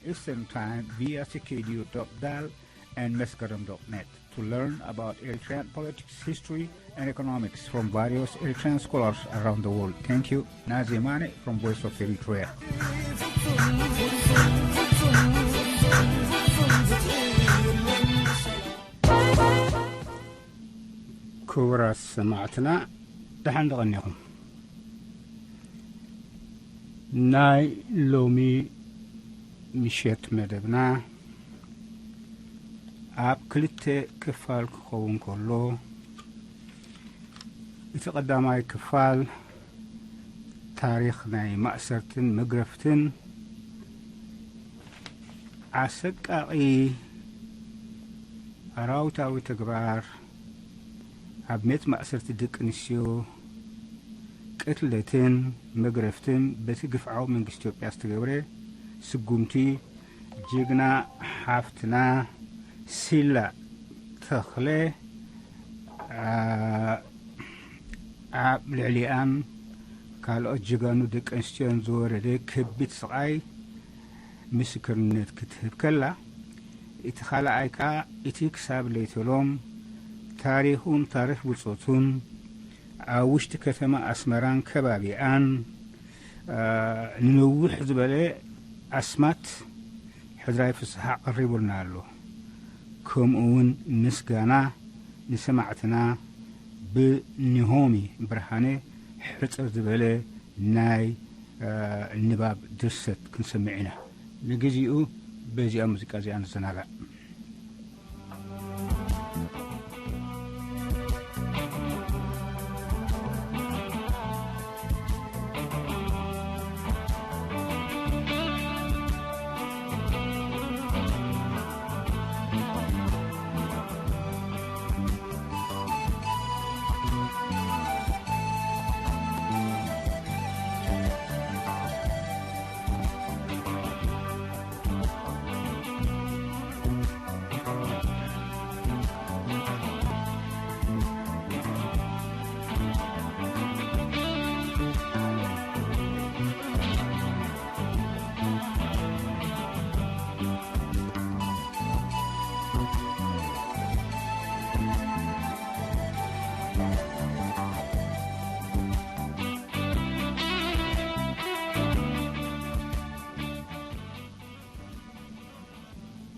Eastern Time via C K D U dot dal and Meskerem dot net to learn about Eritrean politics, history, and economics from various Eritrean scholars around the world. Thank you. Nazi Mane from Voice of Eritrea. ክቡራት ሰማዕትና፣ ደሓን ደቐኒኹም። ናይ ሎሚ ምሸት መደብና ኣብ ክልተ ክፋል ክኸውን ከሎ፣ እቲ ቀዳማይ ክፋል ታሪኽ ናይ ማእሰርትን መግረፍትን፣ ኣሰቃቒ ኣራዊታዊ ተግባር ኣብ ቤት ማእሰርቲ ደቂ ኣንስትዮ፣ ቅትለትን መግረፍትን በቲ ግፍዓዊ መንግስቲ ኢትዮጵያ ዝተገብረ ስጉምቲ፣ ጅግና ሓፍትና ሲላ ተኽለ፣ ኣ፣ ኣብ ልዕሊኣን ካልኦት ጀጋኑ ደቂ ኣንስትዮን ዝወረደ ከቢድ ስቓይ ምስክርነት ክትህብ ከላ፣ እቲ ካልኣይ ከኣ እቲ ክሳብ ለይተሎም ታሪኹን ታሪኽ ብጾቱን ኣብ ውሽጢ ከተማ ኣስመራን ከባቢኣን፣ ኣ፣ ንነዊሕ ዝበለ ኣስማት ሕድራይ ፍስሓ ቀሪቡልና ኣሎ። ከምኡ እውን ምስጋና ንሰማዕትና ብኒሆሚ ብርሃነ ሕጽር ዝበለ ናይ፣ እ፣ ንባብ ድርሰት ክንሰምዕ ኢና። ንግዚኡ በዚኣ ሙዚቃ እዚኣ ንዘናጋዕ።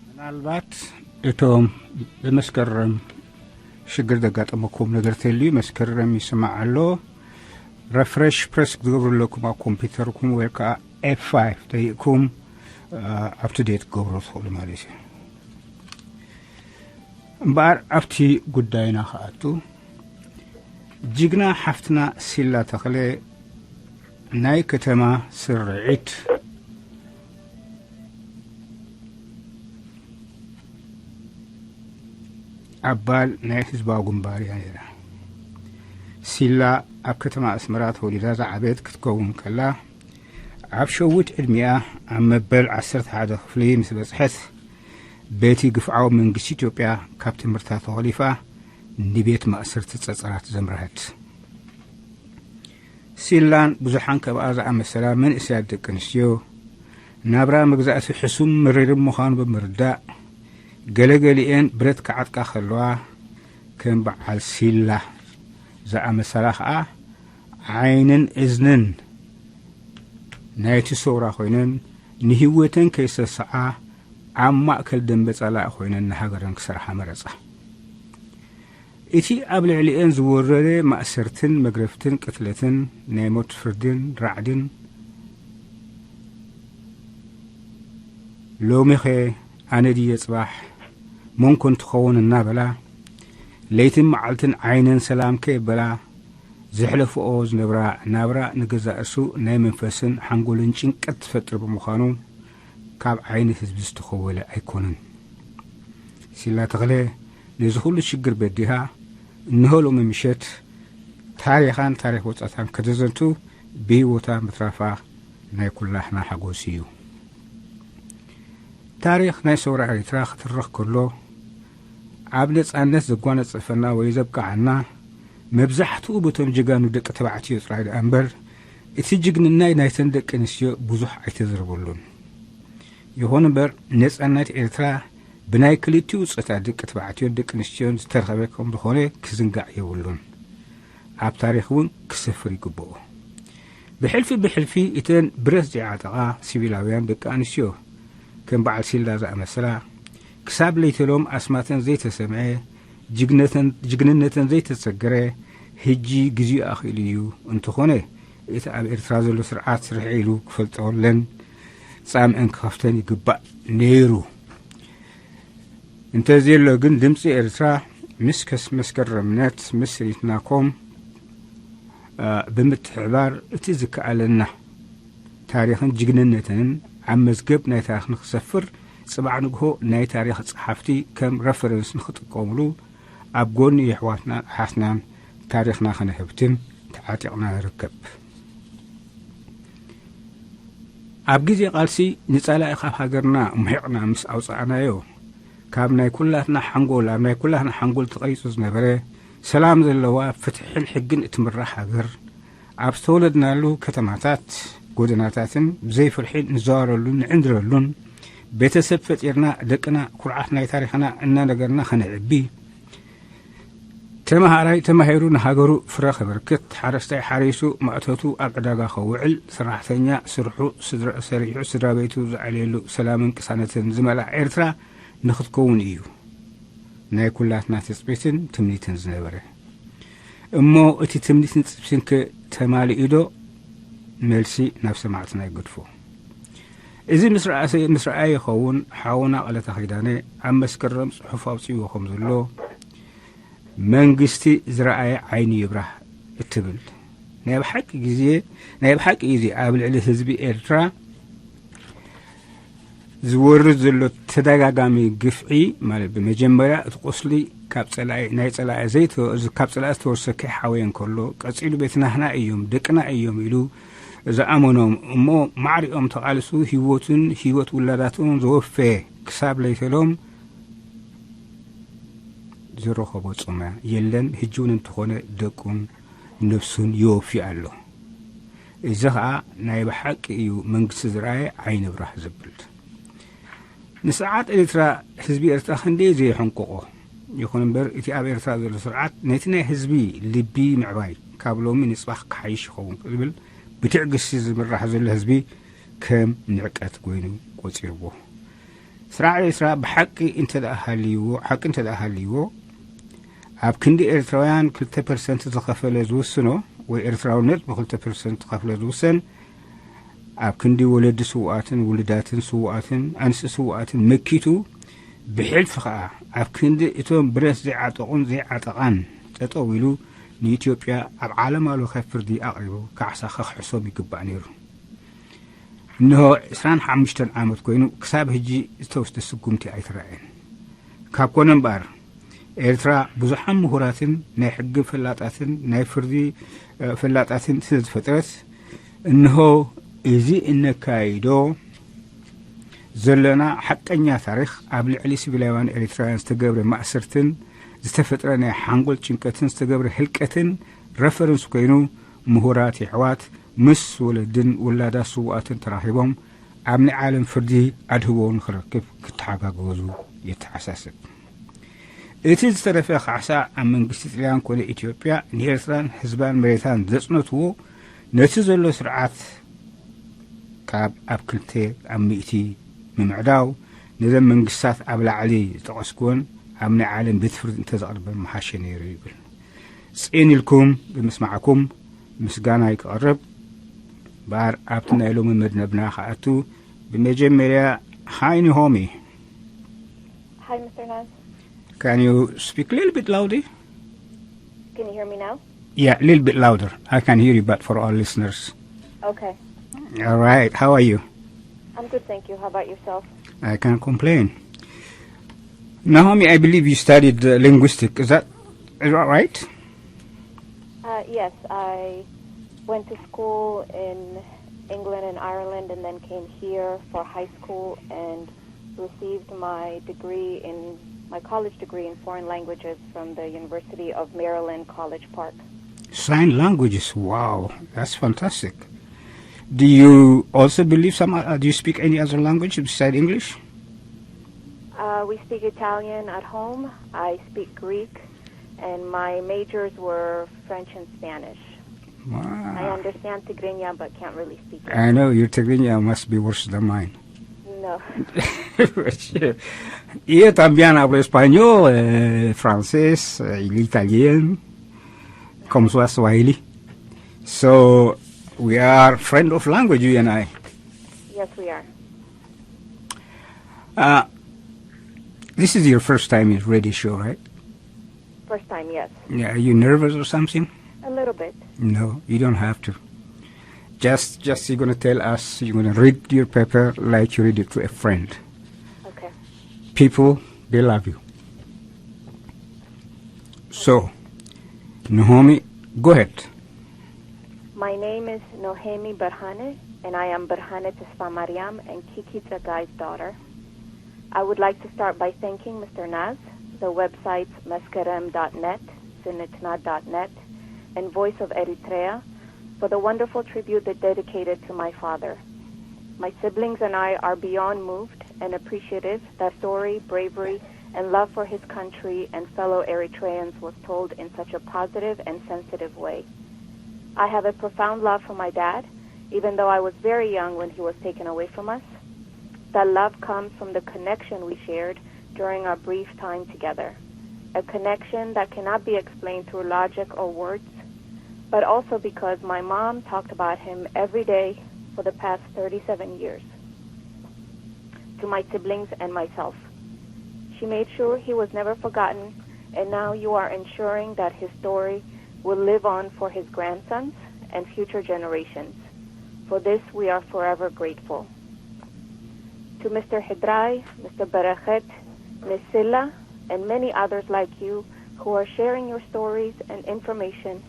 ምናልባት እቶም ብመስከረም ሽግር ዘጋጠመኩም ነገር ተልዩ፣ መስከረም ይስማዕ ኣሎ። ረፍረሽ ፕረስ ክትገብሩ ኣለኩም ኣብ ኮምፒውተርኩም፣ ወይ ከዓ ኤፍ ፋይቭ ተይእኩም ኣፕ ቱ ዴት ክገብሩ ትኽእሉ ማለት እዩ። እምበኣር ኣብቲ ጉዳይና ክኣቱ፣ ጅግና ሓፍትና ሲላ ተኽለ ናይ ከተማ ስርዒት ኣባል ናይ ህዝባዊ ግንባር እያ ነይራ። ሲላ ኣብ ከተማ ኣስመራ ተወሊዳ ዝዓበየት ክትከውን ከላ፣ ኣብ ሸዊት ዕድሚኣ ኣብ መበል ዓሰርተ ሓደ ክፍሊ ምስ በጽሐት፣ በቲ ግፍዓዊ መንግስቲ ኢትዮጵያ ካብ ትምህርታ ተኾሊፋ ንቤት ማእሰርቲ ጸጸራት ዘምርሐት። ሲላን ብዙሓን ከምኣ ዝኣመሰላ መንእሰያት ደቂ ኣንስትዮ፣ ናብራ መግዛእቲ ሕሱም መሪርን ምዃኑ ብምርዳእ፣ ገለገሊኤን ብረት ክዓጥቃ ከለዋ፣ ከም በዓል ሲላ ዝኣመሰላ ኸኣ ዓይንን እዝንን ናይቲ ሰውራ ኮይነን፣ ንህይወተን ከይሰስዓ ኣብ ማእከል ደንበ ጸላኢ ኮይነን ንሃገረን ክሰርሓ መረጻ። እቲ ኣብ ልዕሊኤን ዝወረደ ማእሰርትን መግረፍትን ቅትለትን ናይ ሞት ፍርድን ራዕድን፣ ሎሚኸ ኣነ ድየ ጽባሕ መን ኮን ትኸውን እናበላ፣ ለይትን መዓልትን ዓይነን ሰላም ከየበላ ዘሕለፍኦ ዝነብራ ናብራ፣ ንገዛእ ርእሱ ናይ መንፈስን ሓንጎልን ጭንቀት ትፈጥር ብምዃኑ፣ ካብ ዓይኒ ህዝቢ ዝተኸወለ ኣይኮነን። ሲላ ተኽለ ነዚ ኩሉ ሽግር በዲሃ፣ እንሆ ሎሚ ምሸት ታሪኻን ታሪኽ ወጻታን ከተዘንቱ ብህይወታ ምትራፋ ናይ ኩላህና ሓጎስ እዩ። ታሪኽ ናይ ሰውራ ኤሪትራ ክትረኽ ከሎ፣ ኣብ ነጻነት ዘጓነጸፈና ወይ ዘብቅዓና፣ መብዛሕትኡ በቶም ጀጋኑ ደቂ ተባዕትዮ ጥራይ ደኣ እምበር፣ እቲ ጅግንናይ ናይተን ደቂ ኣንስትዮ ብዙሕ ኣይተዘረበሉን። ይኹን እምበር፣ ነጻነት ኤርትራ ብናይ ክልቲኡ ጾታ ደቂ ተባዕትዮን ደቂ ኣንስትዮን ዝተረኸበ ከም ዝኾነ ክዝንጋዕ የብሉን። ኣብ ታሪኽ እውን ክሰፍር ይግብኦ። ብሕልፊ ብሕልፊ እተን ብረት ዘይዓጠቓ ሲቪላውያን ደቂ ኣንስትዮ፣ ከም በዓል ሲልዳ ዝኣመሰላ፣ ክሳብ ለይተሎም ኣስማተን ዘይተሰምዐ፣ ጅግነተን-፣ ጅግንነተን ዘይተሰገረ፣ ህጂ ግዜኡ ኣኽኢሉ እዩ። እንተኾነ፣ እቲ ኣብ ኤርትራ ዘሎ ስርዓት ስርሐ ኢሉ ክፈልጠለን ጻምእን ክኸፍተን ይግባእ ነይሩ። እንተዘየሎ ግን ድምፂ ኤርትራ ምስ ከስ-፣ መስከረምነት ምስ ሪትናኮም፣ አ፣ ብምትሕባር እቲ ዝከኣለና ታሪኽን ጅግንነትን ኣብ መዝገብ ናይ ታሪኽ ንክሰፍር፣ ጽባሕ ንግሆ ናይ ታሪኽ ጸሓፍቲ ከም ረፈረንስ ንክጥቀሙሉ ኣብ ጎኒ የሕዋትና ኣሓትናን ታሪኽና ከነህብትም ተዓጢቕና ንርከብ። ኣብ ግዜ ቃልሲ ንጸላኢ ካብ ሃገርና ሙሒቕና ምስ ኣውጻእናዮ፣ ካብ ናይ ኩላትና ሓንጎል፣ ኣብ ናይ ኩላትና ሓንጎል ተቐሪጹ ዝነበረ፣ ሰላም ዘለዋ፣ ፍትሕን ሕግን እትምራሕ ሃገር፣ ኣብ ዝተወለድናሉ ከተማታት፣ ጎደናታትን ብዘይ ፍርሒ ንዘዋረሉን ንዕንድረሉን፣ ቤተሰብ ፈጢርና፣ ደቅና ኩርዓት ናይ ታሪኽና እናነገርና ከነዕቢ፣ ተመሃራይ ተማሂሩ ንሃገሩ ፍረ ከበርክት፣ ሓረስታይ ሓሪሱ ማእቶቱ ኣብ ዕዳጋ ከውዕል፣ ሰራሕተኛ ስርሑ ስድራ-፣ ሰሪሑ ስድራ ቤቱ ዝዓልየሉ ሰላምን ቅሳነትን ዝመልኣ ኤርትራ ንኽትከውን እዩ ናይ ኩላትና ትጽቢትን ትምኒትን ዝነበረ። እሞ እቲ ትምኒትን ትጽቢትንከ ተማሊኡ ዶ? መልሲ ናብ ሰማዕትና ይገድፎ። እዚ ምስ ረኣሰ-፣ ምስ ረኣየ ይኸውን ሓውና ቀለታ ኪዳነ ኣብ መስከረም ጽሑፍ ኣውጺእዎ ከም ዘሎ፣ መንግስቲ ዝረኣየ ዓይኒ ይብራህ እትብል። ናይ ብሓቂ ግዜ፣ ናይ ብሓቂ ግዜ ኣብ ልዕሊ ህዝቢ ኤርትራ ዝወርድ ዘሎ ተደጋጋሚ ግፍዒ፣ ማለት ብመጀመርያ እቲ ቁስሊ ካብ ጸላኢ፣ ናይ ጸላኢ ዘይተ-፣ ካብ ጸላኢ ዝተወርሰ ከይሓወየ እንከሎ፣ ቀጺሉ ቤትናህና እዮም፣ ደቅና እዮም ኢሉ ዝኣመኖም እሞ ማዕሪኦም ተቓልሱ ህይወቱን ህይወት ውላዳቱን ዘወፈየ ክሳብ ለይተሎም ዝረኸቦ ጾመ የለን። ህጂ እውን እንተኾነ ደቁን ነብሱን ይወፊ ኣሎ። እዚ ኸኣ ናይ ብሓቂ እዩ መንግስቲ ዝረኣየ ዓይኒ ብራህ ዝብል። ንስርዓት ኤርትራ ህዝቢ ኤርትራ ክንደይ ዘይሕንቆቆ። ይኹን እምበር እቲ ኣብ ኤርትራ ዘሎ ስርዓት ነቲ ናይ ህዝቢ ልቢ ምዕባይ ካብ ሎሚ ንጽባሕ ክሓይሽ ይኸውን ዝብል ብትዕግስቲ ዝምራሕ ዘሎ ህዝቢ ከም ንዕቀት ኮይኑ ቆጺርዎ። ስርዓት ኤርትራ ብሓቂ እንተ ደኣ ሃልይዎ፣ ሓቂ እንተ ደኣ ሃልይዎ፣ ኣብ ክንዲ ኤርትራውያን ክልተ ፐርሰንት ዝኸፈለ ዝውስኖ፣ ወይ ኤርትራውነት ብክልተ ፐርሰንት ዝኸፍለ ዝውሰን፣ ኣብ ክንዲ ወለዲ ስውኣትን ውሉዳትን ስውኣትን ኣንስቲ ስውኣትን መኪቱ፣ ብሕልፊ ኸኣ ኣብ ክንዲ እቶም ብረት ዘይዓጠቑን ዘይዓጠቓን ጠጠው ኢሉ ንኢትዮጵያ ኣብ ዓለማዊ ለኸ ፍርዲ ኣቕሪቡ ካሕሳ ከኽሕሶም ይግባእ ነይሩ። እንሆ ዕስራን ሓሙሽተን ዓመት ኮይኑ ክሳብ ሕጂ ዝተወስደ ስጉምቲ ኣይተራእየን። ካብ ኮነ እምበኣር ኤርትራ ብዙሓን ምሁራትን ናይ ሕጊ ፈላጣትን ናይ ፍርዲ፣ እ፣ ፈላጣትን ስለ ዝፈጥረት፣ እንሆ እዚ እነካይዶ ዘለና ሓቀኛ ታሪኽ ኣብ ልዕሊ ሲቪላውያን ኤርትራውያን ዝተገብረ ማእሰርትን ዝተፈጥረ ናይ ሓንጎል ጭንቀትን ዝተገብረ ህልቀትን ረፈረንስ ኮይኑ ምሁራት የሕዋት ምስ ወለድን ውላዳት ስውኣትን ተራኺቦም ኣብ ናይ ዓለም ፍርዲ ኣድህቦ ንኽረክብ ክተሓጋገዙ የተሓሳስብ። እቲ ዝተረፈ ካሕሳ ኣብ መንግስቲ ጥልያን ኮነ ኢትዮጵያ ንኤርትራን ህዝባን መሬታን ዘጽነትዎ ነቲ ዘሎ ስርዓት ካብ ኣብ ክልተ ኣብ ሚእቲ ምምዕዳው ነዘን መንግስታት ኣብ ላዕሊ ዝጠቐስኩወን ኣብ ናይ ዓለም ቤት ፍርዲ እንተዘቕርበን ምሓሸ ነይሩ ይብል። ጽን ኢልኩም ብምስማዕኩም ምስጋናይ ክቐርብ። እምበኣር ኣብቲ ናይ ሎሚ መድነብና ክኣቱ ብመጀመርያ ሃይ ኒሆሚ። Hi, Mister Nance. Can you speak a little bit louder? Can you hear me now? Yeah, a little bit louder. I can hear you, but for our listeners. Okay. All right. How are you? I'm good, thank you. How about yourself? I can't complain. Naomi, I believe you studied uh, linguistic. Is that, is that right? Uh, yes, I went to school in England and Ireland and then came here for high school and received my degree in my college degree in foreign languages from the University of Maryland College Park. Sign languages. Wow, that's fantastic. Do you also believe some? Uh, do you speak any other language beside English? Uh, we speak Italian at home. I speak Greek, and my majors were French and Spanish. I Wow. Understand Tigrinya, but can't really speak it. I know your Tigrinya must be worse than mine. No. Io también hablo español, eh, francés, eh, el italiano, como su Swahili. So we are friend of language, you and I. Yes, we are. Uh, this is your first time in radio show, right? First time, yes. Yeah, are you nervous or something? A little bit. No, you don't have to. Just, just you're gonna tell us. You're gonna read your paper like you read it to a friend. Okay. People, they love you. So, Naomi, go ahead. My name is Nohemi Berhane, and I am Berhane Tesfamariam and Kiki Tsagai's daughter. I would like to start by thanking Mister Naz, the websites መስkerem dot net, sinitna dot net, and Voice of Eritrea for the wonderful tribute they dedicated to my father. My siblings and I are beyond moved and appreciative that story, bravery, and love for his country and fellow Eritreans was told in such a positive and sensitive way. I have a profound love for my dad, even though I was very young when he was taken away from us. That love comes from the connection we shared during our brief time together, a connection that cannot be explained through logic or words, but also because my mom talked about him every day for the past thirty-seven years to my siblings and myself. She made sure he was never forgotten, and now you are ensuring that his story will live on for his grandsons and future generations. For this, we are forever grateful. To Mister Hidrai, Mister Berechet, Miss Silla, and many others like you who are sharing your stories and information,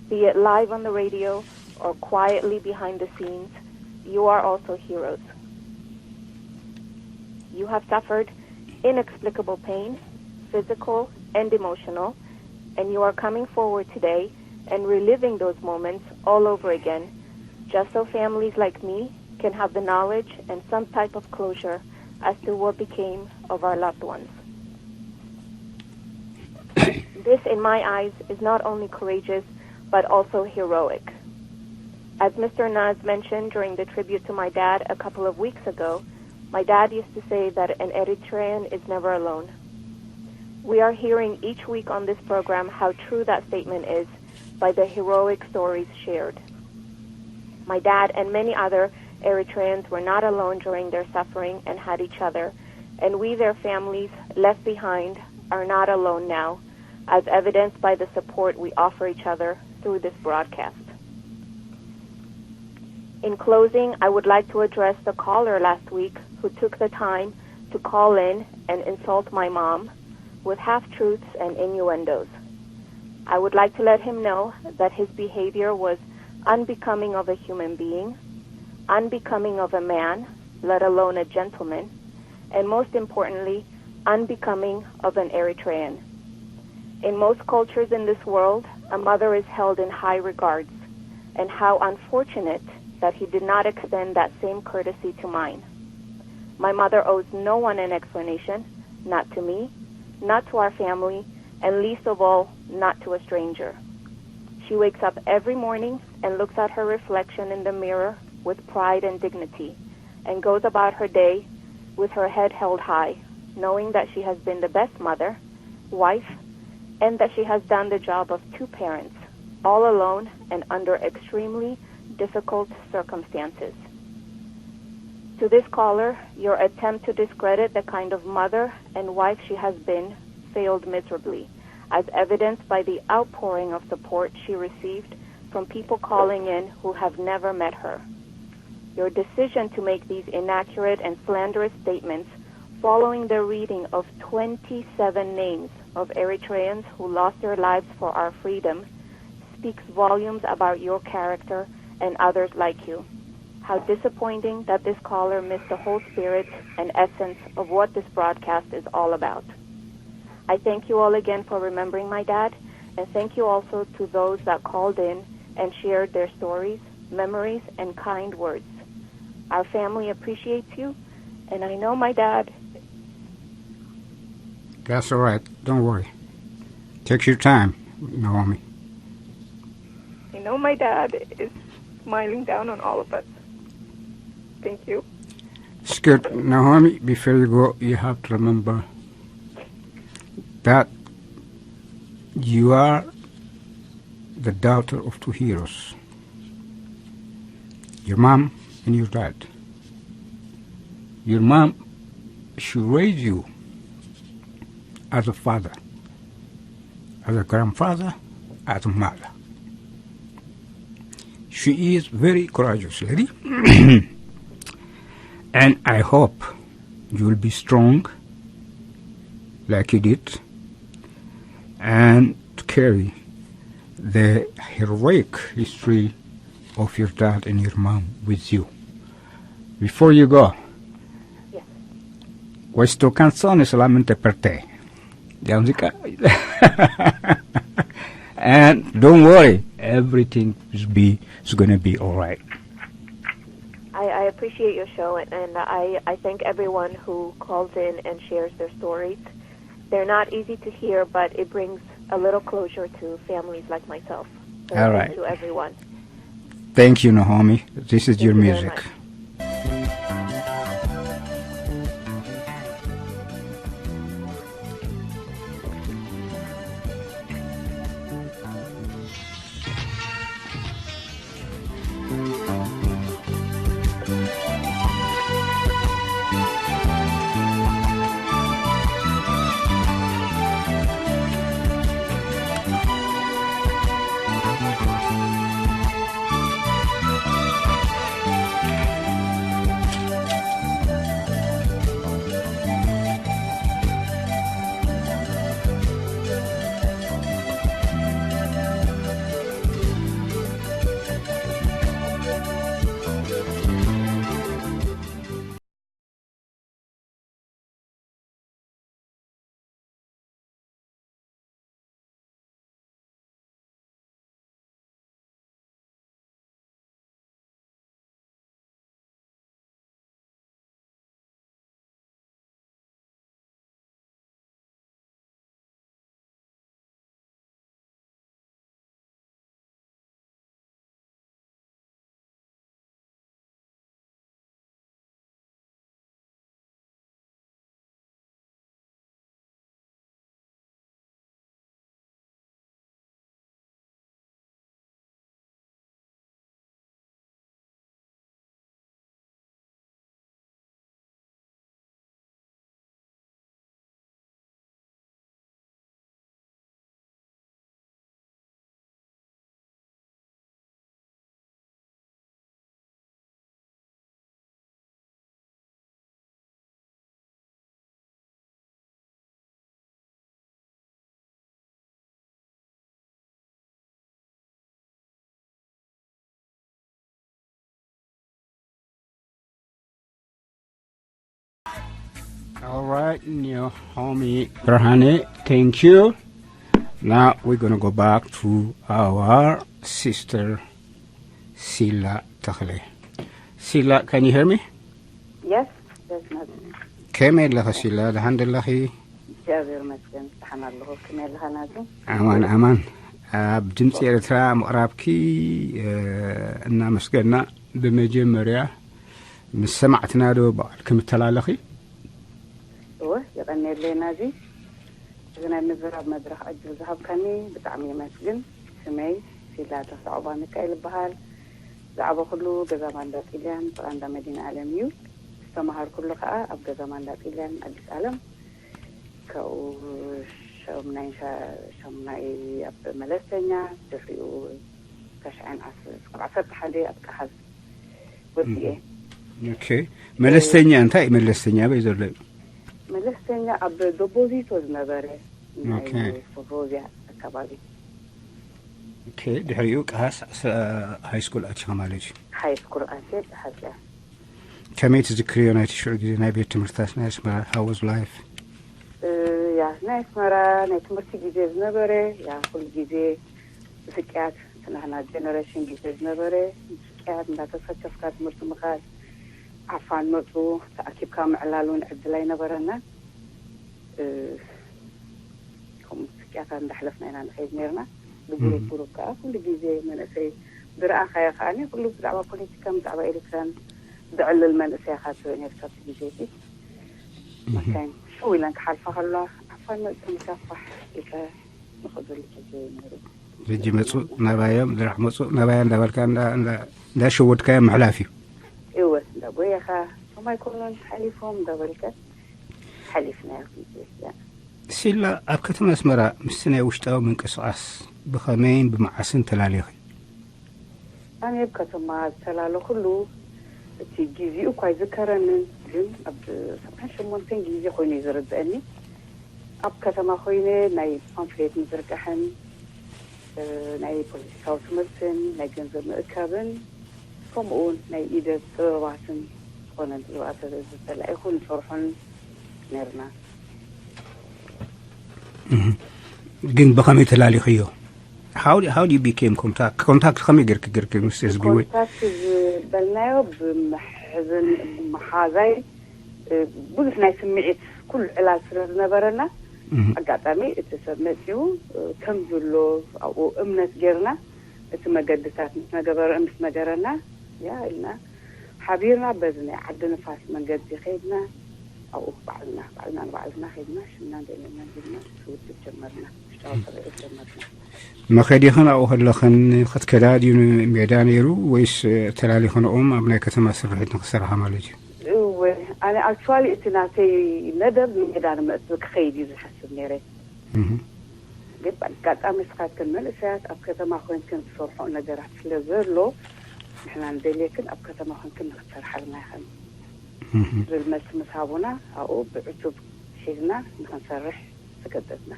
be it live on the radio or quietly behind the scenes, you are also heroes. You have suffered inexplicable pain, physical and emotional, and you are coming forward today and reliving those moments all over again, just so families like me can have the knowledge and some type of closure as to what became of our loved ones. This, in my eyes, is not only courageous, but also heroic. As Mister Naz mentioned during the tribute to my dad a couple of weeks ago, my dad used to say that an Eritrean is never alone. We are hearing each week on this program how true that statement is by the heroic stories shared. My dad and many other Eritreans were not alone during their suffering and had each other, and we, their families left behind, are not alone now, as evidenced by the support we offer each other through this broadcast. In closing, I would like to address the caller last week who took the time to call in and insult my mom with half truths and innuendos. I would like to let him know that his behavior was unbecoming of a human being, unbecoming of a man, let alone a gentleman, and most importantly, unbecoming of an Eritrean. In most cultures in this world, a mother is held in high regards, and how unfortunate that he did not extend that same courtesy to mine. My mother owes no one an explanation, not to me, not to our family, and least of all, not to a stranger. She wakes up every morning and looks at her reflection in the mirror with pride and dignity, and goes about her day with her head held high, knowing that she has been the best mother, wife, and that she has done the job of two parents, all alone and under extremely difficult circumstances. To this caller, your attempt to discredit the kind of mother and wife she has been failed miserably, as evidenced by the outpouring of support she received from people calling in who have never met her. Your decision to make these inaccurate and slanderous statements following the reading of twenty-seven names of Eritreans who lost their lives for our freedom speaks volumes about your character and others like you. How disappointing that this caller missed the whole spirit and essence of what this broadcast is all about. I thank you all again for remembering my dad, and thank you also to those that called in and shared their stories, memories, and kind words. Our family appreciates you, and I know my dad. That's all right. Don't worry. Take your time, Naomi. I know my dad is smiling down on all of us. Thank you. It's good. Naomi, before you go, you have to remember that you are the daughter of two heroes. Your mom and your dad. Your mom, she raised you as a father, as a grandfather, as a mother. She is very courageous lady. And I hope you will be strong like you did and to carry the heroic history of your dad and your mom with you. Before you go, Yes. Questo canzone solamente per te. È musica. And don't worry, everything is be is gonna be all right. I, I appreciate your show, and, and I, I thank everyone who calls in and shares their stories. They're not easy to hear, but it brings a little closure to families like myself. So All thank right. you, everyone. Thank you, Naomi. This is Thank your you very music. Much. All right, Naomi Brahane, thank you. Now we're gonna go back to our sister Sila Takle. Sila, can you hear me? Yes, there's nothing. ከመይ ኣለኸ ሲላ? ደሓን ደለኺ? እግዚኣብሔር ይመስገን፣ ደሓን ኣለኹ። ከመይ ኣለኻ ናዙ? ኣማን ኣማን። ኣብ ድምፂ ኤርትራ ምቕራብኪ እ፣ እናመስገና፣ ብመጀመርያ ምስ ሰማዕትና ዶ ባዕልኪ ምተላለኺ? እወ፣ የቐንየለይ ናዚ። እዚ ናይ ምዝራብ መድረኽ ዕድል ዝሃብካኒ ብጣዕሚ የመስግን። ስመይ ሲላ ተኽለ ዑቕባ ሚካኤል ይበሃል። ዝዓበኹሉ ገዛ ማንዳ ጢልያን ጥቓ እንዳ መዲና ኣለም እዩ። ዝተምሃርኩሉ ከኣ ኣብ ገዛ ማንዳ ጢልያን ኣዲስ ኣለም። ካብኡ ሻምናይ ሻ-፣ ሻምናይ ኣብ መለስተኛ፣ ድሕሪኡ ተሽዐን ዓስ-፣ ካብ ዓሰርተ ሓደ ኣብ ቀሓስ ወዲኤ። ኦኬ። መለስተኛ እንታይ እዩ? መለስተኛ ኣበይ ዘሎ እዩ? መለስተኛ ኣብ ዶቦዚቶ ዝነበረ ናይ ኦኬ። ፎሮዝያ ኣካባቢ። ኦኬ። ድሕሪኡ ቀሃስ ዓስ-፣ ሃይ ስኩል ኣቲኻ ማለት እዩ። ሃይ ስኩል ኣትየ ቀሓስ እያ። ከመይ ትዝክርዮ ናይቲ ሽዑ ግዜ ናይ ቤት ትምህርትታት ናይ ኣስመራ? How was life? እ፣ ያ ናይ ኣስመራ ናይ ትምህርቲ ግዜ ዝነበረ፣ ያ ኩሉ ግዜ ብስቅያት እቲ ናህና ጀነሬሽን ግዜ ዝነበረ እንዳተሳተፍካ ትምህርቲ ምኻድ፣ ዓፋን መፁ፣ ተኣኪብካ ምዕላል እውን ዕድል ኣይነበረና። ከምኡ ስቅያታ እንዳሕለፍና ኢና ንኸይድ ነርና። ብግሩፕ ግሩፕ ከዓ ኩሉ ግዜ መንእሰይ ዝረኣኻዮ ከዓ ኩሉ ብዛዕባ ፖለቲካን ብዛዕባ ኤርትራን ዘዕልል መንእሰይ ኢኻ ትርኢ ነርካ ኣብቲ ግዜ እቲ። ማካይን ሽው ኢለን ክሓልፋ ከለዋ ዓፋን መፅን ካፋሕ ኢልካ ንኸደሉ ግዜ ነሩ። ሕጂ መፁ ናባዮም፣ ድራሕ መፁ ናባያ እንዳበልካ እንዳሸወድካዮም ምሕላፍ እዩ። እወ፣ እንዳጎየኻ እቶም ኣይኮኑን ሓሊፎም እንዳበልካ ሓሊፍናዮ ግዜ። ሲላ፣ ኣብ ከተማ ኣስመራ ምስቲ ናይ ውሽጣዊ ምንቅስቓስ ብኸመይን ብመዓስን ተላሊኺ? ኣነ ኣብ ከተማ ዝተላለኹሉ እቲ ግዜኡ እኳ ኣይዝከረንን፣ ግን ኣብ ሰብዓን ሸሞንተን ግዜ ኮይኑ እዩ ዝርድአኒ። ኣብ ከተማ ኮይነ ናይ ፓምፍሌት ምዝርጋሕን ናይ ፖለቲካዊ ትምህርትን ናይ ገንዘብ ምእካብን ከምኡ እውን ናይ ኢደ ጥበባትን ዝኾነ ግብኣተ ዝተላኢኹ ንሰርሖን ነርና። ግን ብኸመይ ተላሊኽዮ? How do, how do you became contact? ኮንታክት ከመይ ጌርክ ጌርክ ምስ ህዝቢ ወይ? ኮንታክት ዝበልናዮ ብምሕዝን መሓዛይ ብዙሕ ናይ ስምዒት ኩሉ ዕላል ስለ ዝነበረና ኣጋጣሚ እቲ ሰብ መፂኡ ከም ዝሎ ኣብኡ እምነት ጌርና እቲ መገድታት ምስ ነገበረ ምስ ነገረና ያ ኢልና ሓቢርና በዚ ናይ ዓዲ ንፋስ መንገዲ ከይድና ኣብኡ ባዕልና ባዕልና ንባዕልና ከይድና ሽምና እንደለና ሂብና ስውድብ ጀመርና። ውሽጣዊ ስርዒት ጀመርና። መኸዲኽን ኣብኡ ከለኽን ክትከዳ ድዩ ሜዳ ነይሩ ወይስ ተላሊኽንኦም ኣብ ናይ ከተማ ስርሒት ንክሰርሓ ማለት እዩ? እወ ኣነ ኣክቹዋሊ እቲ ናተይ መደብ ንሜዳ ንምእት ክኸይድ እዩ ዝሓስብ ነይረ። ግን ብኣጋጣሚ ስኻትክን መንእሰያት ኣብ ከተማ ኮይንክን ዝሰርሖ ነገራት ስለ ዘሎ ንሕና ንደልየክን ኣብ ከተማ ኮይንክን ንክትሰርሓልና ኢኸን ዝብል መልሲ ምስ ሃቡና ኣብኡ ብዕቱብ ሒዝና ንክንሰርሕ ተገደድና።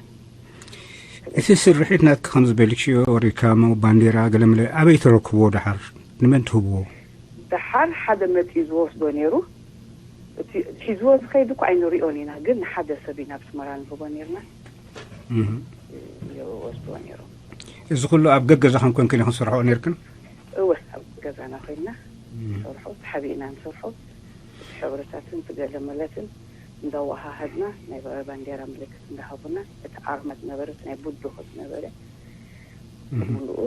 እቲ ስርሒት ናትኪ ከም ዝበልክዮ ሪካሞ ባንዴራ ገለመለ ኣበይ ተረክብዎ? ደሓር ንመን ትህብዎ? ደሓር ሓደ መፂኡ ዝወስዶ ነይሩ። እቲ ሒዝዎ ዝኸይድ እኮ ኣይንሪኦን ኢና፣ ግን ንሓደ ሰብ ኢና ብስመራ ንህቦ ነርና። ይወስድዎ ነይሮም። እዚ ኩሉ ኣብ ገገዛኹም ኮንክን ኢኹም ትሰርሕኦ ነርክን? እወ፣ ኣብ ገዛና ኮይንና ንሰርሖ፣ ተሓቢእና ንሰርሖ። እቲ ሕብርታትን እቲ ገለመለትን እንዳወሃሃድና ናይ ባንዴራ ምልክት እንዳሃቡና፣ እቲ ኣርማ ዝነበረ እቲ ናይ ቡዱኽ ዝነበረ ብምሉኡ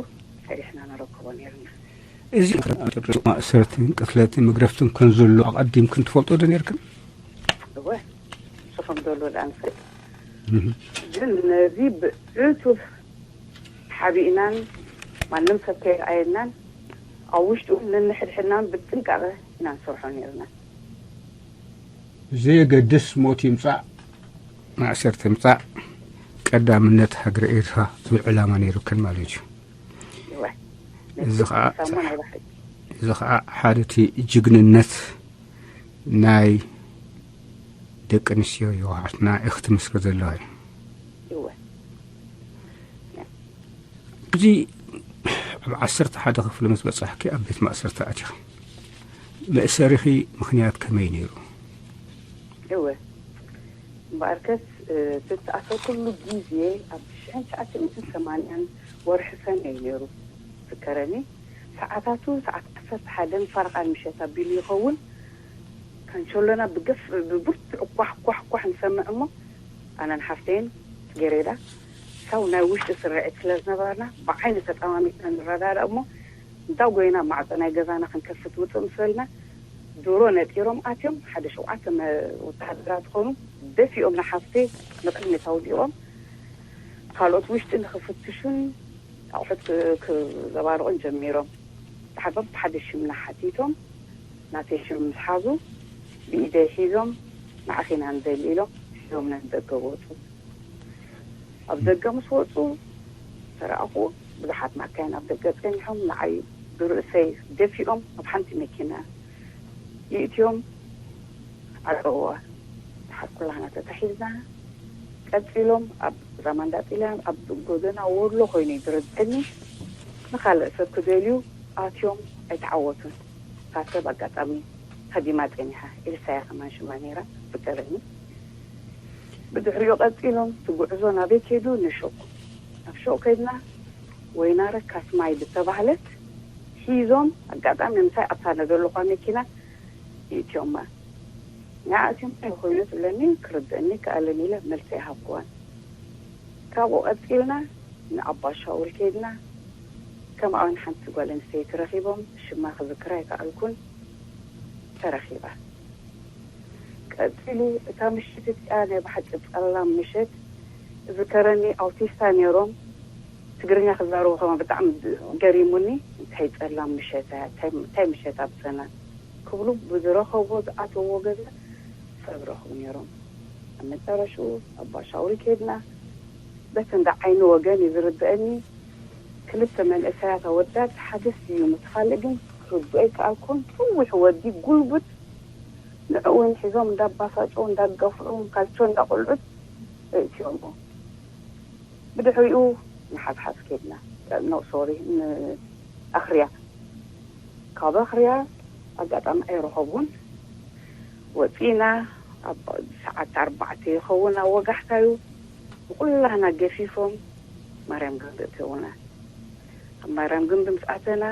ሰሪሕና ነረክቦ ነርና። እዚ ማእሰርትን ቅትለትን መግረፍትን ከም ዘሎ ኣቐዲምክን ትፈልጦ ዶ ነርክን? እወ፣ ንስኹም ዘሎ ደኣ ንፈልጥ። ግን ነዚ ብዕቱብ ሓቢእናን ማንም ሰብ ከይረኣየናን ኣብ ውሽጡ እውን ነንሕድሕድናን ብጥንቃቐ ኢና ንሰርሖ ነርና። ዘየገድስ ሞት ይምጻእ ማእሰርት ምጻእ ቀዳምነት ሃገረ ኤርትራ ዝብል ዕላማ ነይሩክን ማለት እዩ። እዚ ከዓ ሓደ እቲ ጅግንነት ናይ ደቂ ኣንስትዮ የዋሃትና ኢኽትምስክር ዘለዋ እዩ። እዚ ኣብ ዓሰርተ ሓደ ክፍሊ ምስ በጻሕኪ ኣብ ቤት ማእሰርቲ ኣቲኺ። መእሰሪኺ ምኽንያት ከመይ ነይሩ? እወ እምበኣርከስ እቲ ዝተኣሰርኩሉ ግዜ ኣብ ሽሕን ትሽዓተ ሚእትን ሰማንያን ወርሒ ሰነ እዩ ነይሩ ዝከረኒ። ሰዓታቱ ሰዓት ዓሰርተ ሓደን ፈረቓን ምሸት ኣቢሉ ይኸውን። ካንሸሎና ብገፍ ብብርቱዕ ኳሕ ኳሕ ኳሕ ንሰምዕ እሞ ኣነን ሓፍተይን ጽጌሬዳ ሳው ናይ ውሽጢ ስርዒት ስለ ዝነበረና ብዓይኒ ተጠማሚትና ንረዳዳእ እሞ እንዳ ጎይና ማዕጾ ናይ ገዛና ክንከፍት ውጽእ ምስ በልና ድሮ ነጢሮም ኣትዮም ሓደ ሸውዓተ ወተሃደራት ዝኾኑ ደፊኦም ንሓፍተይ ንቕድሚት ኣውዲቖም ካልኦት ውሽጢ ንኽፍትሹን ኣቑሑት ክዘባርቑን ጀሚሮም። ብሓደ ሽምና ሓቲቶም ናተይ ሽም ምስ ሓዙ ብኢደይ ሒዞም ንዓኺ ኢና ንደሊ ኢሎም ሒዞምና ንደገ ወፁ። ኣብ ደገ ምስ ወፁ ተረኣኹ ብዙሓት ማካይን ኣብ ደገ ፀኒሖም ንዓይ ብርእሰይ ደፊኦም ኣብ ሓንቲ መኪና ይእትዮም ኣዕረውዋ። ድሓር ኩላህና ተታሒዝና ቀፂሎም ኣብ ዛማንዳ ጥልያን ኣብ ጎደና ወሎ ኮይኑ እዩ ዝረድአኒ። ንካልእ ሰብ ክደልዩ ኣትዮም ኣይተዓወቱን። እታ ሰብ ኣጋጣሚ ሃዲማ ጸኒሓ። ኤልሳ እያ ከማን ሽማ ነይራ፣ ትፍቀረኒ። ብድሕሪኡ ቀጺሎም፣ እቲ ጉዕዞ ናበይ ከይዱ? ንሹቕ። ናብ ሹቕ ከይድና፣ ወይናረ ካስማይ ዝተባህለት ሒዞም ኣጋጣሚ ምሳይ ኣብታ ነዘለኳ መኪና ይእትዮማ። ንዓ እቲኦም እንታይ ኮይኑ ትብለኒ ክርድእኒ ከኣለን ኢለ መልሲ ኣይሃብኩዋን። ካብኡ ቀፂልና ንኣባ ሻውል ከይድና። ከምኣውን ሓንቲ ጓል ኣንስተይቲ ረኺቦም፣ ሽማ ክዝክራ ኣይከኣልኩን፣ ተረኺባ። ቀፂሉ እታ ምሽት እቲኣ ናይ ብሓቂ ጸላም ምሸት እዝከረኒ። ኣውቲስታ ነይሮም፣ ትግርኛ ክዛረቡ ከማ ብጣዕሚ ገሪሙኒ። እንታይ ጸላም ምሸት እያ፣ እንታይ ምሸት ኣብፀና ክብሉ ብዝረኸብዎ ዝኣተዎ ገዛ ሰብ ረኽቡ ነይሮም። ኣብ መጨረሽኡ ኣባ ሻውል ከይድና፣ በቲ እንዳ ዓይኒ ወገን እዩ ዝርድአኒ። ክልተ መንእሰያት ኣወዳት፣ ሓደ ስዩም፣ እቲ ካልእ ግን ክርድኦ ኣይከኣልኩን። ነዊሕ ወዲ ጉልቡት፣ ንዕውን ሒዞም እንዳባሳጨው እንዳጋፍዑ ካልቾ እንዳቆልዑት እእትዮሞ። ብድሕሪኡ ንሓዝሓዝ ከድና፣ ኖ ሶሪ፣ ንኣኽርያ። ካብ ኣኽርያ ኣጋጣሚ ኣይረኸቡን። ወፂና ኣብ ሰዓት ኣርባዕተ ይኸውን ኣብ ወጋሕታዩ። ንኩላህና ገፊፎም ማርያም ግንቢ እተውና። ኣብ ማርያም ግንቢ ምስ ኣተና፣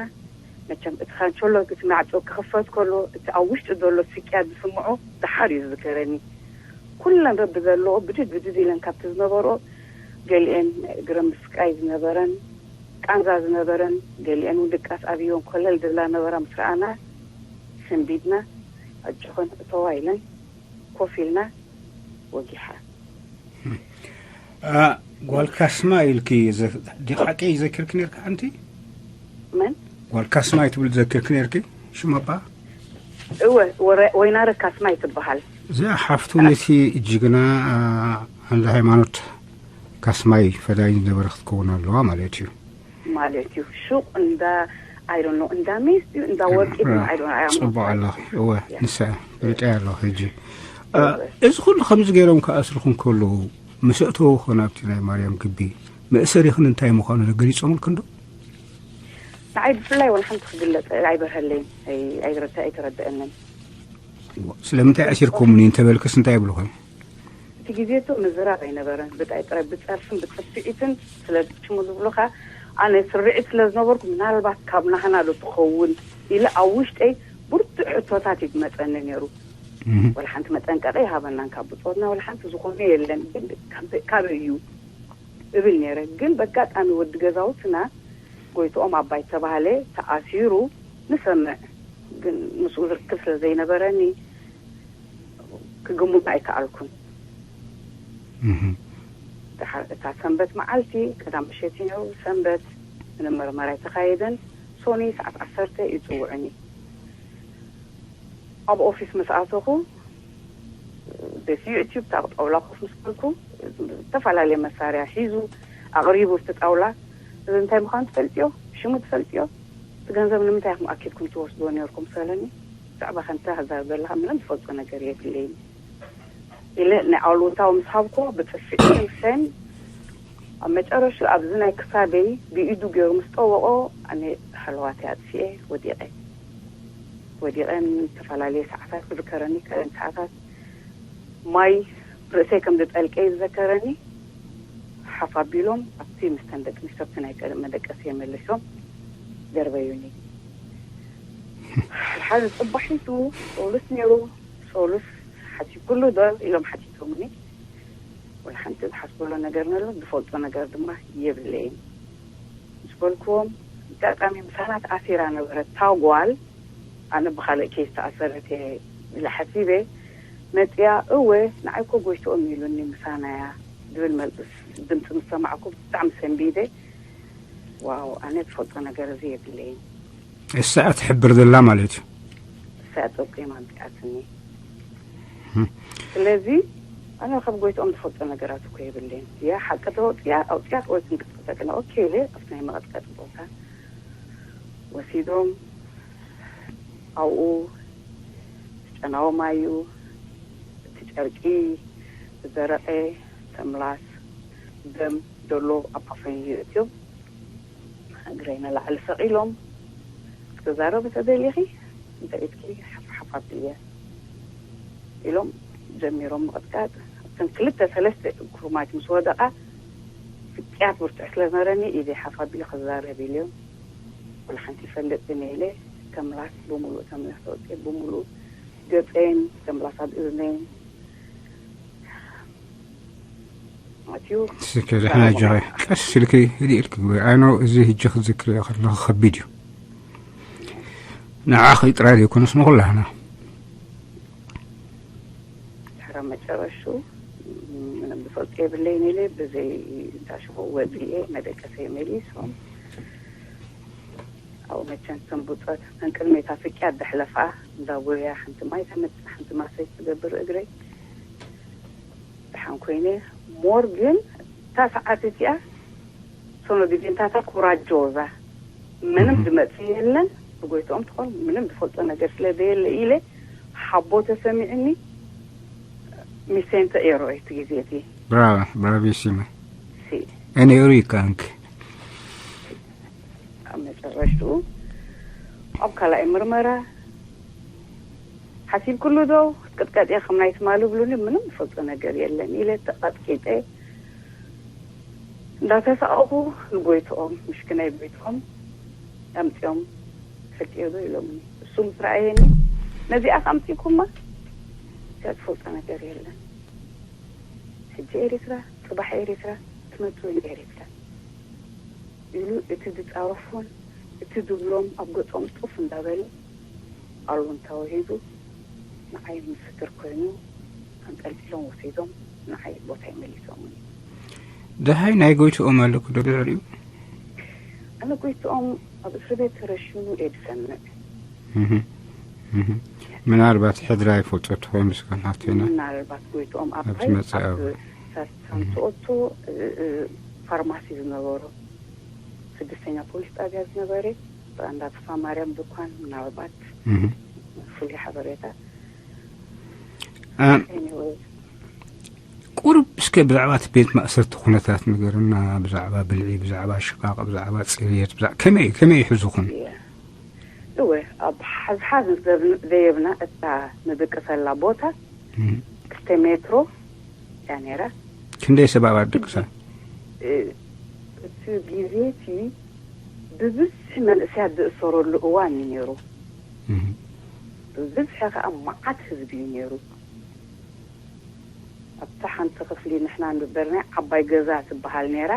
መቸም እቲ ካንቸሎ፣ እቲ ማዕጾ ክኽፈት ከሎ፣ እቲ ኣብ ውሽጢ ዘሎ ስቅያት ዝስምዖ ደሓር እዩ ዝዝከረኒ። ኩለን ረቢ ዘለዎ ብድድ ብድድ ኢለን ካብቲ ዝነበሮ፣ ገሊኤን እግረን ምስቃይ ዝነበረን፣ ቃንዛ ዝነበረን፣ ገሊኤን እውን ድቃስ ኣብዮን ኮለል ድብላ ነበራ። ምስ ረኣና ሰንቢድና፣ ኣጆኸን እተዋ ኢለን ኮፍ ኢልና ወጊሓ። ጓል ካስማ ኢልኪ፣ ዲቃቂ ይዘክርኪ ነርካ? ኣንቲ መን? ጓል ካስማ ትብል ዘክርኪ ነርኪ? ሽም ኣባ እወ፣ ወይናረ ካስማ ይትበሃል። እዚኣ ሓፍቱ ነቲ ጅግና ዓንዲ ሃይማኖት ካስማይ ፈዳይ ዝነበረ ክትከውን ኣለዋ ማለት እዩ። ማለት እዩ። ሹቕ እንዳ I don't know፣ እንዳ ሜስ ድዩ እንዳ ወርቂ ድዩ፣ I don't know፣ I am not ጽቡቕ sure። ኣለኺ። እወ፣ ንሳ ፈሊጠያ ኣለኹ ሕጂ። እ፣ እዚ ኩሉ ከምዚ ገይሮም ክኣስርኹም ከለዉ፣ ምስ ኣእተውኹ ናብቲ ናይ ማርያም ግቢ፣ መእሰሪኽን እንታይ ምዃኑ ገሊጾምልክን ዶ? ንዓይ ብፍላይ ወላ ሓንቲ ክግለጽ ኣይበርሀለይን፣ ኣይ-፣ ኣይረተ-፣ ኣይተረደአንን። ስለምንታይ ኣሲርኩምኒ እንተበልክስ እንታይ ይብልኹም? እቲ ግዜ እቶ ምዝራብ ኣይነበረን። ብጣይ ጥራይ ብጸርፍን ብጽፍዒትን ስለ ሽሙ ዝብሉኻ፣ ኣነ ስርዒት ስለ ዝነበርኩ፣ ምናልባት ካብ ናህና ዶ ትኸውን ኢለ ኣብ ውሽጠይ ብርቱዕ ሕቶታት እዩ ዝመጸኒ ነይሩ። እህ። ወላ ሓንቲ መጠንቀቂ ይሃበናን ካብ ብጾትና ወላ ሓንቲ ዝኾነ የለን። ግን ካብ፣ ካበይ እዩ እብል ነይረ። ግን በጋጣሚ ወዲ ገዛውትና ጎይትኦም ኣባይ ተባህለ ተኣሲሩ ንሰምዕ። ግን ምስኡ ዝርክብ ስለ ዘይነበረኒ ክግምት ኣይከኣልኩን። እህ። ድሓር እታ ሰንበት መዓልቲ፣ ቀዳም ምሸት እዩ ነይሩ፣ ሰንበት ምንም መርመራ ኣይተኻየደን። ሶኒ ሰዓት ዓሰርተ ይጽውዑኒ። ኣብ ኦፊስ ምስ ኣተኹ፣ ቤት ዩቲዩብ ታቕ ጣውላ ኮፍ ምስ በልኩ፣ ዝተፈላለየ መሳርያ ሒዙ ኣቕሪቡ ኣብቲ ጣውላ፣ እዚ እንታይ ምዃኑ ትፈልጥዮ? ሽሙ ትፈልጥዮ? እቲ ገንዘብ ንምንታይ ኢኹም ኣኪብኩም ትወስድዎ ነይርኩም? ሰለኒ፣ ብዛዕባ ከምታ ክዛረብ ዘለኻ ምንም ዝፈልጦ ነገር የብለይን ኢለ ናይ ኣሉታዊ ምስ ሃብኮ፣ ብጽፍዒ ምሰን ኣብ መጨረሹ ኣብዚ ናይ ክሳደይ ብኢዱ ገይሩ ምስ ጠወቆ፣ ኣነ ሃለዋተይ ኣጥፊኤ ወዲቐ። ወዲቐን ዝተፈላለየ ሰዓታት ክዝከረኒ፣ ከለን ሰዓታት ማይ ርእሰይ ከም ዝጠልቀ ይዘከረኒ። ሓፍ ኣቢሎም ኣብቲ ምስተን ደቂ ኣንስትዮ ኣብቲ ናይ ቀደም መደቀሲ የመልሶም ደርበዩኒ። ሓደ ጽባሒቱ ሶሉስ ነይሩ። ሶሉስ ሓሲብኩሉ ዶ ኢሎም ሓቲቶምኒ። ወላ ሓንቲ ዝሓስበሎ ነገር ነሎ፣ ዝፈልጦ ነገር ድማ የብለይን ምስ በልክዎም፣ ኣጋጣሚ ምሳና ተኣሲራ ነበረት እታ ጓል። ኣነ ብኻልእ ኬስ ተኣሰረት እየ ኢለ ሓሲበ። መፅያ፣ እወ፣ ንዓይ እኮ ጎይትኦም ኢሉኒ፣ ምሳና እያ ዝብል መልስ፣ ድምፂ ምስ ሰማዕኩ ብጣዕሚ ሰንቢደ። ዋው፣ ኣነ ዝፈልጦ ነገር እዚ የብለይን። እሳ እያ ትሕብር ዘላ ማለት እዩ። እሳ እያ ጠቂማ ኣምፂኣትኒ። ስለዚ ኣነ ካብ ጎይትኦም ዝፈልጦ ነገራት እኮ የብለይን። ያ ሓቂ ተወፅያ ኣውፅያ ወይ ትንቅጥቀጠቅና፣ ኦኬ ኢለ ኣብቲ ናይ መቐጥቀጢ ቦታ ወሲዶም ኣብኡ ጨናዊ ማዩ፣ እቲ ጨርቂ ዝደረቐ፣ ተምላስ፣ ደም ዘሎ ኣብ ኣፈይ የእትዮም፣ እግረይ ንላዕሊ ሰቒሎም፣ "ክትዛረቢ ተደሊኺ እንተ ኢድኪ ሓፍ ሓፍ ኣብልየ" ኢሎም ጀሚሮም ምቕጥቃጥ። ኣብተን ክልተ ሰለስተ ኩርማት ምስ ወደቓ፣ ፍጥያት ብርቱዕ ስለ ዝነበረኒ፣ ኢደይ ሓፍ ኣቢለ ክዛረብ ኢለዮም። ኩሉ ሓንቲ ይፈልጥ ግን ኢለ፣ ተምላስ ብምሉእ፣ ተምላስ ተወፅኤ ብምሉእ ገፀይን፣ ተምላሳት እዝነይን ኣትዩ። ስከ ደሕና ዛረባ። ጃኸ ቀስ ኢልኪ ህድእ ኢልኪ ግበሪ። ኣይ ኖ፣ እዚ ህጂ ክትዝክርዮ ከለኺ ከቢድ እዩ። ንዓኺ ጥራይ ዘይኮነስ ንኹላህና። ድሕሪ መጨረሹ ምንም ዝፈልጦ የብለይን ኢለ፣ ብዘይ እንዳሽኹ ወዲኤ መደቀሰይ መሊሶም። ኣብኡ መቸም ከም ብጾት፣ ከም ቅድሜታ ፍቅያ ደሕለፋ፣ እንዳ ጎያ ሓንቲ ማይ ተመጽእ፣ ሓንቲ ማሰጅ ትገብር እግረይ። ደሓን ኮይነ። ሞር ግን እታ ሰዓት እቲኣ፣ ሶኖ ዲቬንታታ ኮራጆዛ፣ ምንም እህ። ዝመጽእ የለን፣ ብጎይትኦም ትኾን ምንም ዝፈልጦ ነገር ስለ ዘየለ ኢለ፣ ሓቦ ተሰሚዕኒ። ሚሴንተ ኤሮ እቲ ግዜ እቲ። ብራቫ፣ ብራቪሲማ። ሲ። ኤን ኤሮ ይካንክ። ኣብ መጨረሽትኡ፣ ኣብ ካልኣይ ምርመራ፣ ሓሲብክሉ ዶ ክትቅጥቀጥ እየ ከም ናይ ትማሊ ብሉኒ፣ ምንም ዝፈልጦ ነገር የለን ኢለ ተቐጥቂጠ። እንዳተሳቐኹ ንጎይትኦም፣ ምሽክናይ ጎይትኦም ኣምጺኦም፣ "ትፈልጥዮ ዶ?" ኢሎምኒ። እሱ ምስ ረኣየኒ፣ "ነዚኣ ኣምጺእኩማ? እዚኣ ትፈልጦ ነገር የለን። ሕጂ ኤሪትራ፣ ጽባሕ ኤሪትራ፣ ትመጽእ ኤሪትራ" ኢሉ፣ እቲ ዝጻረፎን እቲ ዝብሎም ኣብ ገጾም ጡፍ እንዳበለ፣ ኣሉንታዊ ሒዙ ንዓይ ምስክር ኮይኑ፣ ኣንጠልጢሎም ወሲዶም ንዓይ ቦታይ መሊሶምኒ። ደሃይ ናይ ጎይትኦም ኣለኩ ዶ ድሕሪኡ? ኣነ ጎይትኦም ኣብ እስሪ ቤት ተረሽኑ እየ ዝሰምዕ። እህ፣ እህ። ምናልባት ሕድራ ይፈልጦ ትኾን፣ እስከ ናተና ምናልባት ጎይትኦም ኣብ ኣባይ መጻኢ ኣብ ኣብ ሳ-፣ ሳንቶኦቶ፣ እ፣ እ፣ ፋርማሲ ዝነበሩ፣ ስድስተኛ ፖሊስ ጣብያ ዝነበረ፣ እንዳ ተስፋ ማርያም ድኳን፣ ምናልባት እህ። ፍሉይ ሓበሬታ። አ፣ ኤኒወይ። ቁሩብ እስከ ብዛዕባ እቲ ቤት ማእሰርቲ ኩነታት ንገርና፣ ብዛዕባ ብልዒ፣ ብዛዕባ ሽቓቕ፣ ብዛዕባ ጽርየት፣ ብዛ-፣ ከመይ፣ ከመይ ይሕዙኹም? እየ። እወ፣ ኣብ ሓዝሓዝ ዘብ-፣ ዘየብና እታ ንድቅሰላ ቦታ እም። ክልተ ሜትሮ እያ ነይራ። ክንደይ ሰብ ኣብኣ ድቅሳ? እ፣ እቲ ግዜ እቲ ብብዝሒ መንእሰያት ዝእሰረሉ እዋን እዩ ነይሩ። እም። ብብዝሒ ከዓ መዓት ህዝቢ እዩ ነይሩ። ኣብታ ሓንቲ ክፍሊ ንሕና ንበርናይ ዓባይ ገዛ ትበሃል ነይራ።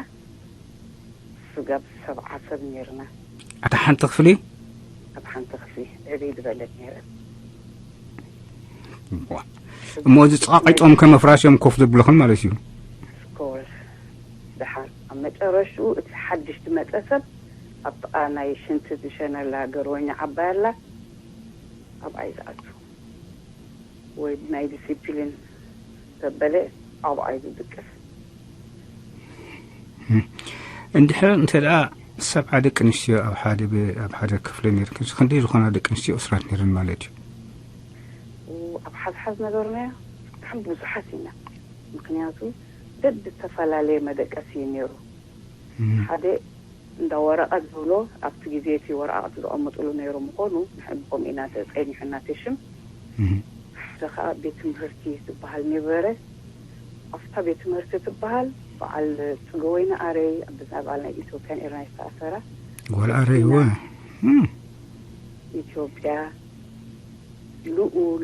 ስጋብ ሰብዓ ሰብ ነይርና። ኣታ ሓንቲ ክፍሊ? ኣብ ሓንቲ ክፍሊ ዕብይ ዝበለት ነይራ። ዋ። እሞ እዚ ጸቓቒጦም ከም ኣፍራስ እዮም ኮፍ ዘብለኽን ማለት እዩ? ስኮር። ደሓር ኣብ መጨረሽኡ እቲ ሓድሽ ዝመጸ ሰብ ኣብ ጥቓ ናይ ሽንቲ ዝሸነላ ገርወኛ ዓባይ ኣላ፣ ኣብኣ እዩ ዝኣቱ። ወይ ናይ ዲሲፕሊን ዘበለ ኣብኣ እዩ ዝድቅስ። እም። እንድሕር እንተ ደኣ ሰብዓ ደቂ ኣንስትዮ ኣብ ሓደ ብ-፣ ኣብ ሓደ ክፍሊ ነይርክን፣ ክንደይ ዝኾና ደቂ ኣንስትዮ እሱራት ነይረን ማለት እዩ? ኣብ ሓዝሓዝ ነበርና ብጣዕሚ ብዙሓት ኢና። ምኽንያቱ በብዝተፈላለየ መደቀሲ እዩ ነይሩ። እም። ሓደ እንዳ ወረቐት ዝብሎ፣ ኣብቲ ግዜ እቲ ወረቓቕቲ ዘቐምጥሉ ነይሩ ምዃኑ፣ ንሕና ብኸምኡ ኢና ተጸኒሑና እቲ ሽም። እም። ሓደ ኸኣ ቤት ትምህርቲ ዝበሃል ነበረ። ኣብታ ቤት ትምህርቲ ትበሃል፣ በዓል ጽገወይኒ ኣረይ፣ ኣብ ብዝና በዓል ናይ ኢትዮጵያን ኤርትራን ዝተኣሰራ። ጓል ኣረይ፣ ኢና እወ። እም። ኢትዮጵያ፣ ልኡል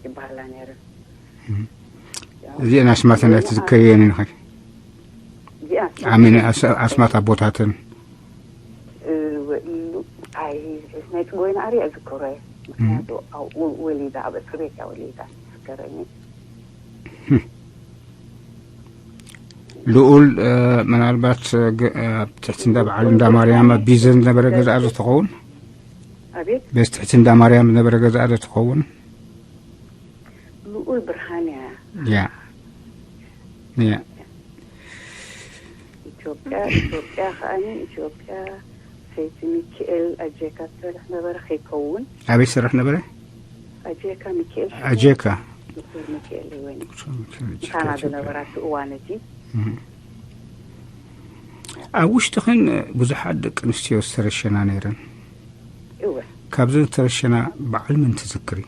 ይበሃላ ነይረን። እም። ያው፣ እዚአን ኣስማተን ልኡል ኣይትዝከርየን ኢኺ? እዚኣን ኣሚን ኣስ-፣ ኣስማት ኣቦታተን። እ፣ ወ-፣ ሉ-፣ ኣይ፣ ናይ ጽገወይኒ ኣረይ ኣይዝክሮ እየ። ምኽንያቱ እም። ኣብኡ ወሊዳ፣ ኣብ እስር ቤት እያ ወሊዳ፣ ዝዝከረኒ። እም። ልኡል፣ እ፣ ምናልባት፣ እ፣ ግ-፣ እ፣ ኣብ ትሕቲ እንዳ በዓል እንዳ ማርያም ኣብ ቢዘን ዝነበረ ገዛኣ ዶ ትኸውን? ኣቤት? በዚ ትሕቲ እንዳ ማርያም ዝነበረ ገዛኣ ዶ ትኸውን? ልኡል ብርሃን እያ። ያ። ያ። ኢትዮጵያ፣ ኢትዮጵያ ከኣኒ፣ ኢትዮጵያ ሰይቲ ሚካኤል ኣጀካ ትሰርሕ ነበረ ከይከውን። ኣበይ ትሰርሕ ነበረ? ኣጀካ ሚካኤል ሽሙ። ኣጀካ። ዶክተር ሚካኤል ይወኒ። ዶክተር ሚካኤል ኣጀካ ምሳና ትሰርሕ። ዝነበራ እቲ እዋን እቲ። እም። ኣብ ውሽጥኽን ብዙሓት ደቂ ኣንስትዮ ዝተረሸና ነይረን። እወ። ካብዘን ዝተረሸና በዓል መን ትዝክሪ?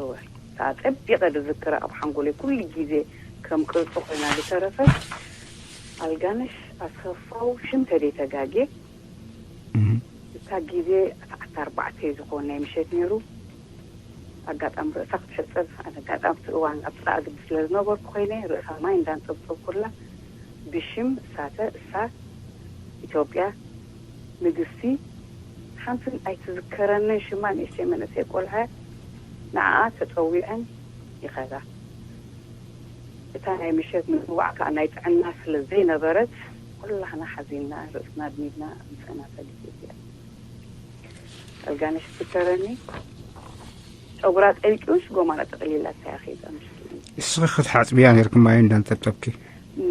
እወ። ኣጸቢቐ ዝዝክራ ኣብ ሓንጎለይ ኩሉ ግዜ ከም ቅርጺ ኮይና ዝተረፈት ኣልጋነሽ ኣሰፋው ሽም ተደይተጋጌ ግዜ ኣርባዕተ ዝኸውን ናይ ምሸት ነይሩ። ኣጋጣሚ ርእሳ ክትሕጸብ፣ ኣነ ኣጋጣሚ እቲ እዋን ኣብ ጥቓ ግቢ ስለ ዝነበርኩ ኮይነ፣ ርእሳ ማይ እንዳንጸብጸብኩላ ብሽም እሳተ እሳ ኢትዮጵያ ንግስቲ ሓንትን ኣይትዝከረንን ሽማ፣ ንእሽተይ መንእሰይ ቆልዓ፣ ንዓኣ ተጸዊዐን ይኸዳ። እታ ናይ ምሸት ምጽዋዕ ከኣ ናይ ጥዕና ስለ ዘይነበረት፣ ኩላህና ሓዚንና፣ ርእስና ኣድኒድና ኣምጸእናታ ግዜ እዚኣ። ኣልጋነሽ ትዝከረኒ፣ ጨጉራ ጠልቂውሽ ጎማና ጠቕሊላ እታ እያ ኸይዳ ምሽት። እስኺ ክትሓጽብያ ነይርኪ ማይ እንዳንጠብጠብኪ።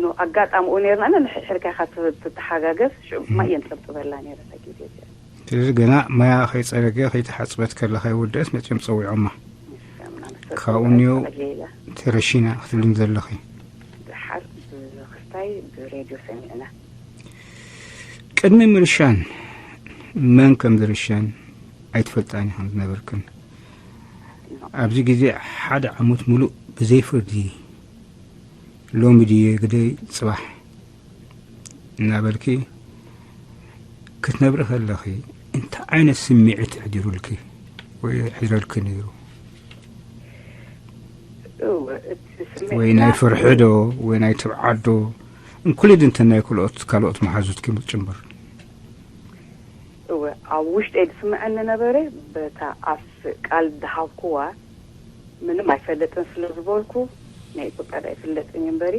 ኖ፣ ኣጋጣሚኡ ነይርና፣ ነንሕድሕድካ ኢኻ ት-፣ ትተሓጋገዝ፣ ሽዑ ማይ የንጠብጥበላ ነይረ እታ ግዜ እዚኣ። ስለዚ ገና ማያ ከይጸረገ ከይተሓጽበት ከላ ከይወደአት መጺኦም ጸዊዖማ። ካብኡ እኒኦ ተረሺና ክትብልን ዘለኺ። ደሓር ብክስታይ ብሬድዮ ሰሚዕና። ቅድሚ ምርሻን መን ከም ዝርሸን ኣይትፈልጣን ኢኽን ዝነበርክን። ኣብዚ ግዜ ሓደ ዓመት ሙሉእ ብዘይ ፍርዲ፣ ሎሚ ድየ ግደይ ጽባሕ እናበልኪ ክትነብሪ ከለኺ፣ እንታይ ዓይነት ስምዒት ኣሕዲሩልኪ ወይ የሕድረልኪ ነይሩ? እወ፣ እቲ ስምዒት ወይ ናይ ፍርሒ ዶ ወይ ናይ ትብዓት ዶ? እንኩሊድ እንተ ናይ ካልኦት፣ ካልኦት መሓዙትኪ ጭምር። እወ፣ ኣብ ውሽጠይ ዝስምዐኒ ነበረ፣ በታ ኣፍ ቃል ዝሃብኩዋ፣ ምንም ኣይፈልጥን ስለ ዝበልኩ፣ ናይ ኢትዮጵያ ዶ ኣይፍለጥን እዩ እምበሪ፣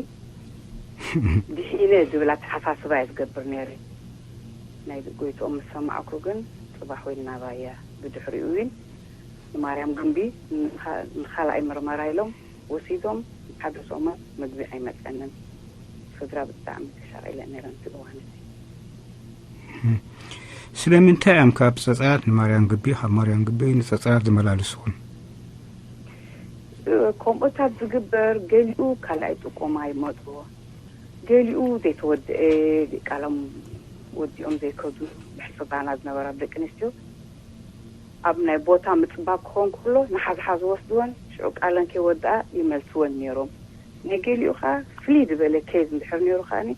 ድሒነ ዝብል ኣተሓሳስባ እየ ዝገብር ነይረ። ናይ ጎይትኦም ምስ ሰማዕኩ ግን፣ ጽባሕ ወይ ናባያ፣ ብድሕሪኡ እውን ንማርያም ግምቢ፣ ንኻ-፣ ንኻልኣይ ምርመራ ኢሎም ወሲዶም፣ ሓደ ሰሙን ምግቢ ኣይመጸንን። ስድራ ብጣዕሚ ተሻቒለ ነይረ፣ ነቲ እዋን እዚ። ስለምንታይ እዮም ካብ ጸጸራት ንማርያም ግቢ፣ ካብ ማርያም ግቢ ንጸጸራት ዝመላልስኹም? እ፣ ከምኡታት ዝግበር፣ ገሊኡ ካልኣይ ጥቆማ ይመጽዎ፣ ገሊኡ ዘይተወድአ፣ ቃሎም ወዲኦም ዘይከዱ፣ ብሕጽርባና ዝነበራ ደቂ ኣንስትዮ፣ ኣብ ናይ ቦታ ምጽባብ ክኸውን ከሎ፣ ንሓዝሓዝ ወስድወን፣ ሽዑ ቃለን ከይወድኣ ይመልስወን ነይሮም። ናይ ገሊኡ ኸኣ ፍልይ ዝበለ ኬዝ እንድሕር ነይሩ ኸኣኒ፣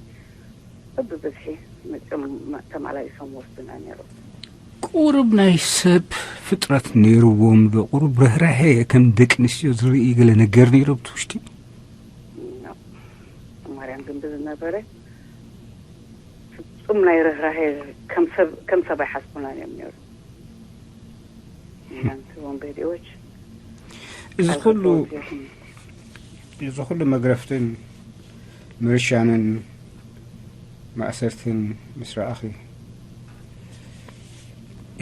በብብዝሒ መጺኦም ተመላሊሶም ወስዱና ነይሮም። ቁሩብ ናይ ሰብ ፍጥረት ነይርዎም ዶ? ቁሩብ ርህራሄ ከም ደቂ ኣንስትዮ ዝርኢ ገለ ነገር ነይሩ ኣብቲ ውሽጢ? ማርያም ግምቢ ዝነበረ ፍጹም ናይ ርህራሄ፣ ከም ሰብ፣ ከም ሰብ ኣይሓስቡናን እዮም ነይሩ። እናንተ ወንበዴዎች እዚ ኩሉ ኣልኮል ዜኹም። እዚ ኩሉ መግረፍትን ምርሻንን ማእሰርትን ምስ ረኣኺ፣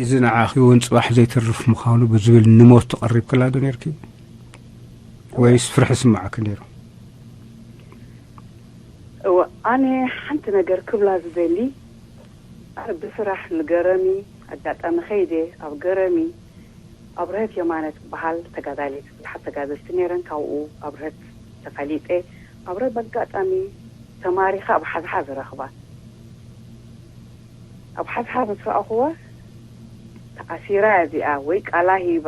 እዚ ንዓኺ እውን ጽባሕ ዘይተርፍ ምዃኑ ብዝብል ንሞት ተቐሪብክላ ዶ ነይርኪ? ወይስ ፍርሒ ስምዓኪ ነይሩ? እወ፣ ኣነ ሓንቲ ነገር ክብላ ዝደሊ፣ ኣነ ብስራሕ ንገረሚ ኣጋጣሚ ኸይደ፣ ኣብ ገረሚ ኣብርሀት የማነ ትበሃል ተጋዳሊት፣ ብዙሓት ተጋደልቲ ነይረን፣ ካብኡ ኣብርሀት ተፈሊጠ። ኣብርሀት በጋጣሚ ተማሪኻ ኣብ ሓዝሓዝ ረኽባ። ኣብ ሓዝሓዝ ምስ ረኣኹዋ፣ ተኣሲራ እዚኣ ወይ ቃላ ሂባ፣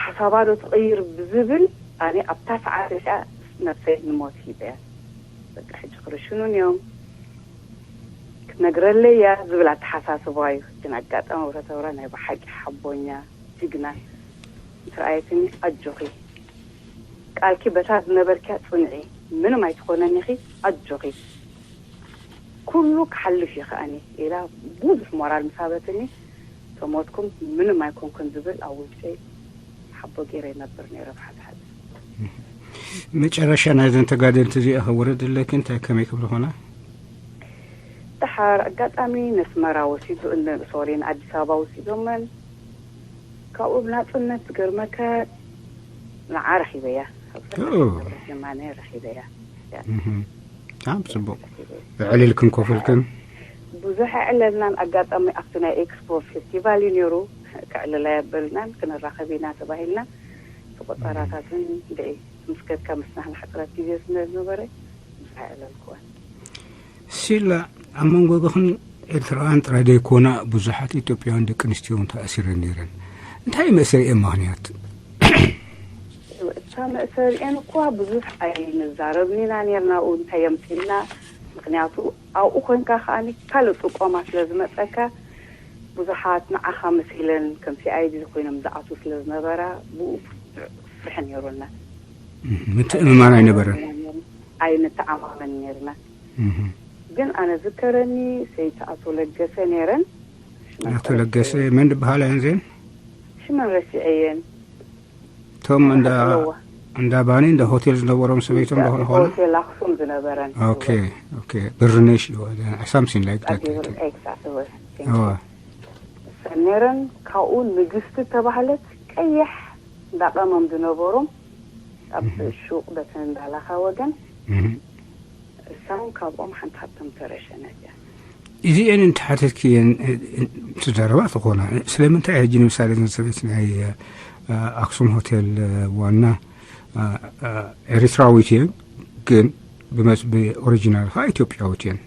ሓሳባ ዶ ትቕይር ብዝብል፣ ኣነ ኣብታ ሰዓት እዚኣ ነብሰይ ንሞት ሂበያ። በቃ ሕጂ ክርሽኑን እዮም፣ ክትነግረለይ እያ ዝብል ኣተሓሳስባ እዩ። ግን ኣጋጣሚ ኣብርሀት ናይ ብሓቂ ሓቦኛ፣ ጅግና ምስ ረኣየትኒ፣ ኣጆኺ፣ ቃልኪ በታ ዝነበርክያ ጽንዒ፣ ምንም ኣይትኾነን ኢኺ፣ ኣጆኺ፣ ኩሉ ክሓልፍ እዩ ከኣኒ ኢላ ብዙሕ ሞራል ምስ ሃበትኒ፣ ተሞትኩም ምንም ኣይኮንኩን ዝብል ኣብ ውሽጠይ ሓቦ ገይረ ይነብር ነይረ ብሓድሓድ። መጨረሻ ናይዘን ተጋደልቲ እዚኣ ከ ወረደለኪ? እንታይ፣ ከመይ ክብሉ ኾና? ደሓር ኣጋጣሚ ነስመራ ወሲዱ፣ እነ-፣ ሶሪ፣ ንኣዲስ ኣበባ ወሲዶመን። ካብኡ ብናጽነት ዝገርመካ ንዓ ረኺበያ። ኦ። የማነ ረኺበያ። እህ። ኣብ ጽቡቕ። ዕልልክን ኮፍ ኢልክን? ብዙሕ ኣዕለልናን፣ ኣጋጣሚ ኣብቲ ናይ ኤክስፖ ፌስቲቫል እዩ ነይሩ። ከዕልላ የበልናን፣ ክንራኸብ ኢና ተባሂልና። እቲ ቆጸራታትን ድዒ ምስ ከድካ ምስ ናህና ሕጽረት ግዜ ስለ ዝነበረ፣ ብዙሕ ኣዕለልክወን። ሲላ፣ ኣብ መንጎ ገኽን ኤርትራውያን ጥራይ ዘይኮና፣ ብዙሓት ኢትዮጵያውያን ደቂ ኣንስትዮ እውን ተኣሲረን ነይረን። እንታይ እዩ መእሰሪኤን ምኽንያት? እታ መእሰሪኤን እኳ ብዙሕ ኣይንዛረብን ኢና ነይርና፣ ኣብኡ እንታይ የምፅእና? ምኽንያቱ ኣብኡ ኮይንካ ከኣ ካልእ ጥቆማ ስለ ዝመፀካ፣ ብዙሓት ንዓኻ መሲለን ከም ሲኣይዲ ኮይኖም ዝኣትዉ ስለ ዝነበራ፣ ብኡ ፍርሒ ነይሩና። ምትእምማን ኣይነበረን። ኣይንተኣማመን ነይርና። ግን ኣነ ዝከረኒ ሰይቲ ኣቶ ለገሰ ነይረን። ኣቶ ለገሰ መን ዝበሃላ እየን ዜን? ሽመን ረሲዐየን። እቶም እንዳ እንዳ ባኒ እንዳ ሆቴል ዝነበሮም ሰበይቶም ዶ ኾኑ? ሆቴል ኣክሱም ዝነበረን። ኦኬ ኦኬ። ብርነሽ ዶ? ሳምሲን ላይ ግዳ Exactly. እዋ ነይረን። ካብኡ ንግስቲ ተባህለት ቀይሕ እንዳቐመም ዝነበሮም ኣብ ሹቕ በተን እንዳላኻ ወገን። እሳውን ካብኦም ሓንቲ ሃብቶም ተረሸነት እያ። እዚኤን እንተሓተትክየን ትዛረባ ትኾና። ስለምንታይ ሕጂ ንምሳሌ እዘን ሰበይቲ ናይ ኣክሱም ሆቴል ዋና ኤሪትራዊት እየን፣ ግን ብኦሪጂናል ከዓ ኢትዮጵያዊት እየን።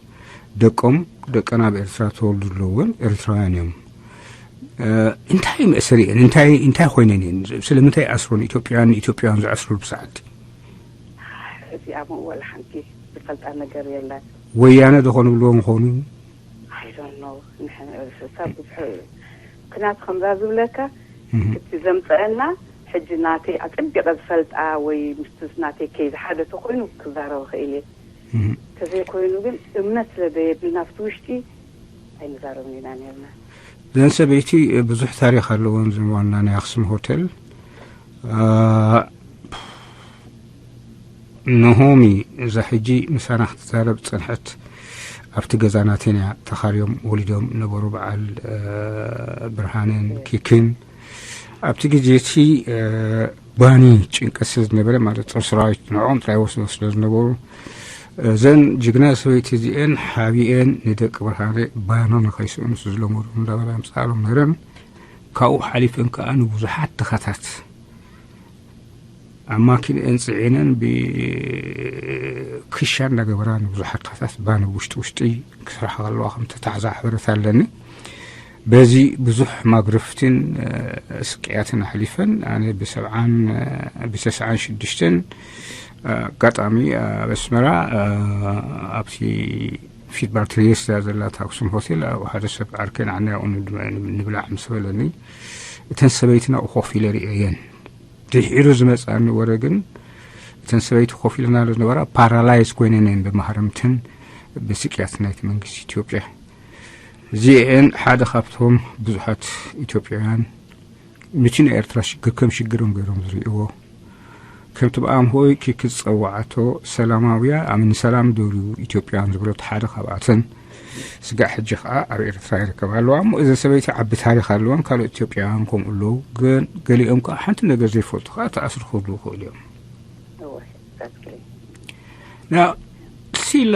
ደቆም ደቀን ኣብ ኤርትራ ተወልዱ ዘለውን ኤርትራውያን እዮም። እንታይ መእሰሪ እየን? እንታይ ኮይነን እየን? ስለምንታይ ኣስሮን ኢትዮጵያውያን ንኢትዮጵያውያን ዝኣስሩሉ ብሰዓት? እዚኣ ወላ ሓንቲ ዝፈልጣ ነገር የለን። ወያነ ዝኾኑ ብልዎም ኾኑ ኣይዶኖ ንሕንሳ ብዙሕ ምክንያቱ ከምዛ ዝብለካ እቲ ዘምፀአና ሕጂ ናተይ ኣፀቢቐ ዝፈልጣ ወይ ምስቲ ናተይ ከይዝ ሓደ ተኮይኑ ክዛረብ ክእል እየ። ተዘይኮይኑ ግን እምነት ስለ ዘየብልና ኣብቲ ውሽጢ ኣይንዛረብን ኢና ነርና። እዘን ሰበይቲ ብዙሕ ታሪክ ኣለዎን ዝዋና ናይ ኣክሱም ሆቴል። ነሆሚ እዛ ሕጂ ምሳና ክትዛረብ ዝጸንሐት ኣብቲ ገዛ ናተን እያ ተኻርዮም ወሊዶም ነበሩ በዓል ብርሃንን ኪክን። ኣብቲ ግዜ እቲ ባኒ ጭንቀት ስለ ዝነበረ ማለት ጦር ሰራዊት ንዕኦም ጥራይ ወስዶ ስለ ዝነበሩ እዘን ጅግና ሰበይቲ እዚኤን ሓቢኤን ንደቂ ብርሃነ ባኖ ንኸይስእኑ ስለዝለመዱ እንዳበላ ኣምፅኣሎም ነይረን። ካብኡ ሓሊፈን ከዓ ንብዙሓት ድኻታት ኣብ ማኪንአን ፅዒነን ብክሻ እንዳገበራ ንብዙሓት ድኻታት ባኒ ውሽጢ ውሽጢ ክስርሓ ከለዋ ከም ተታሕዛ ሕብረት ኣለኒ። በዚ ብዙሕ ማግርፍትን ስቅያትን ኣሕሊፈን ኣነ ብሰብዓን ብተስዓን ሽዱሽተን ኣጋጣሚ ኣብ ኣስመራ ኣብቲ ፊት ባርትሪየስ እያ ዘላ ኣክሱም ሆቴል ኣብ ሓደ ሰብ ዓርከን ዓናያኡ ንብላዕ ምስ በለኒ እተን ሰበይትና ኮፍ ኢለ ርእየን። ድሒሩ ዝመፅኣኒ ወረ ግን እተን ሰበይቲ ኮፍ ኢለናሉ ዝነበራ ፓራላይዝ ኮይነን እየን ብማህረምትን ብስቅያት ናይቲ መንግስቲ ኢትዮጵያ። እዚአን ሓደ ካብቶም ብዙሓት ኢትዮጵያውያን ነቲ ናይ ኤርትራ ሽግር ከም ሽግሮም ገይሮም ዝርእይዎ። ከምቲ ብኣምሆይ ኪክ ዝጸዋዓቶ ሰላማውያ ኣብ ንሰላም ደልዩ ኢትዮጵያውያን ዝበለት ሓደ ካብኣተን ስጋዕ ሕጂ ከኣ ኣብ ኤርትራ ይርከባ ኣለዋ። እሞ እዘን ሰበይቲ ዓቢ ታሪኽ ኣለወን፣ ካልኦት ኢትዮጵያውያን ከምኡ ኣለዉ። ግን ገሊኦም ከኣ ሓንቲ ነገር ዘይፈልጡ ከኣ ተኣስሩ ክህልዉ ይኽእሉ እዮም። እወ፣ exactly። ና ሲላ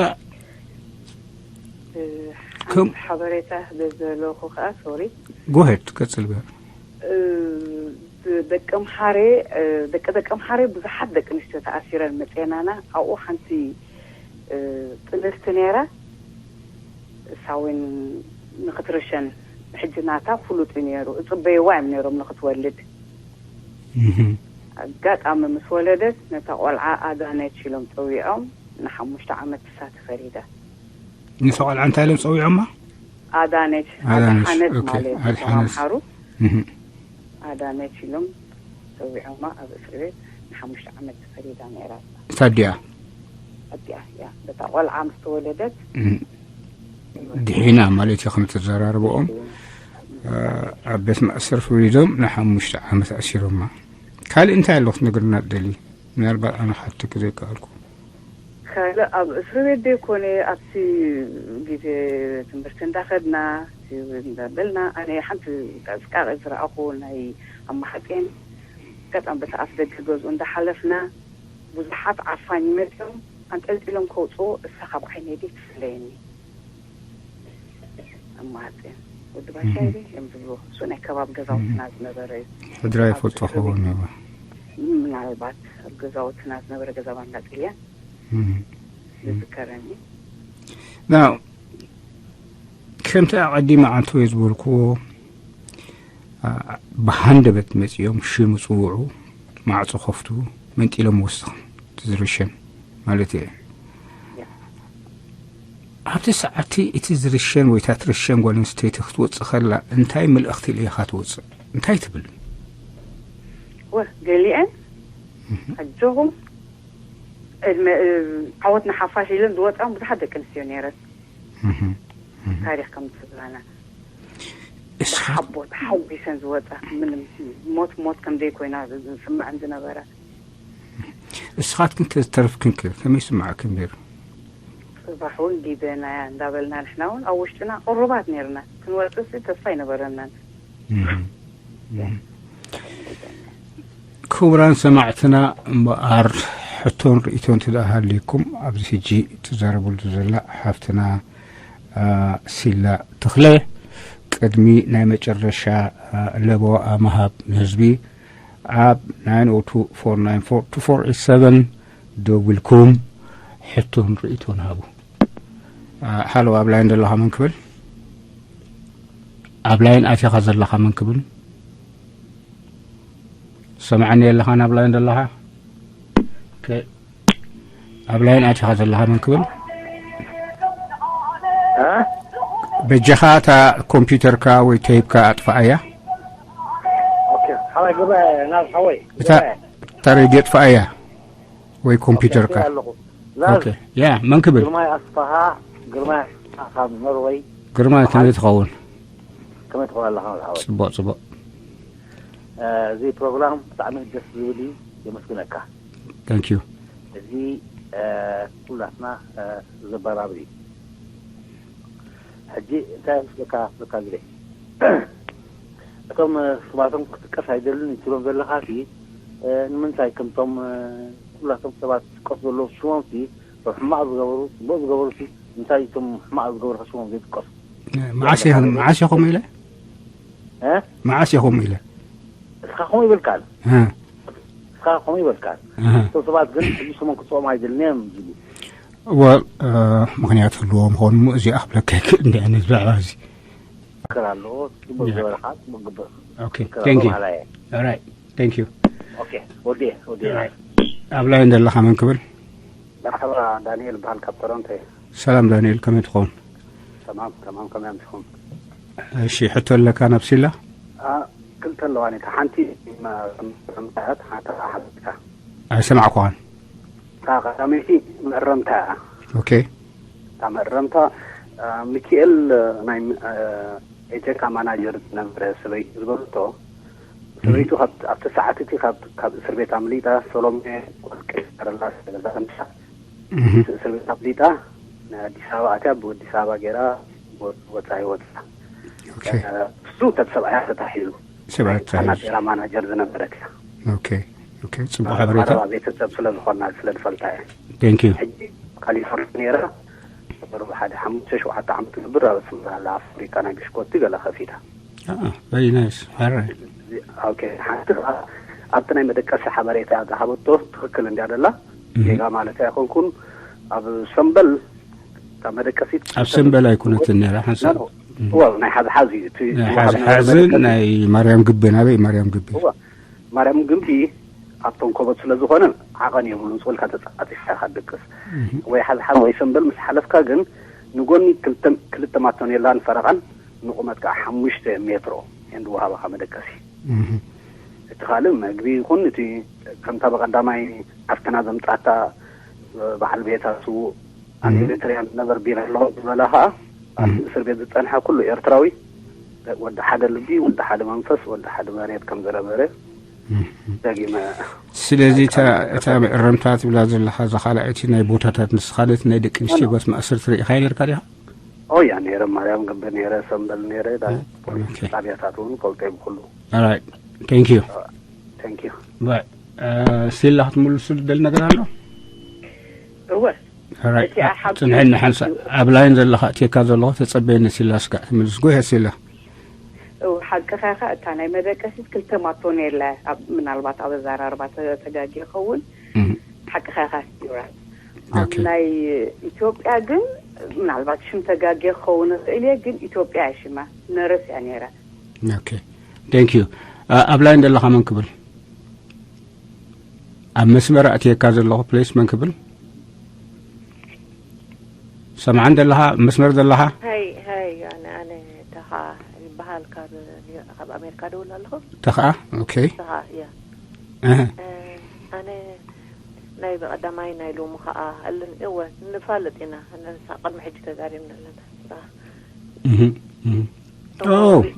ከም ሓበሬታ ዘለኹ ከኣ ሶሪ ጎሄድ ቀጽል በር ደቂ ኣምሓሬ ደቂ ደቂ ኣምሓሬ ብዙሓት ደቂ ኣንስትዮ ተኣሲረን መፅኤናና። ኣብኡ ሓንቲ ጥንስቲ ነይራ። እሳ እውን ንክትርሸን ሕጂ ናታ ፍሉጥ እዩ ነይሩ። እፅበይዋ እዮም ነይሮም ንክትወልድ። ኣጋጣሚ ምስ ወለደት ነታ ቆልዓ ኣዳነች ኢሎም ፀዊዖም ንሓሙሽተ ዓመት እሳ ተፈሪዳ። ንሳ ቆልዓ እንታይ ኢሎም ፀዊዖማ? ኣዳነች ኣዳነች፣ ኣድሓነት ኦኬ፣ ማለት እዩ ኣድሓነት። ኣምሓሩ። እህ። ኣዳነች ኢሎም ፀዊዖማ ኣብ እስሪ ቤት ንሓሙሽተ ዓመት ተፈሪዳ ነይራ። እታ ድያ? ኣዲኣ እያ በታ ቆልዓ ምስ ተወለደት ድሒና ማለት እዩ ከም ተዘራርበኦም ኣብ ቤት ማእሰር ፍሪዶም ንሓሙሽተ ዓመት ኣሲሮማ። ካልእ እንታይ ኣለኹ ትነግርና ትደሊ? ምናልባት ኣነ ሓተክ ዘይከኣልኩ። ካልእ ኣብ እስሪ ቤት ዘይኮነ ኣብቲ ግዜ ትምህርቲ እንዳኸድና እንዳበልና ኣነ ሓንቲ ጥንቃቄ ዝረኣኹ ናይ ኣማሓፅን ገጣም በቲ ኣፍ ደገ ገዝኡ እንዳሓለፍና ብዙሓት ዓፋኝ መፅኦም ኣንጠልጢሎም ከውፅኡ እሳ ካብ ዓይነይ ደይ ትፍለየኒ። ኣማሓፅን ወዲ ባሻይ ደይ እዮም ዝብሉ እሱ ናይ ከባቢ ገዛውትና ዝነበረ እዩ። ሕድራ ይፈልጦ ክኸውን እዩ። ምናልባት ኣብ ገዛውትና ዝነበረ ገዛ ባንዳ ጥልያን ዝዝከረኒ። ናው ከምቲ ኣቐዲመ ዓንተወይ ዝበልክዎ ብሃንደበት መፂኦም ሽም ፅውዑ ማዕፆ ከፍቱ መንጢሎም ወስኽ ትዝርሸን ማለት እየ። ኣብቲ ሰዓቲ እቲ ዝርሸን ወይ እታ ትርሸን ጓል ኣንስተይቲ ክትወጽእ ከላ እንታይ መልእኽቲ ኢኻ ትወጽእ? እንታይ ትብል? ወ ገሊአን ኣጆኹም ዕድመ ዓወት ንሓፋሽ ኢለን ዝወፃን ብዙሓት ደቂ ኣንስትዮ ነይረን። ታሪኽ ከም ትብላና እስኻ ተሓቦ ተሓጒሰን ዝወፃ ምንም ሞት ሞት ከም ዘይኮይና ዝስምዐን ዝነበረ። እስኻትክን ተተረፍክን ከ ከመይ ይስምዓክን ነይሩ? ፅባሕ እውን ጊደናያ እንዳበልና ንሕና እውን ኣብ ውሽጥና ቅሩባት ነይርና። ክንወፅእ ሲ ተስፋ ኣይነበረናን። ክቡራን ሰማዕትና እምበኣር ሕቶን ርእይቶን ትደኣ ሃልይኩም ኣብዚ ሕጂ ትዛረብሉ ዘላ ሓፍትና ሲላ ተኽለ ቅድሚ ናይ መጨረሻ ለበዋ ምሃብ ንህዝቢ ኣብ ናይን ኦ ቱ ፎር ናይን ፎር ቱ ፎር ኤት ሰቨን ደዊልኩም ሕቶን ርእይቶን ሃቡ። ሃሎ ኣብ ላይን ዘለኻ መን ክብል? ኣብ ላይን ኣቲኻ ዘለኻ መን ክብል? ሰምዓኒ የለኻን ኣብ ላይን ዘለኻ? ኣብ ላይን ኣቲኻ ዘለኻ መን ክብል? በጃኻ እታ ኮምፒውተርካ ወይ ቴይፕካ ኣጥፍኣያ። እታ ሬድዮ ኣጥፍኣያ ወይ ኮምፒውተርካ። ያ መን ክብል? ግርማይ ኣስፋሃ። ግርማይ ኣስፋሃ ካብ ኖርወይ። ግርማይ ከመይ ትኸውን? ከመይ ትኸውን ኣለኻ ሓወይ? ጽቡቕ ጽቡቕ። እዚ ፕሮግራም ብጣዕሚ ደስ ዝብል እዩ። የመስግነካ። Thank you። እዚ ኩላትና ዘበራብር እዩ። ሕጂ እንታይ ምስለካ ስለካ ግደ እቶም ስማቶም ክጥቀስ ኣይደልን ትብሎም ዘለኻ ሲ ንምንታይ ከምቶም ኩላቶም ሰባት ዝጥቀሱ ዘለዉ ሽሞም ሲ ሕማቕ ዝገበሩ ጽቡቕ ዝገበሩ ሲ እንታይ እቶም ሕማቕ ዝገበሩ ሽሞም ዘይጥቀሱ? መዓስ ኢኹም ኢለ መዓስ ኢኹም ኢለ እስኻ ከምኡ ይበልካል። እስኻ ከምኡ ይበልካል። እቶም ሰባት ግን ሕጂ ሽሞም ክጽኦም ኣይደልን እዮም ዝብሉ። ወል ምኽንያት ህልዎም ኾኑ እዚኣ ክብለካ ይክእል እንዲ ዓይነት ብዛዕባ እዚ። ክር ኣለዎ ጽቡቅ ዝበረኻ ጽቡቅ ግብር። ኦኬ ክር thank ኣለዎ you። በሃላይ እየ። Alright thank you። ኦኬ ወዴ ወዴ ኣብ ላይን ዘለኻ መን ክብል? መርሓባ ዳንኤል በሃል ካብ ቶሮንቶ እየ። ሰላም ዳንኤል ከመይ ትኸውን? ተማም ተማም ከመይ ኣምሲኹም? እሺ ሕቶ ኣለካ ናብ ሲላ? ክልተ ኣለዋ ኔታ ሓንቲ መምታት ሓንቲ ሓቢርካ ኣይሰማዕኩኻን። እታ ቀዳመይቲ መእረምታ እያ። ኦኬ እታ መእረምታ ሚኪኤል ናይ ኤጀካ ማናጀር ዝነበረ ሰበይቱ ዝበልቶ ሰበይቱ ኣብቲ ሰዓት እቲ ካብ እስር ቤት ኣምሊጣ ሰሎሜ ወርቂ ረላ ስለዛ ከምሳ እቲ እስር ቤት ኣፍሊጣ ናይ ኣዲስ ኣበባ ኣትያ ብኣዲስ ኣበባ ገይራ ወፃኢ ወፅኣ። እሱ ተብ ሰብኣያ ተታሒዙ ሰብኣያ ተታሒዙ። ናጤራ ማናጀር ዝነበረት እያ። ኦኬ ኦኬ፣ ጽቡቕ ሓበሬታ። ቀረባ ቤተሰብ ስለ ዝኾና ስለ ዝፈልጣ እየ። Thank you። ሕጂ ካሊፎርኒያ ነይራ። ቁሩብ ሓደ ሓሙሽተ ሸውዓተ ዓመት ትነብር ኣብ ኣስመራ ኣላ ፋብሪካ ናይ ብሽኮቲ ገለ ከፊታ። Ah, very nice. All right. ኦኬ ሓንቲ ኣብቲ ናይ መደቀሲ ሓበሬታ ዝሃበቶ ትኽክል እንድያ ደላ ጌጋ ማለት ኣይኮንኩን። ኣብ ሰምበል እታ መደቀሲት ኣብ ሰምበል ኣይኮነትን ነይራ ሓንሳብ እዋ ናይ ሓዝሓዝ እዩ እቲ ናይ ሓዝሓዝን ናይ ማርያም ግቢ ናበይ ማርያም ግቢ እዋ ማርያም ግቢ ኣብቶም ኮቦት ስለ ዝኾነ ዓቐን የብሉን። ጾልካ ተጻጻፊፍካ ኢኻ ትድቅስ። ወይ ሓዝሓዝ ወይ ሰምበል ምስ ሓለፍካ ግን ንጎኒ ክልተ ክልተ ማቶኔላን ፈረቓን ንቑመት ከዓ ሓሙሽተ ሜትሮ እየን ዝወሃባኻ መደቀሲ። እቲ ካልእ መግቢ ይኹን እቲ ከምታ ብቐዳማይ ሓፍትና ዘምጻታ በዓል ቤታ ስዉእ ኣብ ኤሪትርያ ዝነበር ቢራ ኣለዎ ዝበላ ከዓ ኣብቲ እስር ቤት ዝጸንሐ ኩሉ ኤርትራዊ ወዲ ሓደ ልቢ፣ ወዲ ሓደ መንፈስ፣ ወዲ ሓደ መሬት ከም ዝነበረ ደጊመ ስለዚ እታ እታ መእረምታ ትብላ ዘለኻ እዛ ካልኣይቲ ናይ ቦታታት ንስኻ ነቲ ናይ ደቂ ኣንስትዮ በት ማእሰርቲ ርኢኻዮ ነርካ ዲኻ? ኦያ ነይረ ማርያም ግቢ ነይረ ሰምበል ነይረ ጣብያታት እውን ፈልጦ ብኩሉ Alright thank you thank you ሲላ ክትምልሱ ዝደሊ ነገር ኣሎ? እወ ጽንሐኒ ሓንሳ ኣብ ላይን ዘለኻ እትየካ ዘለኹ ተጸበየኒ ሲላ ስጋዕ ትምልስ ጎ ሲላ ሓቅኻ ኢኻ እታ ናይ መደቀሲት ክልተ ማቶኔላ ምናልባት ኣብ ኣዘራርባ ተጋጊ ይኸውን ሓቅኻ ኢኻ ዩራ ኣብ ናይ ኢትዮጵያ ግን ምናልባት ሽም ተጋጊ ክኸውን ይኽእል እየ ግን ኢትዮጵያ እያ ሽማ ነረስ እያ ነይራ thank you ኣብ ላይን ዘለኻ መን ክብል ኣብ መስመር ኣእትየካ ዘለኹ ፕሌስ መን ክብል ሰምዓን ዘለኻ መስመር ዘለኻ? ሃይ ሃይ ኣነ ኣነ ተኻ ይበሃል ካብ ኒው- ካብ ኣሜሪካ ደውል ኣለኹ። ተኸኣ? ኦኬ። ተኻ እያ። እህ። እ፣ ኣነ ናይ ብቐዳማይ ናይ ሎሚ ኸዓ ኣለን እወ ንፋለጥ ኢና። ንሳ ቅድሚ ሕጂ ተዛሪብና ኣለና። ተኻ። እህ፣ እህ። ኦ፣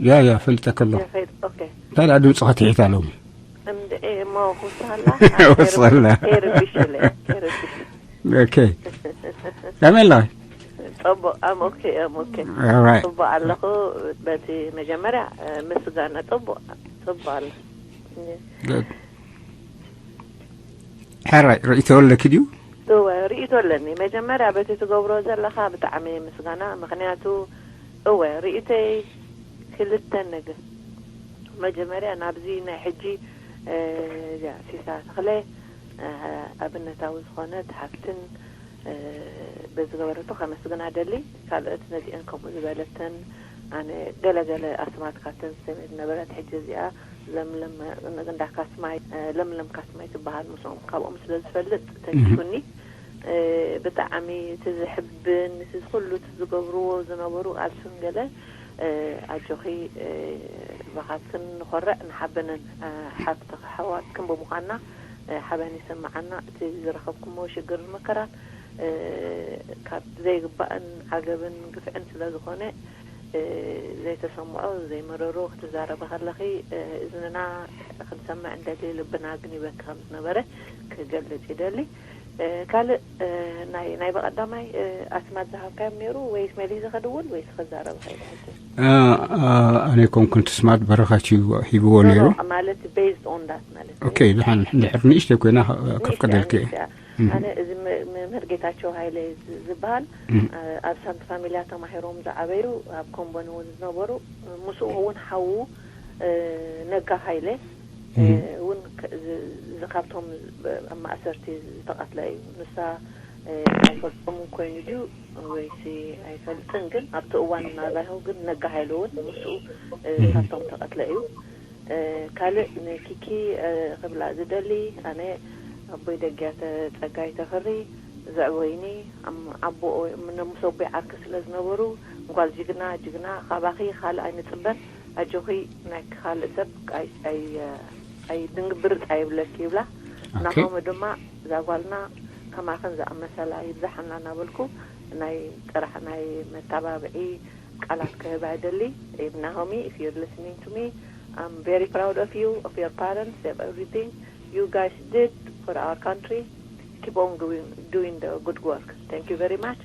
ያ ያ ፈልጠ ከሎ። የኸይድ ኦኬ። ታዲያ ድምፅኻ ትሒታ ሎሚ። እንድዒ እሞ ክውስኸላ ወስኸላ። ከይርብሽ ኢለ ከይርብሽ። ኦኬ። ከመይ ኣለኺ? ጽቡቅ ኣም ኦኬ ኣም ኦኬ። All right. ጽቡቅ ኣለኹ። በቲ መጀመርያ እ፣ ምስጋና ጽቡቅ ጽቡቅ ኣሎ። Good. ሕራይ ርእይቶ ኣለኪ ድዩ? እወ ርእይቶ ኣለኒ። መጀመርያ በቲ ትገብሮ ዘለኻ ብጣዕሚ ምስጋና። ምክንያቱ እወ ርእይተይ ክልተ ነገር። መጀመርያ ናብዚ ናይ ሕጂ እ፣ እዚኣ ሲሳ ተኽለ እ፣ ኣብነታዊ ዝኾነት ሓፍትን እ፣ በዚ ገበረቶ ከመስግና ደሊ። ካልኦት ነዚአን ከምኡ ዝበለተን ኣነ ገለገለ ኣስማት ካብተን ዝሰምየ ዝነበረት ሕጂ እዚኣ ለምለም እንዳ ካስማይ እ፣ ለምለም ካስማይ ትበሃል ምስኦም ካብኦም ስለ ዝፈልጥ ተንኪፉኒ። እ፣ ብጣዕሚ እቲ ዝሕብን እቲ ኩሉ እቲ ዝገብርዎ ዝነበሩ ቃልስን ገለ እ፣ ኣጆኺ እ፣ ብኻትክን ንኾርዕ ንሓበንን እ፣ ሓብቲ ኣሕዋትክን ብምዃንና እ፣ ሓበን ይስምዓና። እቲ ዝረኸብኩሞ ሽግርን መከራን እ፣ ካብ ዘይግባእን ዓገብን ግፍዕን ስለ ዝኾነ እ፣ ዘይተሰምዖ ዘይመረሮ ክትዛረቢ ከለኺ እ፣ እዝንና ክንሰምዕ እንደሊ ልብና ግን ይበኪ ከም ዝነበረ ክገልጽ ይደሊ። እ፣ ካልእ እ፣ ናይ ናይ በቐዳማይ እ፣ ኣስማት ዝሃብካዮም ነይሩ ወይስ መሊሰ ክድውል ወይስ ክዛረብ ኸይደ ሕጂ? ኣነ ኮንኩን ትስማት በረኸት እዩ ሂብዎ ነይሩ። ማለት based on that ማለት እዩ። ኦኬ፣ ድሓን እንድሕር ንእሽተይ ኮይና ከፍቅደልኪ እየ። ኣነ እዚ መምህር ጌታቸው ሃይለ ዝበሃል ኣብ ሳንት ፋሚልያ ተማሂሮም ዝዓበዩ ኣብ ኮምቦኒ እውን ዝነበሩ ምስኡ እውን ሓዉ ነጋ ሃይለ እውን ካብቶም ኣብ ማእሰርቲ ዝተቐትለ እዩ። ንሳ ኣይፈልጦም ኮይኑ ድዩ ወይሲ ኣይፈልጥን፣ ግን ኣብቲ እዋን ናባይሁ ግን ነጋ ሃይለ እውን ምስኡ ካብቶም ተቐትለ እዩ። ካልእ ንኪኪ ክብላ ዝደሊ ኣነ ኣቦይ ደግያተ ጸጋይ ተፈሪ ዘዕበይኒ ኣቦ ምስ ኣቦይ ዓርኪ ስለ ዝነበሩ ጓል ጅግና ጅግና ካባኺ ካልእ ኣይንጽበን ኣጆኺ ናይ ካልእ ሰብ ኣይ ኣይ ኣይድንግብርጽ ኣይብለኪ ይብላ። ናሆሚ ድማ እዛ ጓልና ከማኽን ዝኣመሰላ ይብዛሓና እናበልኩ ናይ ጥራሕ ናይ መተባብዒ ቃላት ክህብ ኣይደሊ። Nahomi, if you're listening to me, I'm very proud of you, of your parents, of everything you guys did for our country. Keep on doing, doing the good work. Thank you very much.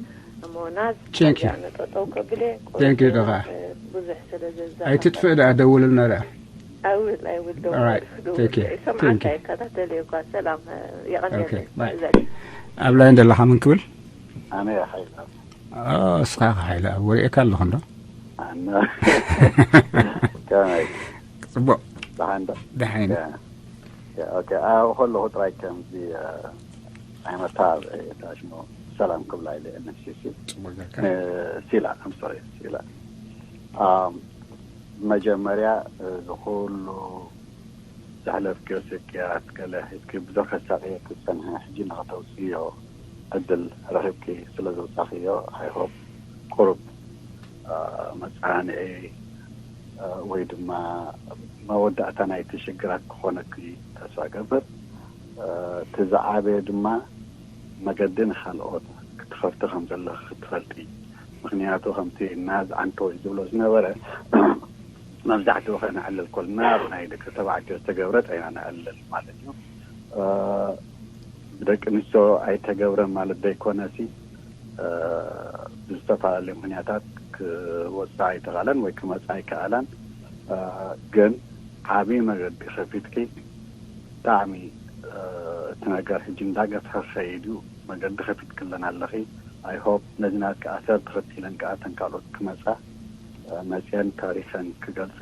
እሞ ናዝ Thank you. ነጠጠው ከብለ Thank you ደኻ። ብዙሕ ስለ ዘዛ ኣይትጥፍእ ደኣ ደውልና ደኣ። I will, I will do. All right. Take care. Thank you. ይከታተል እኳ ሰላም Okay. Bye. የቐንየለይ። ኣብ ላይን ዘለኻ ምን ክብል? ኣነ ሓይላ ኦ፣ እስኻ ኢኻ ሓይለ ኣብ ወሪኤካ ኣለኹ እንዶ። ኣነ ከመይ ጽቡቕ ደሓንዶ? ደሓይነ ኦኬ ኣብኡ ከለኹ ጥራይ ከምዚ ኣይመተባብዒ ታሽሞ ሰላም ክብላ ኢለ ኤንኤፍሲሲ ጽቡቕ ጌርካ ሲላ ኣም ሶሪ ሲላ ኣም መጀመርያ እዚ ኩሉ ዘሕለፍክዮ ስቅያት ገለ ሒዝኪ ብዙሕ ከሳቅየኪ ዝጸንሐ ሕጂ ንኸተውጽእዮ ዕድል ረኺብኪ ስለ ዘውጻኽዮ I hope ቁሩብ መጸናንዒ ወይ ድማ መወዳእታ ናይቲ ሽግራት ክኾነኪ ተስፋ እገብር። እቲ ዝዓበየ ድማ መገዲ ንኻልኦት ክትኸፍቲ ከም ዘለኺ ክትፈልጢ። ምኽንያቱ ከምቲ ናዝ ዓንተወይ ዝብሎ ዝነበረ መብዛሕትኡ ከነዕልል ኮልና ኣብ ናይ ደቂ ተባዕትዮ ዝተገብረ ጸይና ነዕልል ማለት እዩ። ብደቂ ኣንስትዮ ኣይተገብረን ማለት ዘይኮነሲ ብዝተፈላለዩ ምኽንያታት ክወፅኣ ኣይተኽኣለን ወይ ክመፅኣ ኣይከኣላን። ግን ዓብዪ መገዲ ከፊትኪ ብጣዕሚ እቲ ነገር ሕጂ እንዳገፍሐ ክኸይድ እዩ። መገዲ ከፊትክለን ኣለኺ። I hope ነዚ ናትኪ ኣሰር ተኸቲለን ከዓ እተን ካልኦት ክመፃ መፅአን ታሪኸን ክገልፃ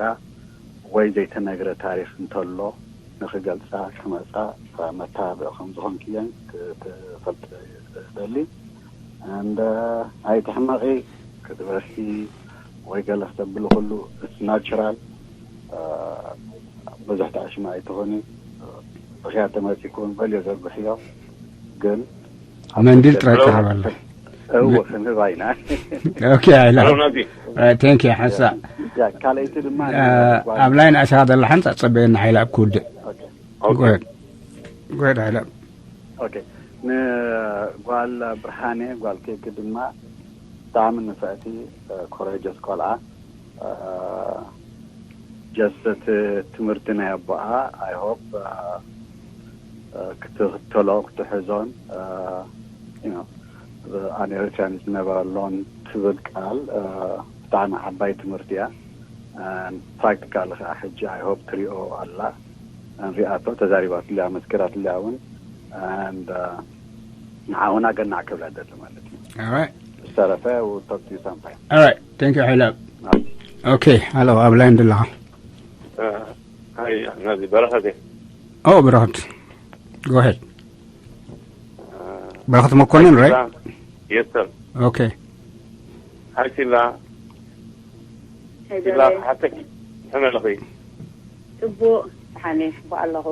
ወይ ዘይተነግረ ታሪኽ እንተሎ ንኽገልፃ ክመፃ መተባብዒ ከም ዝኾንክየን ክትፈልጢ ደሊ። And ኣይትሕመቒ ክትበኪ ወይ ገለ ክተብሊ ኩሉ it's natural። ብዙሕ ተኣሽማ ኣይትኾኒ። ብኽያ ተመፂ ክውን በልዮ ዘርግሕዮ ግን መንዲል ጥራይ ቀረብ ኣላ። እወ ክንህባ ኢና። Okay, I love. ናዚ Uh, thank you, ሓንሳ. ያ ካልኣይቲ ድማ Uh, ኣብ ላይን ኣሻኻ ዘላ ሓንሳ ጸበየና ሓይላ ኣብ ክውድእ። ኦኬ። ኦኬ Go ahead, ሓይላ። ኦኬ። ንጓል ብርሃኔ ጓል ኬክ ድማ ብጣዕሚ ንፍዕቲ ኮረጀስ ቆልዓ። ጀስት ትምህርቲ ናይ ኣቦኣ I hope ክትኽተሎ ክትሕዞን ኣን ኤርትራን ዝነበረሎን ትብል ቃል ብጣዕሚ ዓባይ ትምህርቲ እያ። ፕራክቲካል ከዓ ሕጂ I hope ትሪኦ ኣላ። ሪኣቶ ተዛሪባትሉ እያ መስኪራትሉ እያ እውን ንዓሁና ገናዕ ክብላ ደሊ ማለት እዩ። All right. ዝተረፈ ውቶት እዩ ሳምፓይ All right. Thank you, ሓይላ። Okay, hello, ኣብ ላይን ዘለኻ። ሃይ ናዚ በረኸት እየ Oh, ብረኸት። Go ahead. በረኸት መኮንን, right? የስ ሰር Okay. ሃይ ሲላ ሲላ ክሓተኪ ከመይ ኣለኺ ጽቡቅ ሓኔ ጽቡቅ ኣለኹ።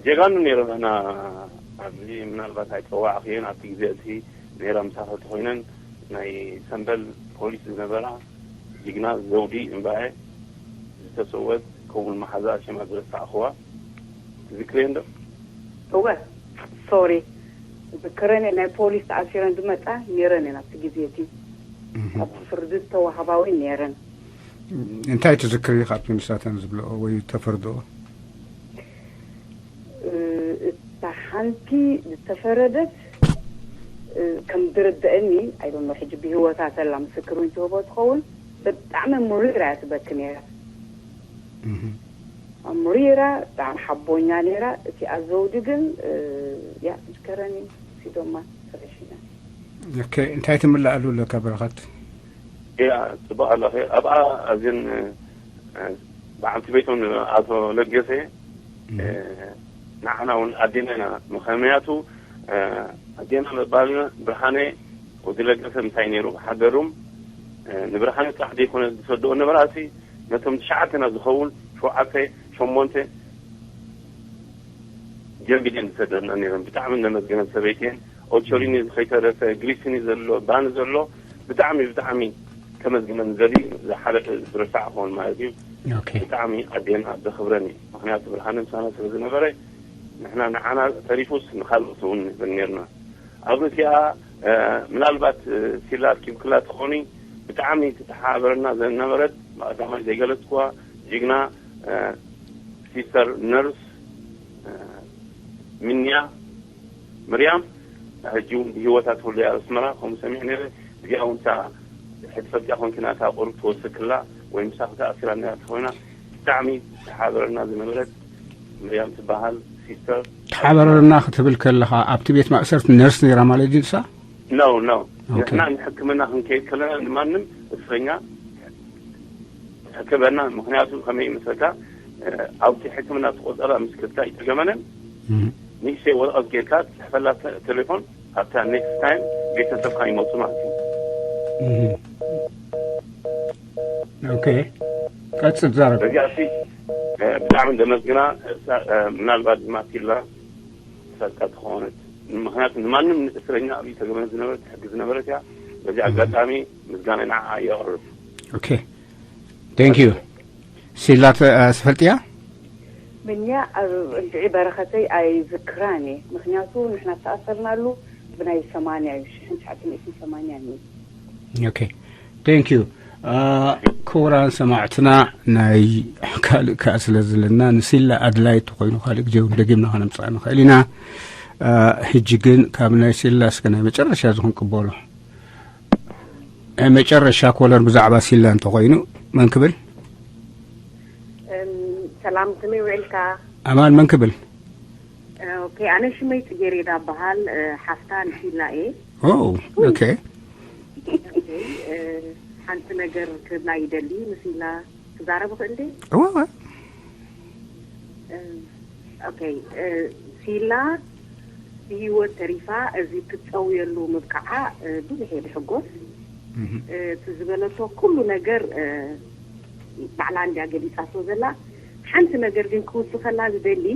ጀጋኑ ነይሮም እና ኣብዚ ምናልባት ኣይፀዋዕኽየን ኣብቲ ግዜ እቲ ነይራ ምሳኺ ተኮይነን ናይ ሰምበል ፖሊስ ዝነበራ ጅግና ዘውዲ እምበኣየ ዝተሰወት ከምኡውን መሓዛ ሽማ ዝረሳዕኽዋ ትዝክርየን ዶ እወ ሶሪ ዝክረን ናይ ፖሊስ ተኣሲረን ዝመፃ ነይረን እየን ኣብቲ ግዜ እቲ ኣብቲ ፍርዲ ዝተዋህባዊ ነይረን እንታይ ትዝክሪ ካብቲ ንሳተን ዝብልኦ ወይ ተፈርድኦ? እታ ሓንቲ ዝተፈረደት ከም ዝርድአኒ ኣይዶኖ ሕጂ ብህይወታ ተላ ምስክር እውን ትህቦ ትኸውን ብጣዕሚ ሙሪራ እያ ትበኪ ነይራ ሙሪራ ብጣዕሚ ሓቦኛ ነይራ እቲኣ ዘውዲ ግን ያ ዝከረኒ ሲዶማ ተረሽና Okay, እንታይ ትምልኣሉ ኣለካ በረኸት? ያ ጽቡቅ ኣለኺ ኣብኣ ኣብዘን ብዓልቲ ቤቶም ኣቶ ለገሰ ንዓና እውን ኣዴና ኢና ምክንያቱ ኣዴና ምባልና ብርሃነ ወዲ ለገሰ ምሳይ ነይሩ ሓደሩም ንብርሃነ ጥራሕ ዘይኮነ ዝሰድኦ ነበራሲ ነቶም ትሽዓተና ዝኸውን ሸውዓተ ሸሞንተ ጀምቢደን ዝሰደና ነይረን ብጣዕሚ እነመስገነን ሰበይተን ኦቾሪኒ ከይተረፈ ግሪስኒ ዘሎ ባኒ ዘሎ ብጣዕሚ ብጣዕሚ ከመስግነን ዘዲ ዝሓለፈ ዝረሳዕ ክኾን ማለት እዩ Okay. ብጣዕሚ ኣዴና ዘኽብረን እዩ ምክንያቱ ብርሃነ ምሳና ስለ ዝነበረ ንሕና ንዓና ተሪፉስ ንካልኦት እውን ንብል ነርና ኣብ ርእሲኣ ምናልባት ሲላ ኪብክላ ትኾኒ ብጣዕሚ ትተሓባበረና ዝነበረት ብቀዳማይ ዘይገለጽክዋ ጅግና ሲስተር ነርስ ምንያ ምርያም ሕጂ እውን ብህይወታ ትህሉ እያ ኣስመራ ከምኡ ሰሚዕ ነይረ እዚኣ እውን እታ ሕድ ፈልጢያ ኮንኪና እታ ቁሩብ ትወስክላ ወይ ምሳኺ ተኣሲራ ነራ ተኾይና ብጣዕሚ ተሓበረና ዝነበረት ምርያም ትበሃል ሲስተር ተሓበረና ክትብል ከለኻ ኣብቲ ቤት ማእሰርቲ ነርስ ነይራ ማለት ድዩ ንሳ? ነው ነው Okay. ንሕና ንሕክምና ክንከይድ ከለና ንማንም እስረኛ ሕክበና ምክንያቱ ከመይ መስለካ ኣብቲ ሕክምና ተቆፀራ ምስ ከድካ ይጠገመንን ንእሽተይ ወረቐት ጌርካ ትፅሕፈላ ቴሌፎን ኣብታ ኔክስት ታይም ቤተሰብካ ይመፁ ማለት እዩ Okay. ቀጽል ዛረብ። በዚኣ ሲ ብጣዕሚ እንደመስግና ምናልባት ድማ ፊላ ትፈልጣ ተኾነት ምክንያቱ ንማንም እስረኛ ኣብ ተገመነ ዝነበረት ትሕጊ ዝነበረት እያ በዚ ኣጋጣሚ ምስጋና ንዓ የቕርብ Okay. Thank you. ሲላ ትፈልጥያ? ምንያ ኣብ እንድዒ በረኸተይ ኣይዝክራን እየ ምክንያቱ ንሕና ዝተኣሰርናሉ ብናይ ሰማንያ እዩ ሽሕን ትሽዓተ ሚእትን ሰማንያን እዩ Okay. Thank you. ክቡራን ሰማዕትና ናይ ካልእ ከዓ ስለ ዘለና ንሲላ ኣድላይ ተኮይኑ ካልእ ግዜ እውን ደጊምና ከነምፅኣ ንኽእል ኢና ሕጂ ግን ካብ ናይ ሲላ እስከ ናይ መጨረሻ እዚ ክንቅበሎ ናይ መጨረሻ ኮለር ብዛዕባ ሲላ እንተኮይኑ መን ክብል ሰላም ከመይ ውዕልካ ኣማን መን ክብል ኦኬ ኣነ ሽመይ ፅጌሬዳ በሃል ሓፍታ ንሲላ እየ Oh, okay. ሓንቲ ነገር ክብላ ይደሊ ንሲላ ክዛረብ ክእል ድ እወ እወ ኦኬ ሲላ ብህይወት ተሪፋ እዚ ክትፀውየሉ ምብቃዓ ብዙሕ እየ ድሕጎስ እቲ ዝበለቶ ኩሉ ነገር ባዕላ እንድያ ገሊፃቶ ዘላ ሓንቲ ነገር ግን ክውስኸላ ዝደሊ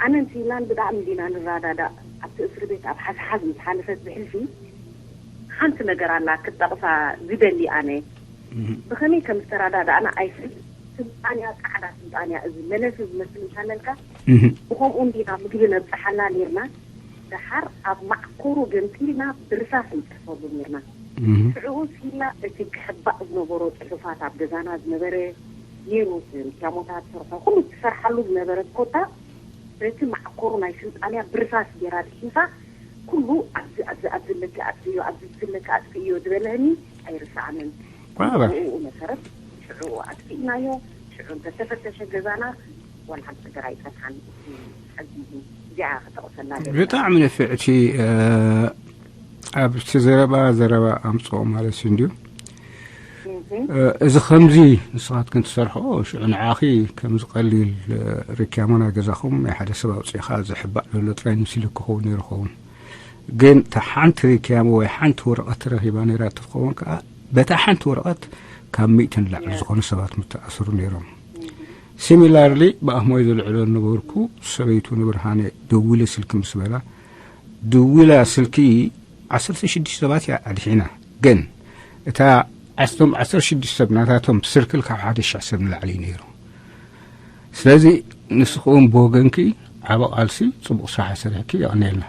ኣነን ሲላን ብጣዕሚ ዲና ንራዳዳእ ኣብቲ እስሪ ቤት ኣብ ሓዝሓዝ ምስ ሓለፈት ብሕልፊ ሓንቲ ነገር ኣላ ክጠቕሳ ዝደሊ ኣነ። ብኸመይ ከም ዝተረዳዳእና ኣይፈልጥ። ስልጣንያ፣ ጻዕዳ ስልጣንያ፣ እዚ መለስ ዝመስል እንተሃለልካ፣ ብኸምኡ እንዲና ምግቢ ነብጽሓላ ኔርና። ደሓር ኣብ ማዕኮሩ ገምጢልና ብርሳስ ንጽሕፈሉ ኔርና። ሽዑ ሲላ እቲ ክሕባእ ዝነበሮ ጽሑፋት፣ ኣብ ገዛና ዝነበረ ኔሩ፣ ሪክላሞታት ትሰርሖ፣ ኩሉ ትሰርሓሉ ዝነበረት ኮታ፣ በቲ ማዕኮሩ ናይ ስልጣንያ ብርሳስ ጌራ ድሒሳ፣ ኩሉ ኣብዚ፣ ኣብዚ፣ ኣብዚ ኣለኪ ኣጥፍእዮ፣ ኣብዚ፣ ኣብዚ ኣለኪ ኣጥፍእዮ ዝበለኒ ኣይርስዓንን። ብኡ መሰረት ሽዑ ኣጥፊእናዮ። ሽዑ እንተተፈተሸ ገዛና፣ ዋላ ሓንቲ ነገር ኣይጸንሓን። ሕጂ እዚኣ ክጠቕሰላ ደሊ። ብጣዕሚ ንፍዕቲ። ኣብቲ ዘረባ፣ ዘረባ ኣምጽኦ ማለት እዩ እንድዩ። እዚ ከምዚ ንስኻትክን ትሰርሖ፣ ሽዑ ንዓኺ ከምዚ ቀሊል ሪክላሞ ናይ ገዛኹም ናይ ሓደ ሰብ ኣውጺእኻ ዝሕባእ ዘሎ ጥራይ ንምሲልኪ ክኸውን ነይሩ ክኸውን። ግን እታ ሓንቲ ሪክላሞ ወይ ሓንቲ ወረቐት ተረኺባ ነይራ ትኸውን ከኣ፣ በታ ሓንቲ ወረቐት ካብ ሚእቲ ንላዕሊ ዝኾኑ ሰባት ምተኣሰሩ ነይሮም። ሲሚላርሊ፣ ብኣህሞይ ዘልዕሎ ነበርኩ። ሰበይቱ ንብርሃነ ደዊለ ስልኪ ምስ በላ፣ ድዊላ ስልኪ ዓሰርተ ሽዱሽተ ሰባት እያ ኣድሒና። ግን እታ ዓስቶም ዓሰርተ ሽዱሽተ ሰብ ናታቶም ስርክል ካብ ሓደ ሽሕ ሰብ ንላዕሊ እዩ ነይሩ። ስለዚ ንስኹም ብወገንኪ ዓቢ ቃልሲ፣ ጽቡቕ ስራሕ ሰሪሕኪ፣ የቐንየልና።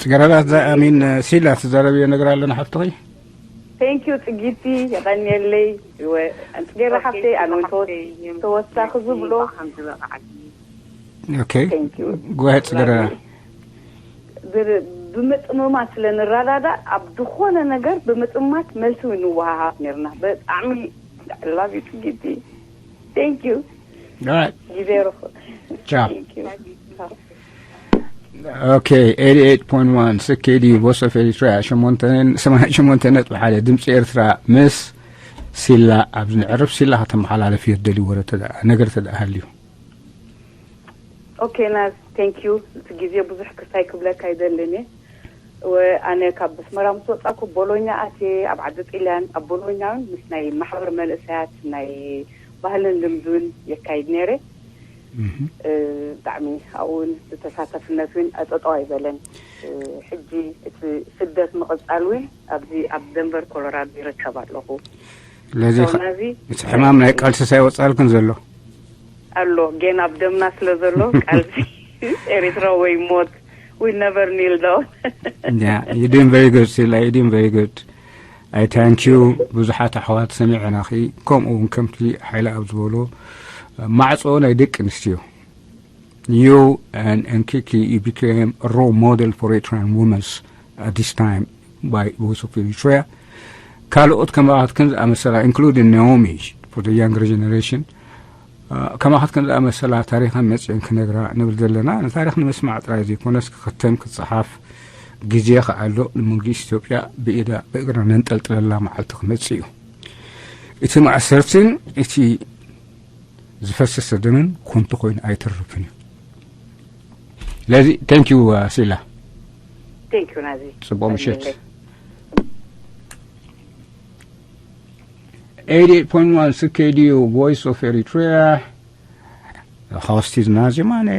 ጽገረዳ፣ እዛ ኣሚን ሲላ ትዛረብዮ ነገር ኣለና ሓፍትኺ? ቴንክ ዩ ጽጊቲ፣ የቐንየለይ። ወ-፣ ጽጌራ ሓፍተይ፣ ኣነ እውን ተወስ-፣ ተወሳኺ ዝብሎ ኦኬ። ጎሄድ ጽገረዳ። ብር-፣ ብምጥምማት ስለ ንረዳዳእ፣ ኣብ ዝኾነ ነገር ብምጥማት መልሲ እውን ንወሃሃብ ነርና። ብጣዕሚ ላቭ ዩ ጽጊቲ። ቴንክ ዩ። ግዜ ርኹ። ቻው። ኦኬ። ኤይትይ ኤይት ፖይንት ዋን ስኬዲ ቮይስ ኦፍ ኤሪትሪያ፣ ሸሞንተ፣ ሰማንያ ሸሞንተ ነጥቢ ሓደ ድምፂ ኤርትራ ምስ ሲላ ኣብዚ ንዕርፍ። ሲላ ከተመሓላለፍ እየ ትደልዩ ወረ ተደኣ፣ ነገር ተደኣ ሃልዩ። ኦኬ ናዝ፣ ቴንክ ዩ። እቲ ግዜ ብዙሕ ክስታይ ክብለካ ኣይደልን እየ። ወ-፣ ኣነ ካብ ኣስመራ ምስ ወጻኩ ቦሎኛ ኣትየ፣ ኣብ ዓዲ ጥልያን፣ ኣብ ቦሎኛ እውን ምስ ናይ ማሕበር መንእሰያት ናይ ባህልን ልምድን የካይድ ነይረ። እ፣ ብጣዕሚ ኣብኡ እውን ዝተሳተፍነት እውን ጠጠው ኣይበለን። እ፣ ሕጂ እቲ ስደት ምቕጻል እውን ኣብዚ ኣብ ደንቨር ኮሎራዶ ይርከብ ኣለኹ። ስለዚ ኸ-፣ ናዚ እቲ ሕማም ናይ ቃልስስ ኣይወጻልክን ዘሎ? ኣሎ፣ ጌና ኣብ ደምና ስለ ዘሎ፣ ቃልሲ ኤሪትራ ወይ ሞት፣ we never kneel down። Yeah, you doing very good, ሲላ, you doing very good. I thank you. ብዙሓት ኣሕዋት ሰሚዐናኺ፣ ከምኡ እውን ከምቲ ሓይለ ኣብ ዝበሎ፣ ማዕጾ ናይ ደቂ ኣንስትዮ። You and Nkiki, you became a role model for Eritrean women at this time by Voice of Eritrea. ካልኦት ከማኻትክን ዝኣመሰላ፣ including Naomi, for the younger generation, ከማኻትክን ዝኣመሰላ ታሪኸን መጺአን ክነግራ ንብል ዘለና። ንታሪኽ ንምስማዕ ጥራይ ዘይኮነስ፣ ክኽተም፣ ክጸሓፍ ግዜ ከኣ ኣሎ። ንመንግስቲ ኢትዮጵያ ብኢዳ ብእግራ ነንጠልጥለላ መዓልቲ ክመጽእ እዩ። እቲ ማእሰርትን እቲ ዝፈሰሰ ደምን ኮንቱ ኮይኑ ኣይተርፍን እዩ። ስለዚ፣ thank you, uh, ሲላ። Thank you ናዚ። ጽቡቕ ምሽት። Eighty-eight point one C K D U, Voice of Eritrea. The host is Nazi Mane.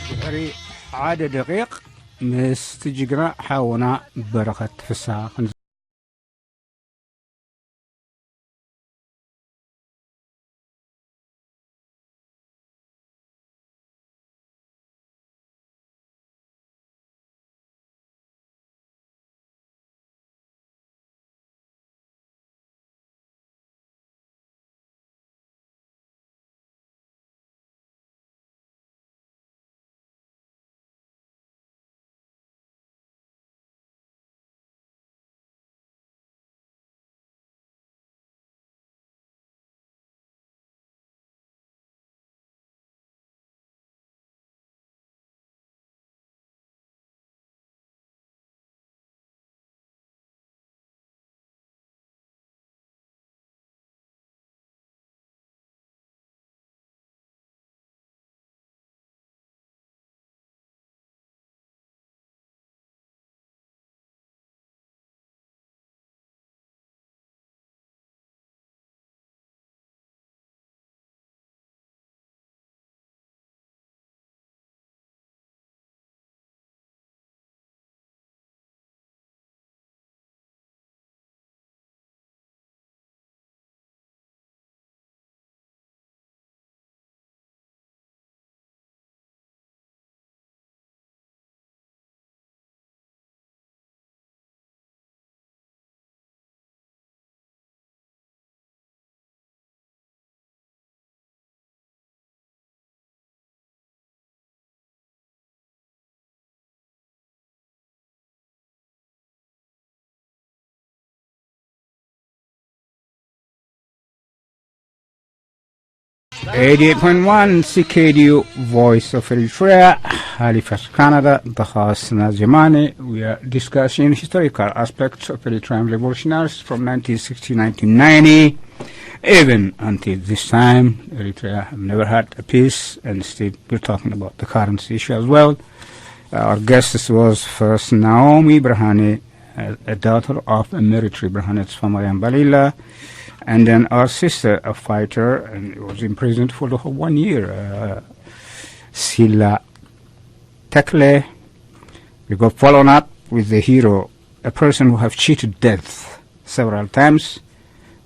ድሕሪ ሓደ ደቂቕ ምስቲ ጅግና ሓውና በረኸት ፍስሃ ክንዘ- eighty-eight point one C K D U Voice of Eritrea, Halifax, Canada. This is Nazimani. We are discussing historical aspects of Eritrean revolutionaries from nineteen sixty-nine to ninety. Even until this time, Eritrea have never had a peace, and still we're talking about the current issue as well. Our guest was first Naomi Brahane, a, a daughter of a military Brahane Tfamarian Balila, and then our sister, a fighter, and was imprisoned for the whole one year, uh, Sila Tekle. We got followed up with the hero, a person who have cheated death several times.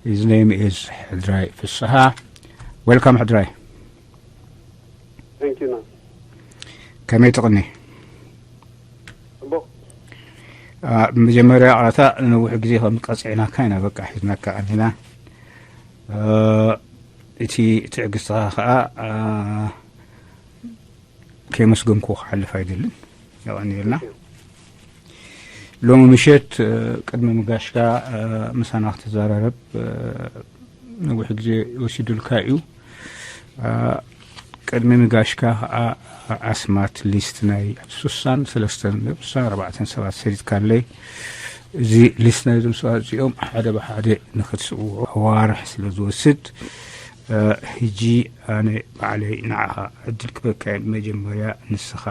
His name is ሕድራይ ፍስሃ። Welcome ሕድራይ። Thank you. ከመይ ትቕኒ? ጽቡቕ። ብመጀመርያ ቃታ ነዊሕ ግዜ ከም ቀጽዕናካ ኢና፣ በቃ ሒዝናካ ቀኒና። እቲ ትዕግስትኻ ከዓ ከየመስገንኩ ክሓልፍ ኣይደልን። የቐንየልና። ሎሚ ምሸት ቅድሚ ምጋሽካ ምሳና ክትዘራረብ ነዊሕ ግዜ ወሲዱልካ እዩ። ቅድሚ ምጋሽካ ከዓ ኣስማት ሊስት ናይ ሱሳን ሰለስተን ሱሳን ኣርባዕተን ሰባት ሰዲድካለይ። እዚ ሊስት ናይ ዞም ሰባት እዚኦም ሓደ ብሓደ ንክትስውዖ ኣዋርሕ ስለ ዝወስድ ሕጂ ኣነ ባዕለይ ንዓኻ ዕድል ክበካ እየ። መጀመርያ ንስኻ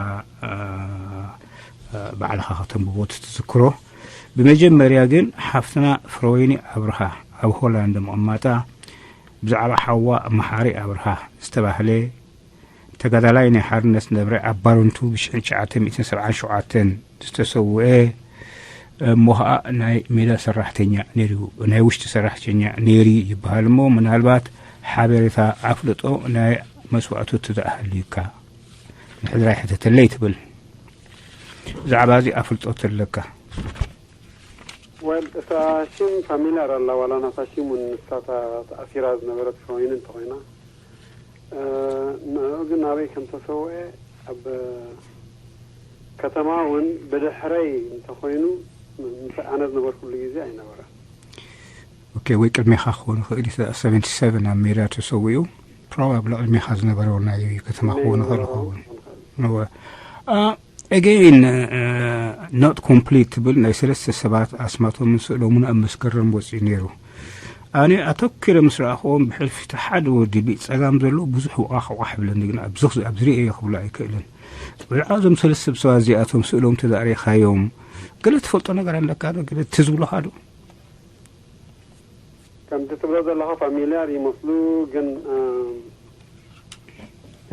ባዕልኻ ከተንብቦ ትዝክሮ። ብመጀመርያ ግን ሓፍትና ፍረወይኒ ኣብርሃ ኣብ ሆላንድ ምቕማጣ ብዛዕባ ሓዋ መሓሪ ኣብርሃ ዝተባህለ ተጋዳላይ ናይ ሓርነት ዝነበረ ኣብ ባረንቱ ብ1977 ዝተሰውአ እሞ ኸዓ ናይ ሜዳ ሰራሕተኛ ነይሩ፣ ናይ ውሽጢ ሰራሕተኛ ነይሩ ይበሃል። እሞ ምናልባት ሓበሬታ ኣፍልጦ ናይ መስዋእቱ ትዝኣሃልዩካ ንሕድራይ ሕተተለይ ትብል። ብዛዕባ እዚ ኣፍልጦ ተለካ? ወል እታ ሽም ፋሚልያር ኣላ፣ ዋላ ናታ ሽም እውን ንሳ እታ ተኣሲራ ዝነበረት ኮይኑ እንተኾይና፣ ንዕኡ ግን ናበይ ከም ተሰውአ ኣብ ከተማ እውን ብድሕረይ እንተኾይኑ፣ ምስ ኣነ ዝነበርኩሉ ግዜ ኣይነበረን። ኦኬ፣ ወይ ቅድሜኻ ክኸውን ይኽእል እዩ። ሰቨንቲ ሰቨን ኣብ ሜዳ ተሰዊኡ፣ ፕሮባብሊ ቅድሜኻ ዝነበረ ናይ ከተማ ክኸውን ይኽእል ይኸውን። እወ። ኣገይን ኖት ኮምፕሊት ትብል ናይ ሰለስተ ሰባት ኣስማቶምን ስእሎምን ኣብ መስከረም ወፂኡ ነይሩ። ኣነ ኣተኪረ ምስ ረኣኽዎም ብሕልፊ እቲ ሓደ ወዲ ብጸጋም ዘሎ ብዙሕ ውቓ ክቋሕ ይብለኒ፣ ግን ኣብዚ ኣብዚ ርእየ ክብሎ ኣይክእልን። ብዛዕባ እዞም ሰለስተ ሰባት እዚኣቶም ስእሎም ተዛሪኻዮም ገለ ትፈልጦ ነገር ኣለካ ዶ? ገለ ትዝብሎኻ ዶ? ከምቲ ትብሎ ዘለኻ ፋሚልያር ይመስሉ፣ ግን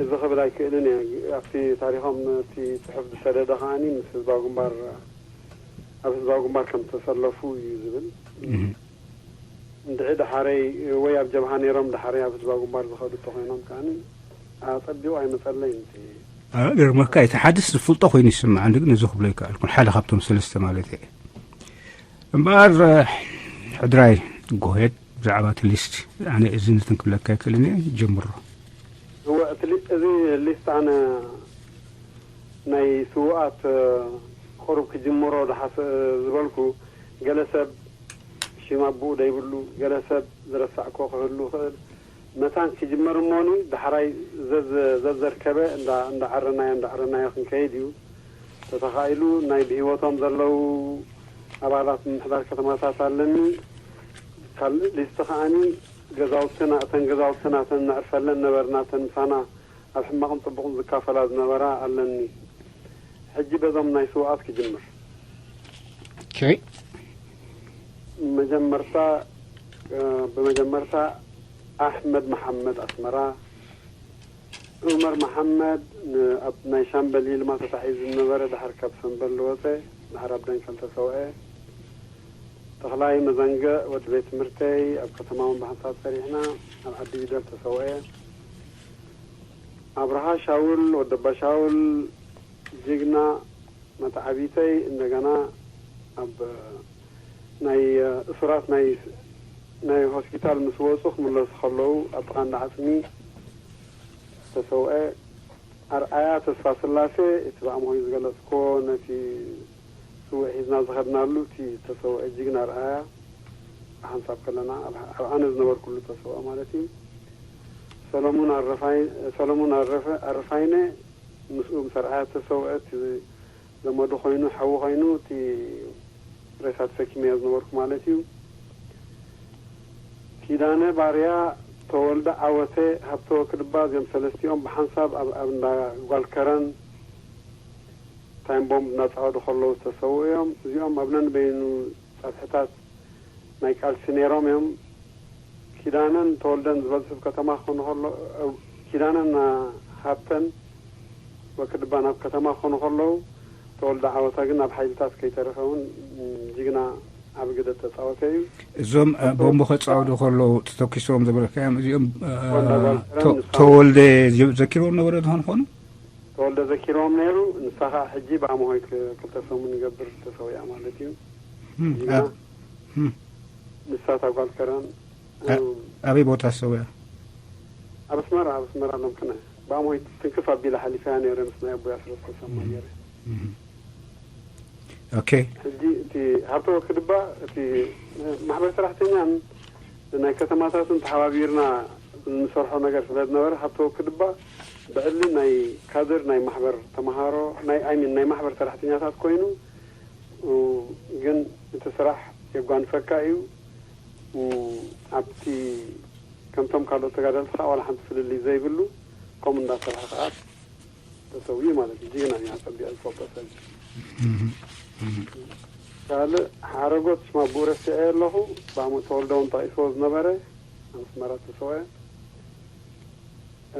እዚ ክብል ኣይክእልን እየ። ኣብቲ ታሪኾም እቲ ጽሑፍ ዝሰደደ ከዓኒ ምስ ህዝባዊ ግንባር ኣብ ህዝባዊ ግንባር ከም ዝተሰለፉ እዩ ዝብል። እንድዒ ደሓረይ ወይ ኣብ ጀብሃ ነይሮም ደሓረይ ኣብ ህዝባዊ ግንባር ዝኸዱ እንተኾይኖም ከዓኒ ኣጸቢቑ ኣይመጸለይን እቲ። ገርመካ እቲ ሓድስ ዝፍልጦ ኮይኑ ይስምዓኒ፣ ግን እዚ ክብሎ ኣይከኣልኩን። ሓደ ካብቶም ሰለስተ ማለት እየ። እምበኣር ሕድራይ ጎሄድ ብዛዕባ እቲ ሊስት ኣነ እዚ ንትን ክብለካ ኣይክእልን እየ። ጀምሮ። እወ እቲ ሊ- እዚ ሊስት ኣነ ናይ ስውኣት ቁሩብ ክጅምሮ ዝሓስ ዝበልኩ፣ ገለ ሰብ ሽም ኣቦኡ ደይብሉ፣ ገለ ሰብ ዝረሳዕኮ ክህሉ ይኽእል። መታን ክጅመር እሞኒ ዳሕራይ ዘዝ- ዘዘርከበ እንዳ- እንዳዓረናዮ እንዳዓረናዮ ክንከይድ እዩ። ተተኻኢሉ ናይ ብህይወቶም ዘለዉ ኣባላት ምምሕዳር ከተማታት ኣለኒ። ካልእ ሊስቲ ከዓኒ ገዛውትና፣ እተን ገዛውትና እተን ነዕርፈለን ነበርና፣ እተን ምሳና ኣብ ሕማቕን ጽቡቕን ዝካፈላ ዝነበራ ኣለኒ። ሕጂ በዞም ናይ ስውኣት ክጅምር። ኦኬ። መጀመርታ ብመጀመርታ ኣሕመድ መሓመድ ኣስመራ፣ ዑመር መሓመድ ን- ኣብ ናይ ሻምበል ይልማ ተታሒዙ ዝነበረ፣ ድሓር ካብ ሰምበል ዝወፀ፣ ድሓር ኣብ ደንከል ተሰውአ። ተኽላይ መዘንግዕ ወዲ ቤት ትምህርተይ፣ ኣብ ከተማ እውን ብሓንሳብ ሰሪሕና፣ ኣብ ዓዲ ቢደል ተሰውአ። ኣብርሃ ሻውል ወዲ ኣባ ሻውል ጅግና መተዓቢተይ እንደገና ኣብ ናይ እሱራት ናይ ናይ ሆስፒታል ምስ ወፁ ክምለሱ ከለዉ ኣብ ጥቓ እንዳ ዓፅሚ ተሰውአ። ኣርኣያ ተስፋ ስላሴ እቲ ብኣምሆይ ዝገለፅክዎ ነቲ ስውእ ሒዝና ዝኸድናሉ እቲ ተሰውአ ጅግና ኣርኣያ ብሓንሳብ ከለና ኣብ ኣብ ኣነ ዝነበርኩሉ ተሰውአ ማለት እዩ። ሰሎሙን ኣረፋይ-፣ ሰሎሙን ኣረፈ-፣ ኣረፋይነ ምስኡ ምስ ኣርኣያ ዝተሰውአ እቲ ዘመዱ ኮይኑ፣ ሓዉ ኮይኑ፣ እቲ ሬሳ ተሰኪመዮ ዝነበርኩ ማለት እዩ። ኪዳነ ባርያ፣ ተወልደ ዓወተ፣ ሃብተ ወክድባ፣ እዚኦም ሰለስቲኦም ብሓንሳብ ኣብ፣ ኣብ እንዳ ጓል ከረን ታይም ቦምብ እናጻወዱ ከለዉ ዝተሰውኡ እዮም። እዚኦም ኣብ ነንበይኑ ጸፍሕታት ናይ ቃልሲ ነይሮም እዮም። ኪዳነን ተወልደን ዝበዝሑ ኣብ ከተማ ክኾኑ ከሎ-፣ ኪዳነን ሃብተን ወክድባን ኣብ ከተማ ክኾኑ ከለዉ፣ ተወልደ ዓወታ ግን ኣብ ሓይልታት ከይተረፈ እውን ጅግና ዓቢ ግደ ተጻወተ እዩ። እዞም፣ እ፣ ቦምብ ከጻወዱ ከለዉ ተተኪሶም ዝበልካዮም እዚኦም፣ እ፣ ተወልደ ጓልከረን ተ-፣ ንሳ ተወልደ ዘ-፣ ዘኪርዎም ነበረ ዝኾን ኾኑ? ተወልደ ዘኪርዎም ነይሩ። ንሳ ኸዓ ሕጂ ብኣምሆይ ክ-፣ ክልተ ሰሙን ይገብር ተሰዊኣ ማለት እዩ። እም፣ ጅግና። ኣብ-፣ እም። ንሳ እታ ጓልከረን፣ እ-፣ እም፣ ኣበይ ቦታ ተሰዊኣ? ኣብ ኣስመራ፣ ኣብ ኣስመራ ሎምክነ። ብኣምሆይ ትንክፍ ኣቢላ ሓሊፈያ ነይረ ምስ ናይ ኣቦይ ኣስረስ ተሰማ እም። ገይረ። እም። ኦኬ። ሕጂ እቲ ሃብተ ወክድባ፣ እቲ ማሕበር ሰራሕተኛን ናይ ከተማታትን ተሓባቢርና እንሰርሖ ነገር ስለ ዝነበረ፣ ሃብተ ወክድባ ብዕሊ ናይ ካድር ናይ ማሕበር ተምሃሮ፣ ናይ፣ ኣይ ሚን፣ ናይ ማሕበር ሰራሕተኛታት ኮይኑ፣ እ፣ ግን እቲ ስራሕ የጓንፈካ እዩ። እ፣ ኣብቲ ከምቶም ካልኦት ተጋደልቲ ከዓ ዋላ ሓንቲ ፍልልይ ዘይብሉ ከምኡ እንዳሰርሐ ከዓ ተሰዊኡ ማለት እዩ። ጅግና እዩ፣ ኣጸቢቐ ዝፈልጦ ሰብ። እህ፣ እህ። ካልእ ሓረጎት ሽማ ብኡ ረሲዐ ኣለኹ። ብኣሞ ተወልደ እውን ጠቒስዎ ዝነበረ፣ ኣብ ኣስመራ ተሰውአ።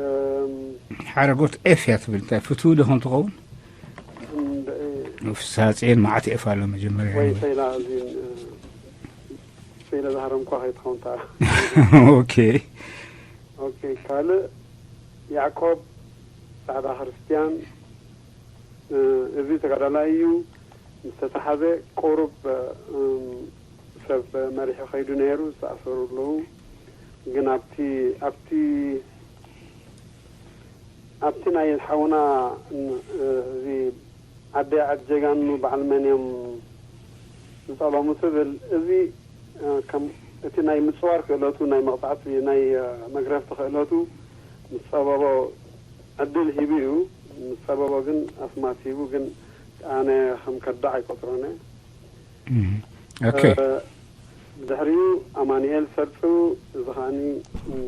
እም፣ ሓረጎት ኤፍ እያ ትብል፣ እንታይ ፍትው ዶ ከም ትኸውን? እንደ-፣ ኡፍ፣ ሳጽኤን መዓት ኤፍ ኣሎ መጀመርያ ወይ እዩ። ፈይላ፣ እዚ፣ እ፣ ፈይላ ዝሃረምኳ ከይትኸውን እታ። ኦኬ። ኦኬ፣ ካልእ ያዕቆብ ጻዕዳ ክርስትያን፣ እ፣ እዚ ተጋዳላይ እዩ። ምስ ተታሓዘ ቁሩብ፣ እ፣ እም፣ ሰብ መሪሑ ከይዱ ነይሩ፣ ዝተኣሰሩ ኣለዉ። ግን ኣብቲ፣ ኣብቲ፣ ኣብቲ ናይ ሓውና፣ እ፣ እዚ ዓደይ ዓዲ ጀጋኑ በዓል መን እዮም ዝጠለሙ ትብል፣ እዚ፣ እ፣ ከም እቲ ናይ ምጽዋር ክእለቱ፣ ናይ መቕጻዕቲ፣ ናይ፣ እ፣ መግረፍቲ ክእለቱ ምስ ጸበቦ ዕድል ሂቡ እዩ። ምስ ጸበቦ ግን ኣስማት ሂቡ፣ ግን ኣነ ከም ከዳዕ ኣይቆጽሮን እየ። እም፣ ኦኬ። እ፣ ብድሕሪኡ ኣማኑኤል ሰርጹ፣ እዚ ኸኣኒ፣ እም፣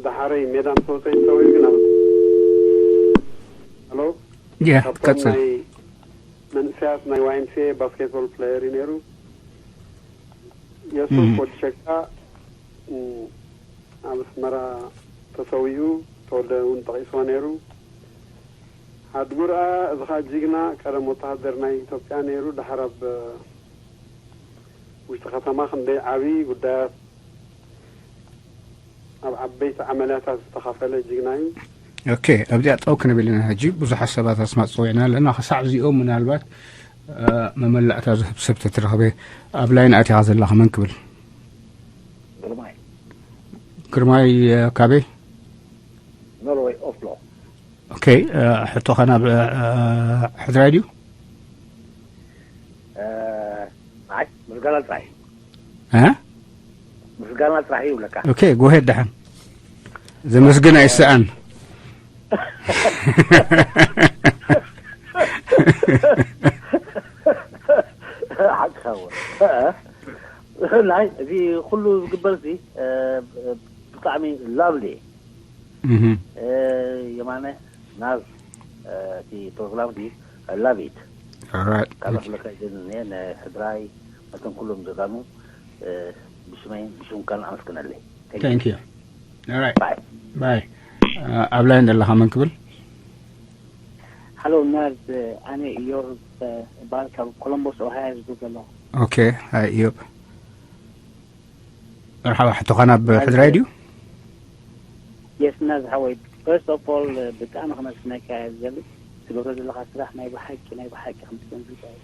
ደሓረይ ሜዳ ምስ ወጸ ይጸውዩ ግን ኣብ-፣ ሄሎ? ያ፣ ካብቶም ቀጽል። ናይ መንእሰያት ናይ ዋይ ኤም ሲ ኤ ባስኬትቦል ፕሌየር እዩ ነይሩ። የሱፍ እም። ወዲ ሸቃ፣ እም፣ ኣብ ኣስመራ ተሰዊኡ፣ ተወልደ እውን ጠቒስዎ ነይሩ። ሓድጉርኣ፣ እዚ ኸኣ ጅግና ቀደም ወተሃደር ናይ ኢትዮጵያ ነይሩ። ደሓር ኣብ ውሽጢ ከተማ ክንደይ ዓቢ ጉዳያት ኣብ ዓበይቲ ዓመልያታት ዝተኻፈለ ጅግና እዩ። ኦኬ፣ ኣብዚኣ ጠው ክንብል ኢና ሕጂ። ብዙሓት ሰባት ኣስማት ጸዊዕና ኣለና። ክሳዕ እዚኦም ምናልባት፣ እ፣ መመላእታ ዝህብ ሰብ ተትረኽበ። ኣብ ላይን ኣቲኻ ዘለኻ መን ክብል? ግርማይ። ግርማይ፣ እ፣ ካበይ? ኖርወይ፣ ኦስሎ። ኦኬ፣ እ፣ ሕቶኻ ናብ፣ እ፣ እ፣ ሕድራይ ድዩ? እ፣ ኣይ፣ ምስጋና ጥራይ። እ? ምስጋና ጥራሕ እዩ ይብለካ። ኦኬ፣ ጎሄድ ደሓን። ዘመስግን ኣይሰኣን። ሓቅኻ እውን። እ፣ ናይ፣ እዚ ኩሉ ዝግበር እዚ፣ እ፣ ብጣዕሚ ላቭሊ። እህ። እ፣ የማነ፣ ናዝ፣ እ፣ እቲ ፕሮግራም እዚ፣ I love it። ኦራይት። ካልእ ክብለካ ኣይደልን እየ፣ ንሕድራይ፣ ነቶም ኩሎም ጀጋኑ፣ እ፣ ብሽመይ፣ ብሽምካን ኣመስግነለይ። Thank you። Thank you። ኦራይት። ባይ። ባይ። እ፣ ኣብ ላይን ዘለኻ መን ክብል? ሃሎ፣ ናዝ፣ ኣነ ኢዮብ፣ እ፣ እበሃል፣ ካብ ኮሎምቦስ ኦሃዮ ዝብል ዘለኹ። ኦኬ፣ ሃይ ኢዮብ። መርሓባ፣ ሕቶኻ ናብ ሕድራይ ድዩ? የስ፣ ናዝ ሓወይ፣ first of all፣ ብጣዕሚ ከመስግነካ እየ ዝደሊ። ትገብሮ ዘለኻ ስራሕ ናይ ብሓቂ፣ ናይ ብሓቂ ከም ትገንዝብ እየ።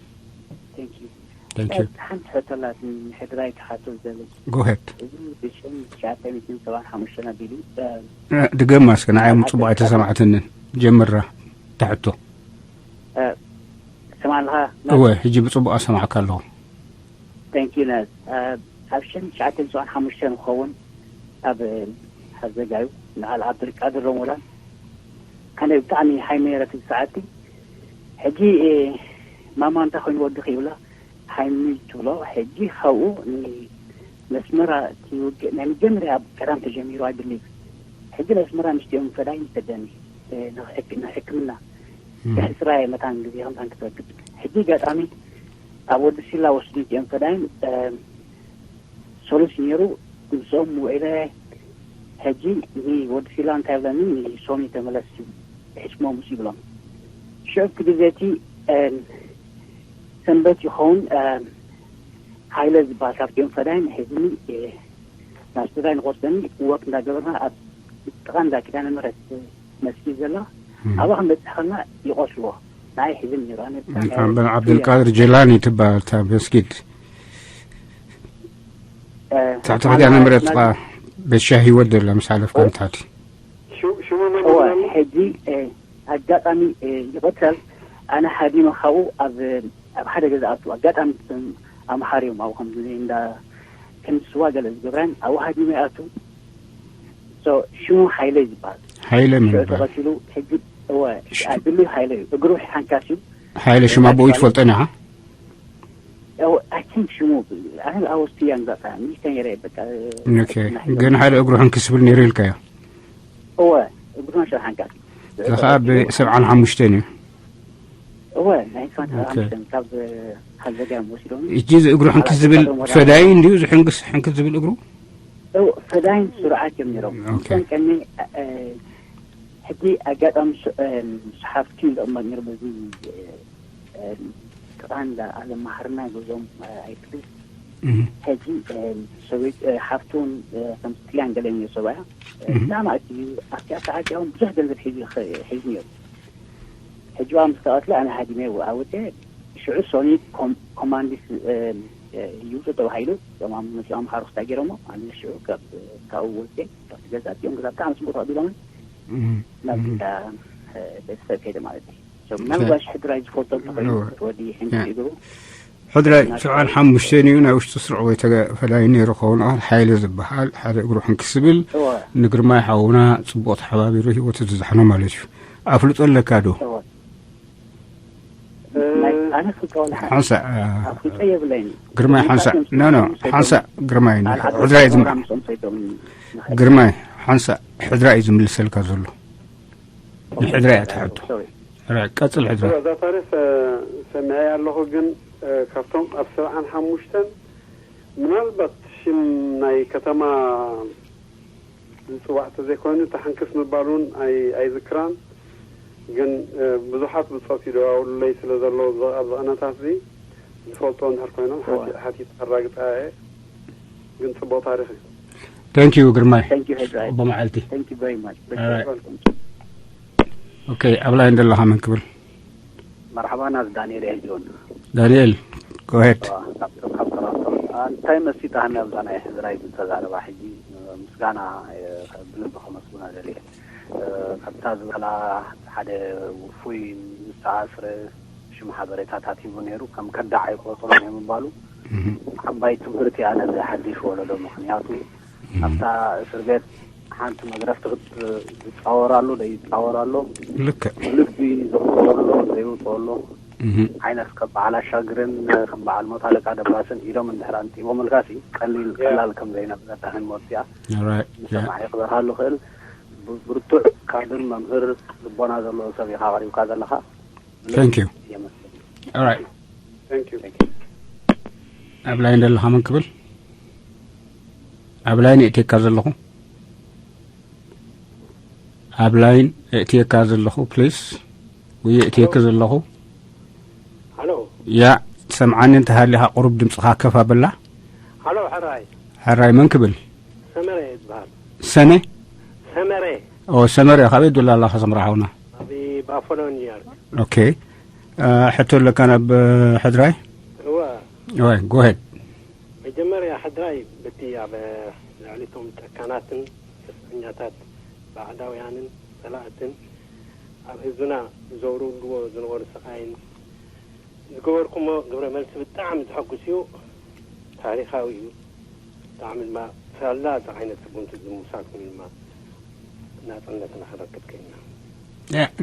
Thank you። Thank you። ሓንቲ ሕቶ ኣላትኒ፣ ንሕድራይ ክሓቶ ዝደሊ። Go ahead። እዚ ብሽም ትሽዓተ ሚእትን ሰብዓን ሓሙሽተን ኣቢሉ፣ እ፣ እ፣ ድገማ እስከ፣ ንዓይ ኣብ ጽቡቕ ዓዲ ኣይተሰማዕትንን። ጀምራ፣ እታ ሕቶ። እ፣ ትሰምዓ ኣለኻ? እወ፣ ሕጂ ብጽቡቕ ኣሰማዕካ ኣለኹ። Thank you፣ ናዝ። ኣብ፣ ኣብ ሽሕን ትሽዓተ ሚእትን ሰብዓን ሓሙሽተን ክኸውን ኣብ፣ ኣብ ዘጋዩ ንዓል ዓብዱልቃድር ረሞዳን ኣነ ብጣዕሚ ሃይመ ነይረ እቲ ሰዓቲ። ሕጂ ማማ እንታይ ኮይኑ ወዲ ክይብላ ሃይሚ ትብሎ። ሕጂ ካብኡ ንመስመራ እቲ ውግእ ናይ መጀመርያ ኣብ ቀዳም ተጀሚሩ ኣይድልዩ። ሕጂ መስመራ ምስትኦም ፈዳይ ይሰደኒ ንሕክምና ሕስራየ መታን ግዜ ከምታን ክትረክብ። ሕጂ ኣጋጣሚ ኣብ ወዲ ሲላ ወስዱ እቲኦም ፈዳይን ሰሉስ ነይሩ። ምስኦም ውዒለ ሕጂ ንወዲ ሲላ እንታይ ብለኒ ንሶሚ ተመለስ ሕሽሞ ምስ ይብሎም ሽዑ እቲ ግዜ እቲ ሰንበት ይኸውን። ሃይለ ዝበሃል ካብቲኦም ፈዳይን ሒዝኒ ናብ ስዳይ ንቆርሰኒ ወቅ እንዳገበርና ኣብ ጥቓ እንዳ ኪዳነ ምሕረት መስጊድ ዘላ ኣብኣ ክንበፅሕ ከለና ይቆስልዎ ናይ ሒዝኒ ነይሩ። ኣነ ብጣዕሚ እያ በን ዓብደልቃድር ጀላኒ ትበሃል እታ መስጊድ ትሕቲ ክዳነ ምሕረት ጥቓ ቤት ሻሂ ወደላ ምስ ሓለፍካ ንታሕቲ ሽሙ መን እወ ይበሃል? ሕጂ ኣጋጣሚ ይቐተል ኣነ ሓዲመ ካብኡ ኣብ ኣብ ሓደ ገዛ ኣቱ ኣጋጣሚ ኣምሓር እዮም ኣብኡ ከም እንዳ ከም ስዋ ገለ ዝገብራን ኣብኡ ሃዲመ ኣቱ ሽሙ ሓይለ እዩ ዝበሃል። ሓይለ መን ሽዑ ይበሃል? ተቐቲሉ ሕጂ እወ ኣድሉ ሓይለ እዩ እግሩ ሓንካስ እዩ። ሓይለ ሽም ኣቦኡ ትፈልጦ ኢና ኢኻ? I think ሽሙ ኣወስቲ ያን በቃ ሚስተን የረ በቃ ኦኬ። ግን ሓደ እግሩ ሕንክስ ብል ነይሩ ኢልካዮ። እወ እግሩ ሽዑ ሓንካስ እዚ ከዓ ብሰብዓን ሓሙሽተን እዩ። እወ ናይ ሰብዓን ሓሙሽተን ካብ ሓዘጋ እዮም ወሲዶም። እጂ እዚ እግሩ ሕንክስ ዝብል ፈዳይ እንድዩ እዚ ሕንክስ ሕንክስ ዝብል እግሩ። ፈዳይን ስሩዓት እዮም ነይሮም። ኦኬ። እቶም ቀኒ ሕጂ ኣጋጣሚ ሰሓብቲ ዝቕመጥ ነይሩ በዚ ጥቓ እንዳ ኣለም መሓርና ገዞም ኣይትብል ሕጂ ሰበይት ሓፍቱን ከም ጥልያን ገለ ነይሩ ሰብኣያ ብጣዕሚ ኣትዩ ኣብቲ ኣተዓጫውን ብዙሕ ገንዘብ ሒዙ ሒዙ ነይሩ። ሕጂ ዋ ምስ ተቐትለ ኣነ ሃዲመ ኣወፀ ሽዑ ሶኒ ኮማንዲስ ይውፁ ተባሂሉ እዞም መፂኦም ሓሩክታ ገይሮሞ ኣነ ሽዑ ካብኡ ወፅየ ካብቲ ገዛ እቲኦም ገዛ ብጣዕሚ ፅቡቅ ተቐቢሎምን ናብ ቤተሰብ ከይደ ማለት እዩ። ምናልባሽ ሕድራይ ዝፈልጦ እንተኾይኑ ወዲ ሕንክስ እግሩ ሕድራይ ሰብዓን ሓሙሽተን እዩ ናይ ውሽጢ ስርዑ ወይ ተፈላይ ነይሩ ክኸውን ሓይለ ዝበሃል ሓደ እግሩ ሕንክስ ዝብል ንግርማይ ሓውና ጽቡቕ ተሓባቢሩ ህይወቱ ዝዛሕኖ ማለት እዩ። ኣፍልጦ ኣለካ ዶ? ሓንሳእ ግርማይ ሓንሳእ ኖ ኖ ሓንሳእ ግርማይ ሕድራይ ዝም ግርማይ ሓንሳእ ሕድራይ ዝምልሰልካ ዘሎ ንሕድራይ ኣትሓቶ ቀጽል ሕድራ እዛ ታሪኽ ሰሚዐያ ኣለኹ ግን ካብቶም ኣብ ሰብዓን ሓሙሽተን ምናልባት ሽም ናይ ከተማ ዝፅዋዕ ተዘይኮይኑ ተሓንክስ ምባል እውን ኣይዝክራን። ግን ብዙሓት ብፆት ይደዋውሉለይ ስለ ዘለዉ ኣብዚ ቅነታት እዚ ዝፈልጥዎ እንድሕር ኮይኖም ሓቲት ከራግፃ እየ። ግን ፅቡቅ ታሪክ እዩ። Thank you ግርማይ። Thank you Hezrai. ጽቡቅ መዓልቲ። Thank you very much. All right. Welcome. Okay ኣብ ላይን ዘለኻ መን ክብል? መርሓባ ናዝ ዳንኤል እየ ጆን። ዳንኤል go ahead. ካብ ካብ ቶሮንቶ እንታይ መሲጣህኒ ኣብዛ ናይ ሕዝራይ ዝተዛረባ ሕጂ ምስጋና ብልቢ ከመስግና ደልየ። ከምታ ዝበላ ሓደ ውፉይ ዝተኣስረ ሽም ሓበሬታታት ሂቡ ነይሩ ከም ከዳዕ ኣይቆፅሮን እየ ምባሉ ዓባይ ትምህርቲ እያ ነዚ ሓድሽ ወለዶ ምክንያቱ ኣብታ እስር ቤት ሓንቲ መግረፍቲ ዝፃወር ኣሎ ዘይፃወር ኣሎ ልክዕ ብልቢ ዘውፅኦ ኣሎ ዘይውፅኦ ኣሎ ዓይነት ከም በዓል ኣሻግርን ከም በዓል ሞት ኣለቃ ደባስን ኢዶም እንድሕር ኣንጢቦምልካ ሲ ቀሊል ቀላል ከም ዘይነበረ ዳህን መወፅኣ ንሰማዕ ክበርሃሉ ክእል ብርቱዕ ካድር መምህር ልቦና ዘለዎ ሰብ ኢኻ ቀሪብካ ዘለኻ Thank you. All right. Thank you. ኣብ ላይን ዘለኻ መን ክብል? ኣብ ላይን የእትየካ ዘለኹ። ኣብ ላይን የእትየካ ዘለኹ please። ወይ የእትየኪ ዘለኹ። ሃሎ። ያ ትሰምዓኒ እንተሃሊኻ ቁሩብ ድምፅኻ ከፍ ኣበላ። ሃሎ ሕራይ። ሕራይ መን ክብል? ሰመረ ይበሃል። ሰነ? ሰመረ። ኦ ሰመረ ካበይ ትድውል ኣለኻ ሰምረ ሓውና? ኣብ ባፎሎ ኒውዮርክ። ኦኬ። ሕቶ ኣለካ ናብ ሕድራይ? እወ። እወ go ahead። መጀመርያ ሕድራይ በቲ ኣብ ልዕሊ እቶም ጨካናትን ግፍዐኛታት ባዕዳውያንን ጸላእትን ኣብ ህዝብና ዘውርድዎ ዝነበሩ ስቓይን ዝገበርኩሞ ግብረ መልሲ ብጣዕሚ ዘሐጉስ እዩ። ታሪኻዊ እዩ። ብጣዕሚ ድማ ሳላ ዝዓይነት ስጉምቲ ዝምውሳድኩም እዩ ድማ ናጽነትና ክንረክብ ክኢልና።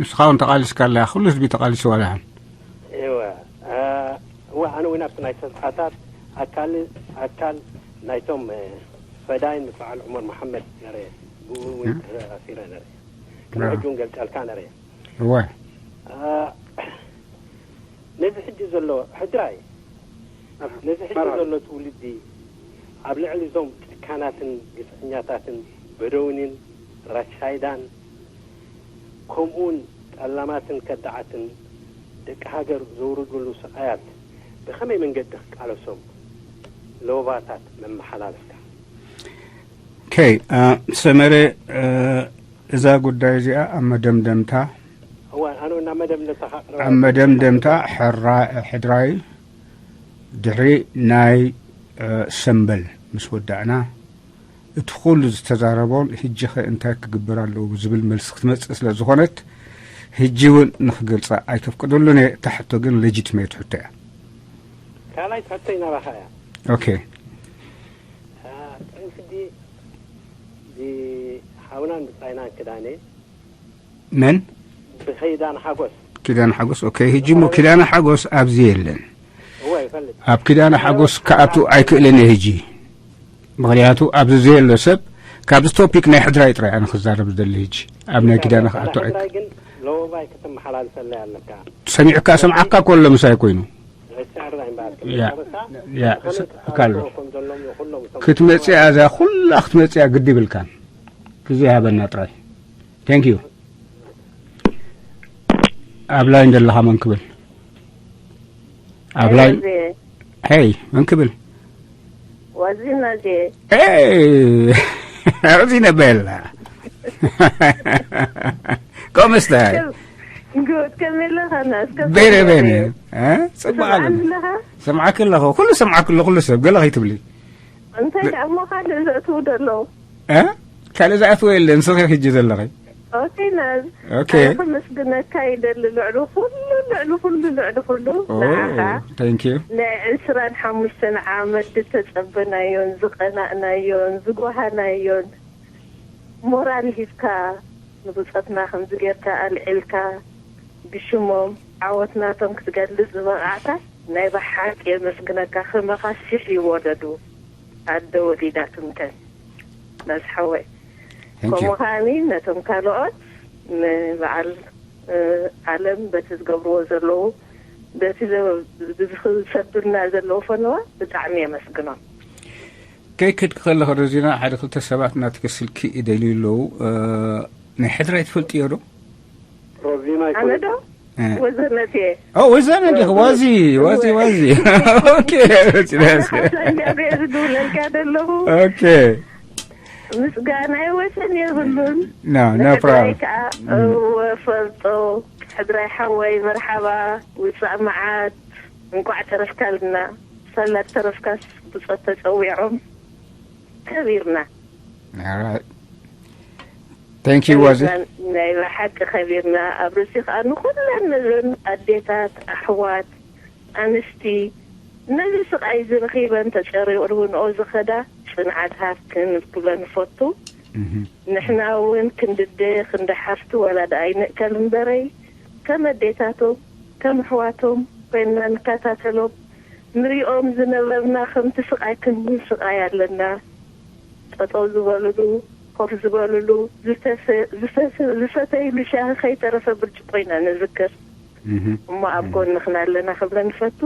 ንስኻ እውን ተቓሊስካ ኣለያ፣ ኩሉ ህዝቢ ተቓሊሱ ዋላሓን። እወ እወ፣ ኣነ እውን ኣብቲ ናይ ሰብዓታት ኣካል ኣካል ናይቶም ፈዳይን በዓል ዑመር መሓመድ ነረ፣ ብኡ እውን ተኣሲረ ነረ። ሕጂ እውን ገልጻልካ ነረ። እወ ነዚ ሕጂ ዘሎ ሕድራይ ነዚ ሕጂ ዘሎ ትውልዲ ኣብ ልዕሊ እዞም ጨካናትን ግፍዕኛታትን በደውኒን ራሻይዳን ከምኡውን ጠላማትን ከዳዓትን ደቂ ሃገር ዘውርድሉ ስቓያት ብኸመይ መንገዲ ክቃለሶም ለበዋታት መመሓላለፍካ? ኦኬ፣ ሰመረ፣ እዛ ጉዳይ እዚኣ ኣብ መደምደምታ እዋን ኣነ ናብ መደምደምታ ካቕረባ ኣብ መደምደምታ ሕራ ሕድራይ ድሕሪ ናይ ሰምበል ምስ ወዳእና እቲ ኩሉ ዝተዛረቦን ሕጂ ኸ እንታይ ክግበር ኣለዎ ዝብል መልሲ ክትመጽእ ስለ ዝኾነት ሕጂ እውን ንኽገልጻ ኣይተፍቅደሉን እየ። እታ ሕቶ ግን ሌጂትሜት ሕቶ እያ። ካልኣይ ትሕተይ ናባኻ እያ። ኦኬ ጥዑም ስዲ ብሓውናን ብጻይናን ክዳነ መን ብኸይዳን ሓጎስ ኪዳን ሓጎስ። ኦኬ ሕጂ እሞ ኪዳን ሓጎስ ኣብዚ የለን። እወ ይፈልጥ ኣብ ኪዳን ሓጎስ ክኣቱ ኣይክእልን እየ ሕጂ። ምኽንያቱ ኣብዚ ዘየሎ ሰብ ካብዚ ቶፒክ ናይ ሕድራይ ጥራይ ኣነ ክዛረብ ዝደሊ ሕጂ ኣብ ናይ ኪዳን ክኣቱ ኣይክ ሕድራይ ግን ለወባይ ክትመሓላልፈለይ ኣለካ። ሰሚዕካ ሰምዓካ ኮሎ ምሳይ ኮይኑ ሪቻርድ ኣይምበኣልክ ያ መጨረሻ ያ ከመይ እካሎ ክተቃልሶ ከም ዘሎም ኩሎም እቶም ክትመጽእ እያ እዛ ኩላ ክትመጽእ እያ ግዲ ይብልካን ግዜ ሃበና ጥራይ። Thank you። ኣብ ላይን ዘለኻ መን ክብል ኣብ ላይን ወዜ ሄይ መን ክብል ወዚና ዜ ሄይ ሮዚነ ቤላ ኮመስታይ ጉድ ከመይ ኣለኻ ናስ ቤነ ቤነ ጽባቕ ኣለ ኣለኻ ሰምዓክ ኣለኹ ኩሉ ሰምዓክ ኣለኹ ኩሉ ሰብ ገለ ከይትብሊ እንታይ ደኣ እሞ ካልእ ዘእትዉ ደለዉ እ ካልእ ዝኣትወ የለ ንስኺ ሕጂ ዘለኺ ኦኬ ናዝ ኦኬ ክምስግነካ ይደሊ ልዕሊ ኩሉ ልዕሊ ኩሉ ልዕሊ ኩሉ ንዓኻ thank you ናይ ዕስራን ሓሙሽተን ዓመት ዝተጸበናዮን ዝቐናእናዮን ዝጓሃናዮን ሞራል ሂብካ ንብጾትና ከምዚ ጌርካ ኣልዒልካ ብሽሞም ዓወት ናቶም ክትገልጽ ዝበቓዕካ ናይ ብሓቂ የመስግነካ። ከማኻ ሽሕ ይወለዱ ኣደ ወሊዳትምከን ናዝ ሓወይ። Thank you ከምኡ ከዓኒ ነቶም ካልኦት ንበዓል ዓለም በቲ ዝገብርዎ ዘለዉ በቲ ዝሰዱልና ዘለዉ ፈነዋ ብጣዕሚ የመስግኖም። ከይክድ ከለኹ ረዚና ሓደ ክልተ ሰባት ናትኪ ስልኪ ይደልዩ ኣለዉ። ናይ ሕድራይ ትፈልጥዮ ዶ? ሮዚና ኣነ ዶ ይኮነት እ። ወዘነት እየ ኦ ወዛነ እንዲኹ ዋዚ ዋዚ ዋዚ ኦኬ ረዚና እስከ ሓሳንዲያ ዝድውለልካ ዘለኹ ኦኬ ምስጋናይ ወሰን የብሉን። no no ንሕድራይ problem ከዓ እወ ፈልጦ ሕድራይ ሓወይ መርሓባ ውፃእ መዓት እንቋዕ ተረፍካልና። ሰላት ተረፍካስ ብፆት ተፀዊዖም ከቢርና All right thank you ዋዚ ናይ ብሓቂ ከቢርና ኣብ ርእሲ ከዓ ንኩለን ነዘን ኣዴታት ኣሕዋት ኣንስቲ ነዚ ስቃይ እዚ ረኺበን ተጸሪርብንኦ ዝኸዳ ጽንዓት ሃብክን ክብለ ንፈቱ። Mhm. ንሕና እውን ክንድደ ክንዲ ሓፍቲ ወላ ደኣ ኣይንእከል እምበረይ ከም ኣዴታቶም ከም ኣሕዋቶም ኮይንና ንከታተሎም ንሪኦም ዝነበርና ከምቲ ስቃይ ክንዲ ስቃይ ኣለና። ጠጠው ዝበልሉ ኮፍ ዝበልሉ ዝተሰ- ዝተሰ- ዝሰተይሉ ሻሂ ከይተረፈ ብርጭቆ ኢና ንዝክር። Mhm. እሞ ኣብ ጎንኽን ኣለና ክብለ ንፈቱ።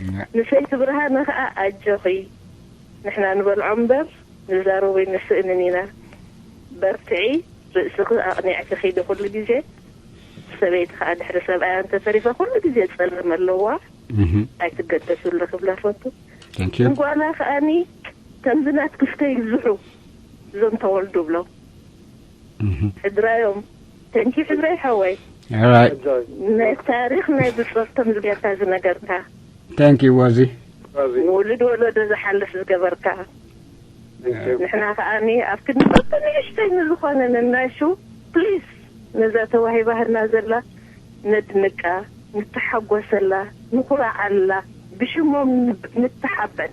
Yeah. ንሰይቲ ብርሃነ ከዓ ኣጆኺ ንሕና ንበልዖ እምበር ንዛረቦ ይንስእንን ኢና። በርትዒ ርእስኺ ኣቕኒዕኪ ኺዲ ኩሉ ግዜ። ሰበይቲ ከዓ ድሕሪ ሰብኣያ እንተተሪፈ ኩሉ ግዜ ጸለም ኣለዋ። Mhm. ኣይትገደስሉ ክብላ ፈቱ። Thank you. ንጓላ ከዓኒ ከምዚ ናትክስ ከይብዝሑ እዞም ተወልዱ ብሎም Mhm. ሕድራዮም ተንኪ ሕድራይ ሓወይ All right. ናይ ታሪኽ ናይ ብጾት ከም ዝገርካ ዝነገርካ Thank you ዋዚ ንውሉድ ወለዶ ዝሓልፍ ዝገበርካ ንሕና ከዓኒ ኣብ ክንዲ ንእሽተይ ንዝኾነ ነናሹ ፕሊስ ነዛ ተዋሂባህና ዘላ ነድንቃ ንተሓጎሰላ ንኩራዓላ ብሽሞም ንተሓበን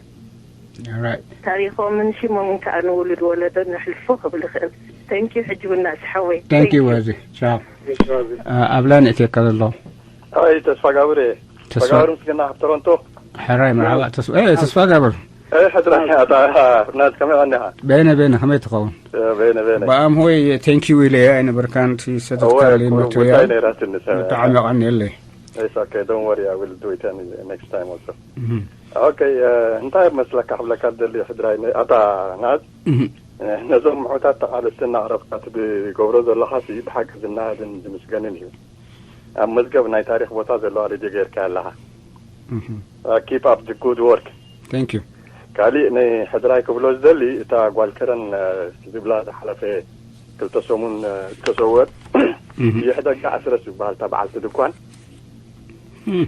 All right. ታሪኾምን ሽሞምን ከዓ ንውሉድ ወለዶ ነሕልፎ ክብል ይኽእል Thank you። ሕጂ እውን ናእሲ ሓወይ። Thank you። ወዚ ቻው። ኣብ ላይን እትየካ ዘሎ ኣይ ተስፋ ጋብር እየ። ተስፋ ተስፋ- ጋብር ምስግና ካብ ቶሮንቶ። ሕራይ መርሓባ። ተስፋ እ፣ ተስፋ ጋብር ኣይ ሕድራ ኣታ ናዝ ከመይ ቀኒኻ? በይነ በይነ ከመይ ትኸውን? በይነ በይነ። ብኣም ሆይ thank you ኢለ ኣይነበርካን እቲ እወ ሰተትካለይ ቁሩብ መትወያ ጉዳይ ነይራትኒ ሰ- ብጣዕሚ ቀኒየለይ። It's okay, don't worry, I will do it any next time also. እህ፣ Okay, uh, እንታይ መስለካ ክብለካ ደሊ ሕድራይ ነ- ኣታ ናዝ እህ፣ ነዞም ምሑታት ተቓለስቲ እናቕረብካ እቲ ብገብሮ ዘለኻሲ ብሓቂ ዝናኣድን ዝምስገንን እዩ። ኣብ መዝገብ ናይ ታሪኽ ቦታ ዘለዋ ሬድዮ ጌርካ ኣለኻ። እህ። Uh, keep up the good work. Thank you። ካሊእ ንሕድራይ ክብሎ ዝደሊ እታ ጓል ከረን uh, ዝብላ ዝሓለፈ ክልተ ሰሙን uh, ዝተሰወት እህ፣ ይሕደጋ ኣስረስ ዝበሃል እታ በዓልቲ ድኳን እህ።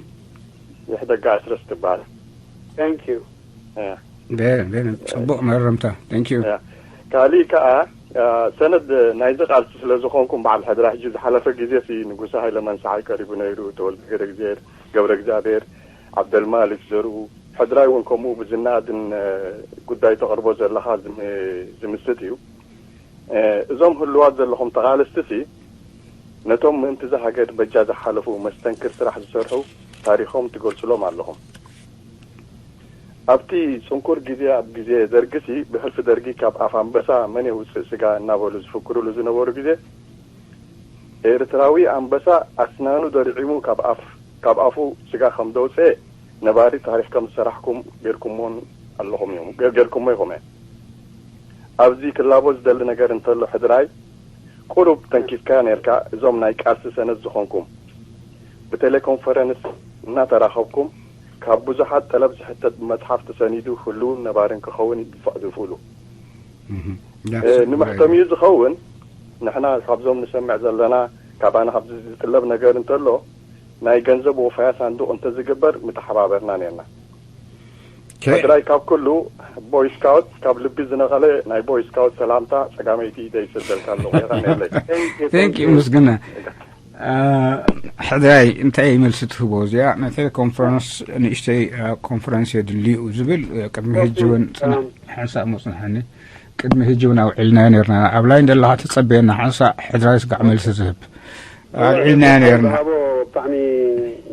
ይሕደጋ ኣስረስ ትበሃል። Thank you። Yeah. በ- በ- ጽቡቕ መረምታ። Thank you። Yeah. ካሊእ ከዓ uh, ሰነድ ናይዚ ቃልሲ ስለ ዝኾንኩም በዓል ሕድራ ሕጂ ዝሓለፈ ግዜ ሲ ንጉሰ ሃይለ መንሰዓይ ቀሪቡ ነይሩ፣ ተወልደ ገደ እግዚኣብሔር፣ ገብረ እግዚኣብሔር፣ ዓብደልማሊክ ዘርኡ፣ ሕድራይ እውን ከምኡ ብዝናኣድን uh, ጉዳይ ተቕርቦ ዘለኻ ዝም- ዝምስጥ እዩ። Uh, እዞም ህልዋት ዘለኹም ተቓለስቲ ሲ ነቶም ምእንቲ ዝሃገር በጃ ዝሓለፉ መስተንክር ስራሕ ዝሰርሑ ታሪኾም ትገልጽሎም ኣለኹም። ኣብቲ ጽንኩር ግዜ ኣብ ግዜ ደርግሲ ብሕልፊ ደርጊ ካብ ኣፍ ኣንበሳ መን የውጽእ ስጋ እናበሉ ዝፍክሩሉ ዝነበሩ ግዜ ኤርትራዊ ኣንበሳ ኣስናኑ ደርዒሙ ካብ ኣፍ ካብ ኣፉ ስጋ ከም ዘውጽኤ ነባሪ ታሪኽ ከም ዝሰራሕኩም ጌርኩሞን ኣለኹም እዮም ገ- ጌርኩሞ ኢኹም እየ። ኣብዚ ክላቦ ዝደሊ ነገር እንተሎ ሕድራይ ቁሩብ ተንኪፍካዮ ነርካ። እዞም ናይ ቃልሲ ሰነድ ዝኾንኩም ብቴሌኮንፈረንስ እናተራኸብኩም ካብ ብዙሓት ጠለብ ዝሕተት ብመጽሓፍ ተሰኒዱ ህልውን ነባርን ክኸውን ይግፋእ ዝፍእሉ ንምሕተም እዩ ዝኸውን። ንሕና ካብዞም ንሰምዕ ዘለና ካባና ካብዚ ዝጥለብ ነገር እንተሎ ናይ ገንዘብ ወፈያ ሳንዱቕ እንተዝግበር ምተሓባበርና ነርና። ሕድራይ ካብ ኩሉ ቦይ ስካውት ካብ ልቢ ዝነቐለ ናይ ቦይ ስካውት ሰላምታ ጸጋመይቲ ኢደይ ይሰደልካ ኣለኹ። የቐንየለይ። Thank you ምስግና። ሕድራይ እንታይ መልሲ ትህቦ እዚኣ ነቲ ኮንፈረንስ ንእሽተይ ኮንፈረንስ የድልዩ ዝብል ቅድሚ ሕጂ እውን ሓንሳእ መፅንሓኒ ቅድሚ ሕጂ እውን ኣውዒልና ነርና ኣብ ላይን ዘለካ ተፀበየና ሓንሳእ ሕድራይ ስጋዕ መልሲ ዝህብ ኣልዒልና ነርና። ብጣዕሚ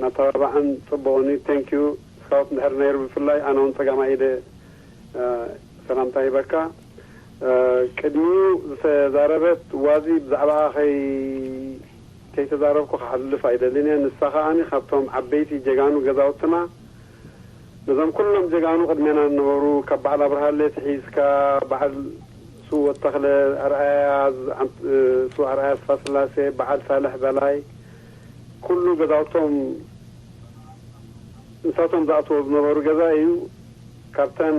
ናተባባዕን ፅቡቕኒ። Thank you። ስካውት እንድሕር ነይሩ ብፍላይ ኣነ እውን ፀጋማይ ኢደ ሰላምታ ሂበካ። ቅድሚኡ ዝተዛረበት ዋዚ ብዛዕባኣ ከይተዛረብኩ ክሓልፍ ኣይደልን እየ። ንሳ ከኣ ካብቶም ዓበይቲ ጀጋኑ ገዛውትና ነዞም ኩሎም ጀጋኑ ቅድሜና ዝነበሩ ካብ በዓል ኣብርሃለ ትሒዝካ በዓል ስወት ተኽለ ኣርኣያ፣ ስው ኣርኣያ ኣስፋስላሴ፣ በዓል ሳልሕ በላይ ኩሉ ገዛውቶም ንሳቶም ዝኣትዎ ዝነበሩ ገዛ እዩ። ካብተን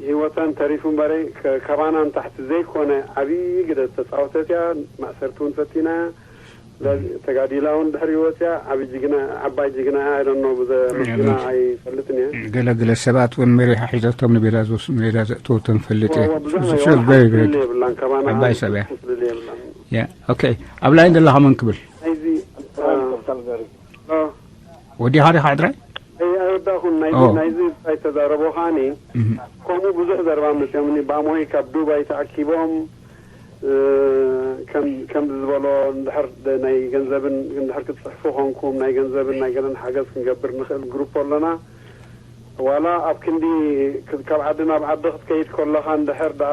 ሂወተን ተሪፉ እምበረይ ካባና ንታሕቲ ዘይኮነ ዓብዪ ግደ ዝተፃወተት እያ። ማእሰርቲ እውን ፈቲና ተጋዲላ እውን ድሕሪ ወፅያ ዓብዪ ጅግና ዓባይ ጅግና እያ። I don't know ብዘመስግና ኣይፈልጥን እየ። ገለ ገለ ሰባት እውን መሪሓ ሒዘቶም ንቤላ ዝወስ ሜዳ ዘእተወቶም ፈልጥ እየ። ብዙሕ She was very great. የብላን ካባና ዓባይ ሰብ እያ። ፍልል የብላን። Yeah okay ኣብ ላይን ዘለኻ መን ክብል ናይዚ ወዲኻ ዲኻ ሕድራይ ኣይወዳእኹን። ኦ። ናይዚ እንታይ ተዛረቦ ከዓኒ ከምኡ ብዙሕ ዘረባ መፅኦምኒ ብኣሞይ ካብ ዱባይ ተኣኪቦም ከምዚ ዝበሎ እንድሕር ናይ ገንዘብን እንድሕር ክትፅሕፉ ኮንኩም ናይ ገንዘብን ናይ ገለን ሓገዝ ክንገብር ንኽእል ግሩፕ ኣሎና። ዋላ ኣብ ክንዲ ካብ ዓዲ ናብ ዓዲ ክትከይድ ከለኻ እንድሕር ደኣ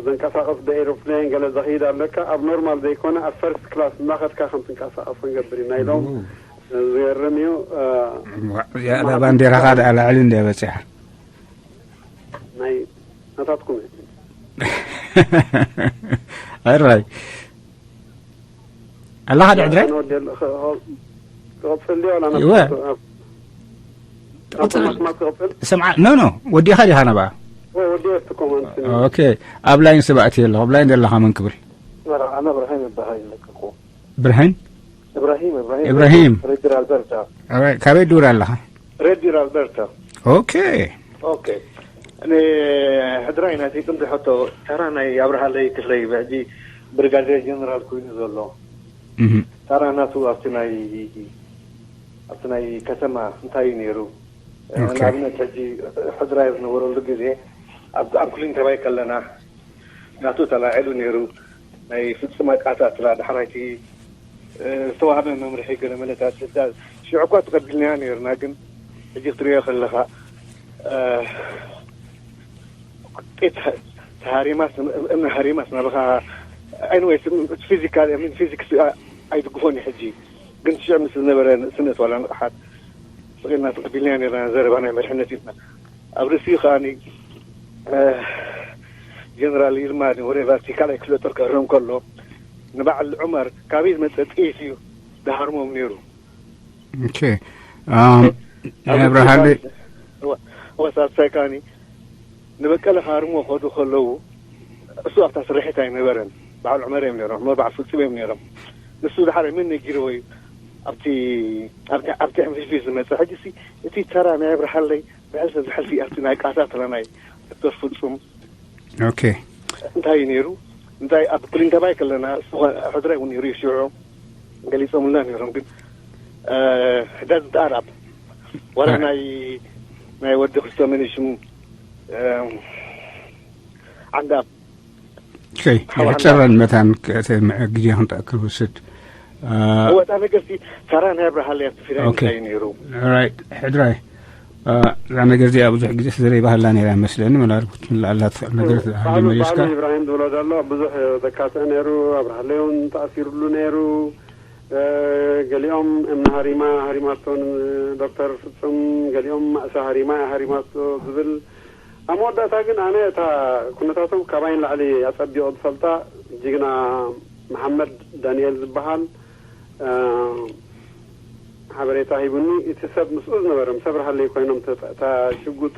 ዘንቀሳቐስ ብኤሮፕሌን ገለ ዘኽይድ ኣለካ ኣብ ኖርማል ዘይኮነ ኣብ ፈርስት ክላስ እናኸድካ ከም ትንቀሳቐስ ክንገብር ኢና ኢሎም። ዝገርም እዩ። ያላ ባንዴራኻ ደኣ ላዕሊ እንደ በፂሓ ናይ ናታትኩም እዩ። ሕራይ ኣለኻ ድሕድራይ ክቐፅል ድዮ ዋላ ይወ ናብማስማት ክቐፅል ስምዓ ኖ ኖ ወዲኻ ዲኻ ናብኣ ወዲ ኣብቲ ኮመንት ኦኬ ኣብ ላይን ስባእቲ ኣለኹ ኣብ ላይን ዘለኻ መን ክብል ኣነ እብራሂም ይበሃል ይለቀቁ ብርሃን እብራሂም እብራሂም እብራሂም ሬድር ኣልበርታ ካበይ ዱር ኣለኻ ሬድ ዲር ኣልበርታ ኦኬ ኦኬ። እኔ ሕድራይ ናተይ ጥንዲ ሕቶ ተራ ናይ ኣብርሃለይ ክፍለይ ብሕጂ ብሪጋዴር ጀነራል ኮይኑ ዘሎ እህ ተራ ናቱ ኣብቲ ናይ ኣብቲ ናይ ከተማ እንታይ እዩ ነይሩ? ኦኬ። ንኣብነት ሕጂ ሕድራይ ዝነበረሉ ግዜ ኣብ ኣብ ክሊንተባይ ከለና ናቱ ተላዒሉ ነይሩ። ናይ ፍጹም ኣቃታትላ ዳሕራይቲ ዝተዋህበ መምርሒ ገለ መለታት ሽዑ እኳ ተቐቢልናዮ ነይርና። ግን ሕጂ ክትሪኦ ከለኻ ቁጢት ተሃሪማስ እምኒ ሃሪማስ ናብኻ። Anyways, ፊዚካል ፊዚክስ ኣይድግፎን እዩ ሕጂ። ግን ሽዑ ምስ ዝነበረ ንእስነት ዋላ ንቕሓት ስቕ ኢልና ተቐቢልናዮ ነይርና። ዘረባ ናይ መሪሕነት ኢልና ኣብ ርእሲኡ ከኣ ጀነራል ይልማ ወሬ ቨርቲካል ክፍለ ጦር ክእርም ከሎ ንበዓል ዑመር ካበይ ዝመጸ ጥይት እዩ ዝሃርሞም ነይሩ። ኦኬ። ኣም፣ ናይ ኣብርሃለይ ወሳሳይ ካኒ ንበቀለ ክሃርሞ ከዱ ከለዉ እሱ ኣብታ ስርሒት ኣይነበረን። በዓል ዑመር እዮም ነይሮም፣ ዑመር በዓል ፍጹም እዮም ነይሮም። ንሱ ድሓር ምን ነጊርዎ እዩ ኣብቲ ኣብቲ ኣብቲ ሕንፊፊ ዝመጸ። ሕጂ ሲ እቲ ተራ ናይ ኣብርሃለይ ብሕልፊ ብሕልፊ ኣብቲ ናይ ቃታ ተራ ናይ ዶክተር ፍጹም ኦኬ። እንታይ እዩ ነይሩ? እንታይ ኣብ ክሊንተባይ ከለና እሱ ኸ-፣ ሕድራይ እውን ነይሩ እዩ ሽዑ ገሊጾምልና ነይሮም። ግን ዳዝንት ኣራብ ዋላ እ። ናይ ናይ ወዲ ክርስቶ መን እዩ ሽሙ? ዓንዳብ ኦኬ። ይሕጸረን መታን ግዜ ክንጠ-፣ ክንወስድ ወጣ ነገስቲ ተራ ናይ ኣብርሃለይ ኣብቲ ፊልም ኦኬ። እንታይ እዩ ነይሩ? ራይት። ሕድራይ እዛ ነገር እዚኣ ብዙሕ ግዜ ስለዘይባህላ ነይራ ይመስለኒ። ምናልባት ትምልኣላ ትኽእል ነገር ባዕሉ ተሃልዩ መሊስካ ባዕሉ ኢብራሂም ዝብሎ ዘሎ ብዙሕ ዘካትዕ ነይሩ። ኣብርሃለይ እውን ተኣሲሩሉ ነይሩ። እ፣ ገሊኦም እምኒ ሃሪማ ሃሪማቶ ን-፣ ዶክተር ፍጹም፣ ገሊኦም ማእሳ ሃሪማ እያ ሃሪማቶ ዝብል። ኣብ መወዳእታ ግን ኣነ እታ ኩነታቶም ካባይ ንላዕሊ ኣጸቢቑ ዝፈልጣ ጅግና መሓመድ ዳንኤል ዝበሃል፣ እ፣ ሓበሬታ ሂቡኒ። እቲ ሰብ ምስኡ ዝነበረ ምስ ኣብርሃለይ ኮይኖም እተ-፣ እታ ሽጉጥ፣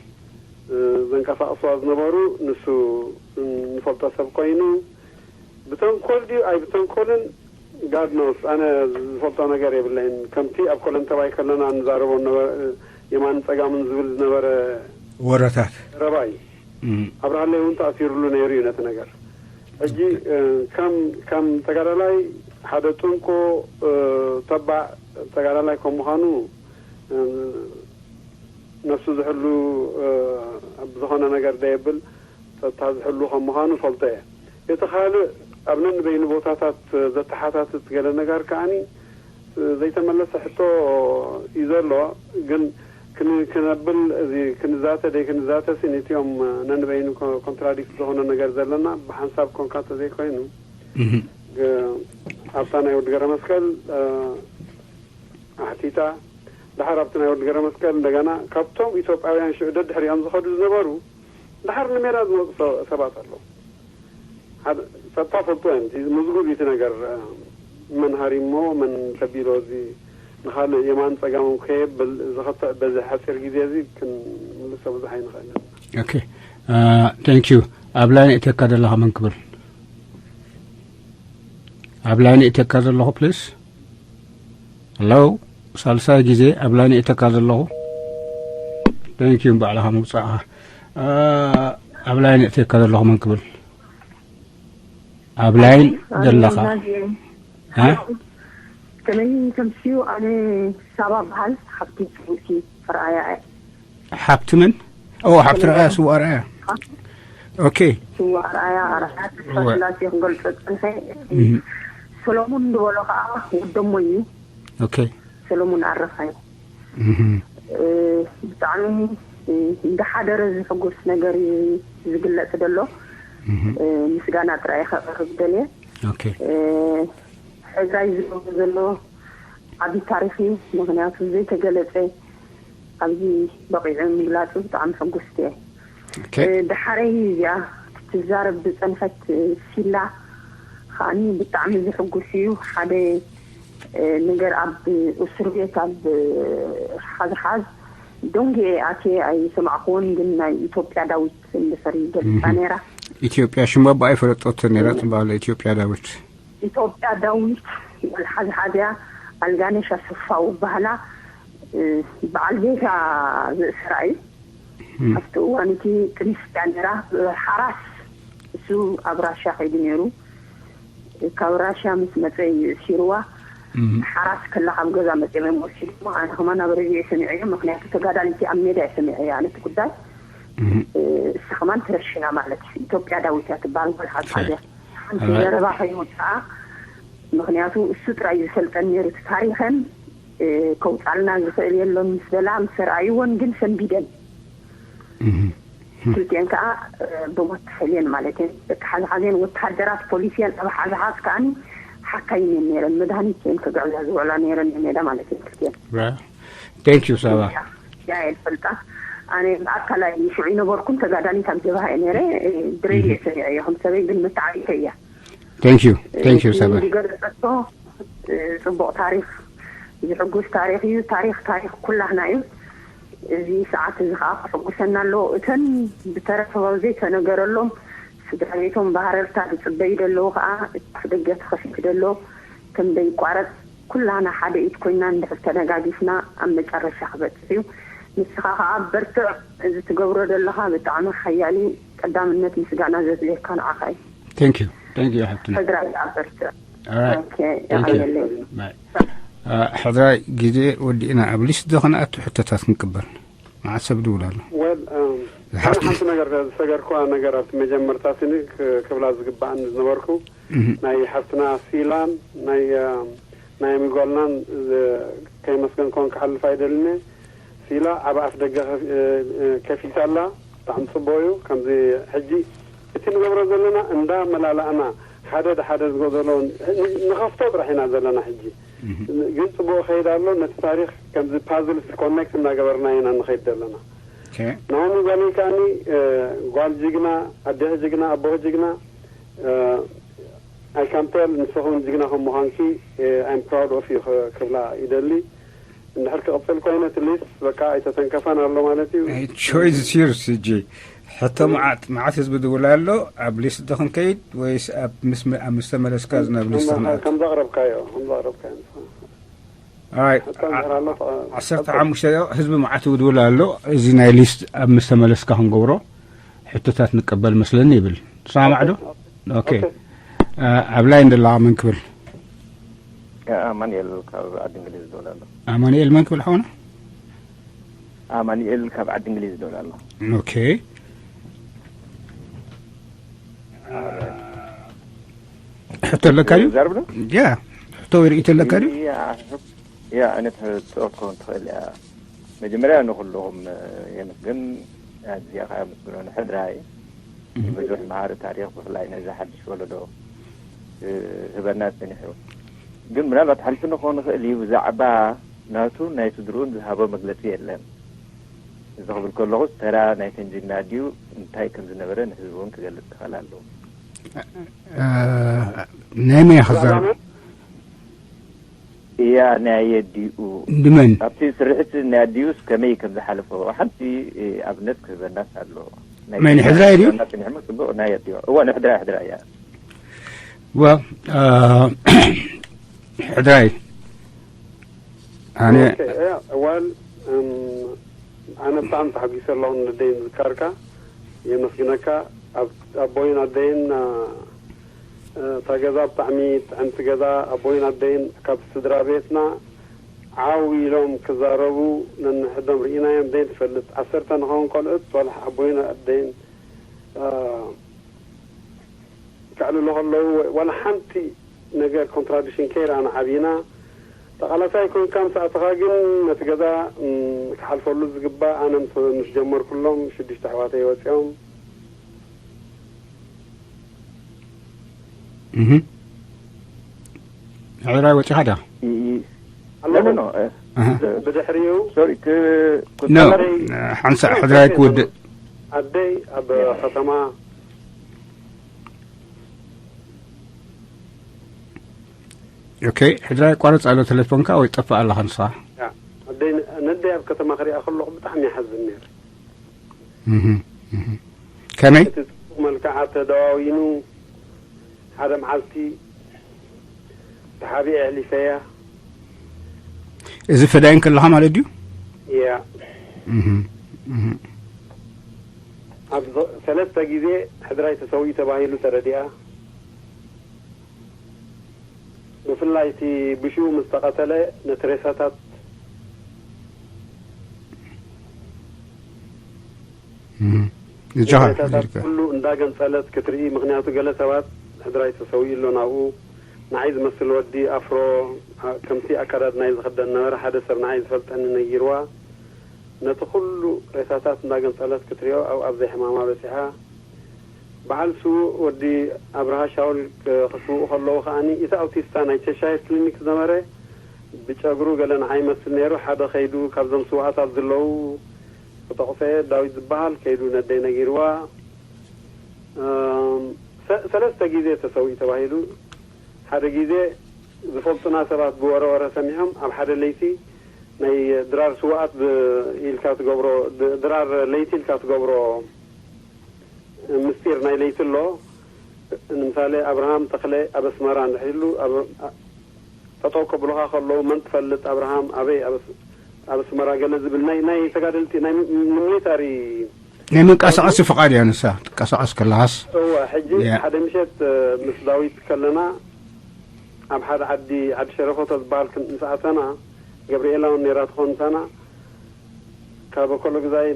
እ፣ ዘንቀሳቕስዋ ዝነበሩ ንሱ ንፈልጦ ሰብ ኮይኑ ብተንኮል ድዩ ኣይ ብተንኮልን ጋድ ኖስ ኣነ ዝፈልጦ ነገር የብለይን። ከምቲ ኣብ ኮለንተባይ ከለና ንዛረቦ ነበረ፣ የማን ጸጋምን ዝብል ዝነበረ ወረታት ረባይ እም፣ ኣብርሃለይ እውን ተኣሲሩሉ ነይሩ እዩ ነቲ ነገር። ሕጂ እ፣ ከም ከም ተጋዳላይ ሓደ ጥንቆ እ፣ ተባዕ ተጋዳላይ ከም ምዃኑ እ፣ ነሱ ዝሕሉ እ፣ ኣብ ዝኾነ ነገር ደየብል ጸጥታ ዝሕሉ ከም ምዃኑ ፈልጦ እየ። እቲ ካልእ ኣብ ነንበይኑ ቦታታት ዘተሓታትት ገለ ነጋር ከኣኒ ዘይተመለሰ ሕቶ እዩ ዘሎ። ግን ክን-፣ ክነብል እዚ ክንዛተ ደይ ክንዛተ ሲ ነቲኦም ነንበይኑ ኮ-፣ ኮንትራዲክት ዝኾነ ነገር ዘለና ብሓንሳብ ኮንካ እንተዘይኮይኑ እም፣ ግ-፣ ኣብታ ናይ ወዲ ገረ መስቀል እ፣ ኣሕቲታ ድሓር ኣብቲ ናይ ወዲ ገረ መስቀል እንደገና ካብቶም ኢትዮጵያውያን ሽዑ ደድሕሪኦም ዝኸዱ ዝነበሩ ድሓር ንሜዳ ዝመፁ ሰ-፣ ሰባት ኣለዉ። ሓደ ጸጥታ ፈልጦ እዮም። እቲ ምዝጉብ እቲ ነገር እ፣ መን ሃሪሞ መን ከቢሎ እዚ ንኻልእ የማን ጸጋሞም ከየብል ዝኸትዕ በዚ ሓፂር ግዜ እዚ ክንምልሶ ብዙሕ ኣይንኽእልን። ኦኬ። ታንክ ዩ። ኣብ ላይን እተካ ዘለኻ መን ክብል? ኣብ ላይን እተካ ዘለኹ ፕሊስ። ሄሎ፣ ሳልሳይ ግዜ ኣብ ላይን እተካ ዘለኹ። ታንክ ዩ ባዕልኻ ምውጻእኻ። እ፣ ኣብ ላይን እተካ ዘለኹ መን ክብል? ኣብ ላይን ዘለኻ። እ? ከመይ ከምስዩ ኣነ ሳባ በሃል ሓፍቲ ጽውቲ ፈርኣያ እየ። ሓብቲ መን? ኦ፣ ሓብቲ ረኣያ ስዋ ረኣያ። ኦኬ። ስዋ ረኣያ ኣርኣያ ተስፋ እወ። ስላሴ ክገልጾ ጸንሐ። እህ፣ ሰሎሙን ዝበሎ ከዓ ወደሞ እዩ። ኦኬ። ሰሎሙን ኣረፋይ እህ፣ እ፣ ብጣዕሚ እ፣ እንዳሓደረ ዝሕጎስ ነገር እዩ ዝግለጽ ዘሎ። እህ፣ እ፣ ምስጋና ጥራይ ከቕርብ ደልየ። ኦኬ። እ፣ ሕድራይ ዝገብሮ ዘሎ ዓብዪ ታሪኽ እዩ። ምኽንያቱ ዘይተገለጸ ኣብዚ በቒዑ ምግላጹ ብጣዕሚ ሕጉስቲ እየ። ኦኬ። እ፣ ደሓረይ እዚኣ ክትዛረብ ዝጸንሐት እ፣ ሲላ ከዓኒ ብጣዕሚ ዝሕጉስ እዩ። ሓደ እ፣ ነገር ኣብ እስር ቤት ኣብ እ፣ ሓዝሓዝ ደንጊኤ ኣትየ ኣይሰማዕኩዎን፣ ግን ናይ ኢትዮጵያ ዳዊት እንድሕር ገሊጻ እህ። ነይራ። ኢትዮጵያ ሽም ኣቦኣ ኣይፈለጦትን ነይራ ትበሃል ኢትዮጵያ ዳዊት። ኢትዮጵያ ዳዊት ሓዝሓዝያ ኣልጋነሽ ኣሰፋው በሃላ እ፣ በዓል ቤታ ዝእሰራ እዩ። እም፣ ኣብቲ እዋን እቲ ጥንስያ ነይራ። ሓራስ እሱ ኣብ ራሻ ከይዱ ነይሩ። ካብ ራሻ ምስ መፀ እዩ እሲርዋ። እም፣ ሓራስ ከላ ካብ ገዛ መፂኦም እዮም ወሲድሞ። ኣነ ከማን ኣብ ሬድዮ ሰሚዐዮ፣ ምክንያቱ ተጋዳሊቲ ኣብ ሜዳ እየ ሰሚዐዮ ኣነ እቲ ጉዳይ። እህ፣ እሳ ከማን ተረሽና ማለት እዩ። ኢትዮጵያ ዳዊት እያ ትበሃል ጓል ሓብሓብ እያ። ሓንቲ ኣይ። ዘረባ ከይወፅኣ፣ ምኽንያቱ እሱ ጥራይ ዝፈልጠን ነይሩ እቲ ታሪኸን፣ እ፣ ከውፃልና ዝኽእል የሎን ምስ በላ ምስ ተረኣይወን ግን ሰንቢደን። እህ። ክልቲኤን ከዓ፣ እ፣ ብሞት ተፈልየን ማለት እየን። ደቂ ሓዝሓዝን ወተሃደራት ፖሊስ እየን። ኣብ ሓዝሓዝ ከዓኒ ሓካይም እየን ነይረን። መድሃኒት እየን ክግዕዛ ዝውዕላ ነይረን ሜዳ ማለት እየን ክልቲኤን። Right. Thank you ሳባ። ያ እየ ዝፈልጣ። ኣነ ብኣካላይ ሽዑ ይነበርኩን ተጋዳሊት ኣብ ጀብሃ እየ ነይረ። ድሬድ እየ ሰሚዐዮ ከም ሰበይ ግን መተዓቢተይ እያ። Thank you. Thank you ሳባ። ዝገለጸቶ፣ ጽቡቕ ታሪኽ፣ ዝሕጉስ ታሪኽ እዩ። ታሪኽ ታሪኽ ኩላህና እዩ። እዚ ሰዓት እዚ ከዓ ከሐጉሰና ኣለዎ። እተን ብተረፈ ዘይተነገረሎም ስድራ ቤቶም ብሃረርታ ዝጽበዩ ዘለዉ ከዓ እቲ ኣፍ ደገ ተኸፊቱ ዘሎ ከም ዘይቋረጽ ኩላህና ሓደ ኢድ ኮይና እንድሕር ተደጋጊፍና ኣብ መጨረሻ ክበጽሕ እዩ። ንስኻ ከዓ በርትዕ፣ እዚ ትገብሮ ዘለኻ ብጣዕሚ ሓያል እዩ። ቀዳምነት ምስጋና ዘድልየካ ንዓኻ እዩ። Thank you. Thank you ሓፍትና። ሕድራይ ከዓ በርትዕ። All right. ኦኬ፣ Thank you. የቐንየለይ። Bye. ሕድራይ ግዜ ወዲእና ኣብ ሊስት ዶ ክንኣቱ ሕቶታት ክንቅበል? መዓት ሰብ ድውል ኣሎ። ወል ሓንቲ ነገር ዝሰገርኩዋ ነገር ኣብቲ መጀመርታ ስኒ ክብላ ዝግባኣኒ ዝነበርኩ ናይ ሓፍትና ሲላን ናይ ናይ ሚጓልናን ከይመስገን ኮን ክሓልፍ ኣይደልኒ። ሲላ ኣብ ኣፍ ደገ ከፊታ ኣላ። ብጣዕሚ ጽቡቅ እዩ። ከምዚ ሕጂ እቲ ንገብሮ ዘለና እንዳ መላላእና ሓደ ሓደ ዝጎደሎ ንኸፍቶ ጥራሕ ኢና ዘለና። ሕጂ ግን ጽቡቅ ከይድ ኣሎ። ነቲ ታሪኽ ከምዚ ፓዝልስ ኮኔክት እናገበርና ኢና ንኸይድ ዘለና። ናሆም ጓለይ ከኣኒ ጓል ጅግና፣ ኣዴኺ ጅግና፣ ኣቦኺ ጅግና። ኣይ ካን ቴል ንስኹም ጅግና ከም ምዃንኪ ኣም ፕራውድ ኦፍ ዩ ክብላ ይደሊ። እንድሕር ክቕጽል ኮይነ ትሊስ በቃ ኣይተተንከፈን ኣሎ ማለት እዩ። Choice is yours። ሕጂ ሕቶ መዓት መዓት ህዝቢ ድውል ኣሎ። ኣብ ሊስት ዶ ክንከይድ ወይስ ኣብ ምስ ኣብ ምስ ተመለስካ ናብ ሊስት ክንኣቱ? ከም ዘቕረብካዮ ከም ዘቕረብካዮ ንስኻ ኣይ፣ ሕቶ ዓ- እንድሕር ኣሎ ተቐ- ዓሰርተ ሓሙሽተ ህዝቢ መዓት ይውድውል ኣሎ። እዚ ናይ ሊስት ኣብ ምስ ተመለስካ ክንገብሮ ሕቶታት ንቀበል መስለኒ ይብል። ትሰማማዕ ዶ? ኦኬ። ኦኬ። አ፣ ኣብ ላይን ደላ መን ክብል? ኣማኑኤል ካብ ዓዲ እንግሊዝ ይደውል ኣሎ። ኣማኑኤል መን ክብል ሓውና? ኣማኑኤል ካብ ዓዲ እንግሊዝ ይደውል ኣሎ። ኦኬ። ሕቶ ኣለካ ድዩ? ዛርብ ዶ? ያ፣ ሕቶ ወይ ርእይቶ ኣለካ ድዩ? ያ፣ ያ፣ እኔ ትጽኦት ክኸውን ትኽእል እያ። መጀመርያ ንኹልኹም የመስግን። ኣዝያ ከኣ የመስግኖ ንሕድራይ። ብዙሕ መሃሪ ታሪኽ ብፍላይ ነዚ ሓድሽ ወለዶ፣ እ፣ ህበና ጸኒሑ። ግን ምናልባት ሓሊፉ ንክኸውን ይኽእል እዩ። ብዛዕባ ናቱ ናይ ስድርኡን ዝሃቦ መግለጺ የለን። እዚ ክብል ከለኹስ ተራ ናይተን ጅግና ድዩ እንታይ ከም ዝነበረ ንህዝቢ እውን ክገልጽ ክኽእል ኣለዎ። እ፣ ናይ መን ኢኻ ትዛረብ? እያ ናይ ኣዲኡ። ንመን? ኣብቲ ስርሒት ናይ ኣዲኡስ ከመይ ከም ዝሓለፎ ሓንቲ፣ እ፣ ኣብነት ክህበናስ ኣሎ። ናይ መን? ሕድራይ ድዩ? ሕድራይ ጽቡቕ ናይ ኣዲኡ። እዋ፣ ንሕድራይ፣ ሕድራይ እያ። ዋ፣ እ፣ ሕድራይ። ኣነ ኦኬ፣ እያ፣ እዋን፣ እም፣ ኣነ ብጣዕሚ ተሓጒሰ ኣለኹ ንደይ ምዝካርካ። የመስግነካ። ኣብ-፣ ኣቦይን ኣደይን፣ እ፣ እታ ገዛ ብጣዕሚ ጥዕምቲ ገዛ፣ ኣቦይን ኣደይን ካብ ስድራ ቤትና ዓው ኢሎም ክዛረቡ ነንሕዶም ርኢናዮም ዘይንፈልጥ። ዓሰርተ ንኸውን ቆልዑት ዋላ ኣቦይን ኣደይን፣ እ፣ ከዕልሉ ከለዉ ዋላ ሓንቲ ነገር ኮንትራዲክሽን ከይረኣና ዓቢና። ተቓላሳይ ኮንካ ምስ ኣተኻ ግን ነቲ ገዛ፣ እም፣ ክሓልፈሉ ዝግባእ ኣነ ምስ፣ ምስ ጀመርኩሎም ሽዱሽተ ኣሕዋተይ ወጺኦም። እህ። ሕራይ ወጺኻ ዲኻ? ይ-፣ ይ-፣ ኣሎ ኖ፣ ኖ፣ ግን ኖ፣ እ፣ ኣሃ። ብ-፣ ብድሕሪኡ ሶሪ፣ ክ-፣ ኖ፣ ክሳለይ ሓንሳእ ሕድራይ ክውድእ። ኣደይ ኣብ ከተማ ኦኬ፣ ሕድራይ ቋረጽ ኣሎ ቴሌፎንካ ወይ ጠፍእ ኣለኻ ንስኻ? ያ፣ ኣደይ ን-፣ ነደይ ኣብ ከተማ ክሪኣ ከለኹ ብጣዕሚ ይሓዝን ነይረ። እህ፣ እህ። ከመይ? እቲ ጽቡቕ መልክዓ ተደዋዊኑ ሓደ መዓልቲ ተሓቢኤ ኣሕሊፈያ። እዚ ፈዳይን ከለኻ ማለት ድዩ? እያ። እህ፣ እህ። ኣብ ዘ-፣ ሰለስተ ግዜ ሕድራይ ተሰዊኡ ተባሂሉ ተረዲኣ። ብፍላይ እቲ ብሽኡ ምስ ተቐተለ ነቲ ሬሳታት እህ። እጃኻ ሬሳታት ኩሉ እንዳገንጸለት ክትርኢ። ምኽንያቱ ገለ ሰባት ሕድራይ ተሰዊኡ ኣሎ ናብኡ። ንዓይ ዝመስል ወዲ ኣፍሮ፣ ኣ-፣ ከምቲ ኣካዳድናይ ዝኽደን ነበረ። ሓደ ሰብ ንዓይ ዝፈልጠኒ ነጊርዋ። ነቲ ኩሉ ሬሳታት እንዳገንጸለት ክትሪኦ ኣብኣ ዘይሕማማ በጺሓ። በዓል ስዉእ ወዲ ኣብርሃ ሻውል ክ-፣ ክስውኡ ከለዉ ከኣኒ፣ እቲ ኣውቲስታ ናይ ቸሻየር ክሊኒክ ዝነበረ ብጨግሩ ገለ ንዓይ ይመስል ነይሩ። ሓደ ከይዱ ካብዞም ስውኣታት ዘለዉ ክጠቕሶ እየ፣ ዳዊት ዝበሃል ከይዱ ነደይ ነጊርዋ። እም፣ ሰ-፣ ሰለስተ ግዜ ተሰዊኡ ተባሂሉ። ሓደ ግዜ ዝፈልጡና ሰባት ብወረ ወረ ሰሚዖም ኣብ ሓደ ለይቲ ናይ ድራር ስውኣት ብ-፣ ኢልካ ትገብሮ፣ ድ-፣ ድራር ለይቲ ኢልካ ትገብሮ ምስጢር ናይ ለይቲ ኣሎ። ንምሳሌ ኣብርሃም ተኽለ ኣብ ኣስመራ እንድሕር ኢሉ ኣብ-፣ ኣ-፣ ጠጠው ከብሉኻ ከለዉ መን ትፈልጥ ኣብርሃም ኣበይ ኣብ ኣስ-፣ ኣብ ኣስመራ ገለ ዝብል ናይ፣ ናይ ተጋደልቲ ናይ ሚ-፣ ሚሊታሪ ናይ መንቀሳቐሲ ፍቓድ እያ ንሳ ትንቀሳቐስ ከለሃስ እወ፣ ሕጂ ያ። ሓደ ምሸት፣ እ፣ ምስ ዳዊት ከለና ኣብ ሓደ ዓዲ፣ ዓዲ ሸረፎቶ ዝበሃል ክን-፣ ምስ ኣተና፣ ገብርኤላ እውን ነይራ ትኾን ምሳና፣ ካብ ኣኮሎ ግዛይ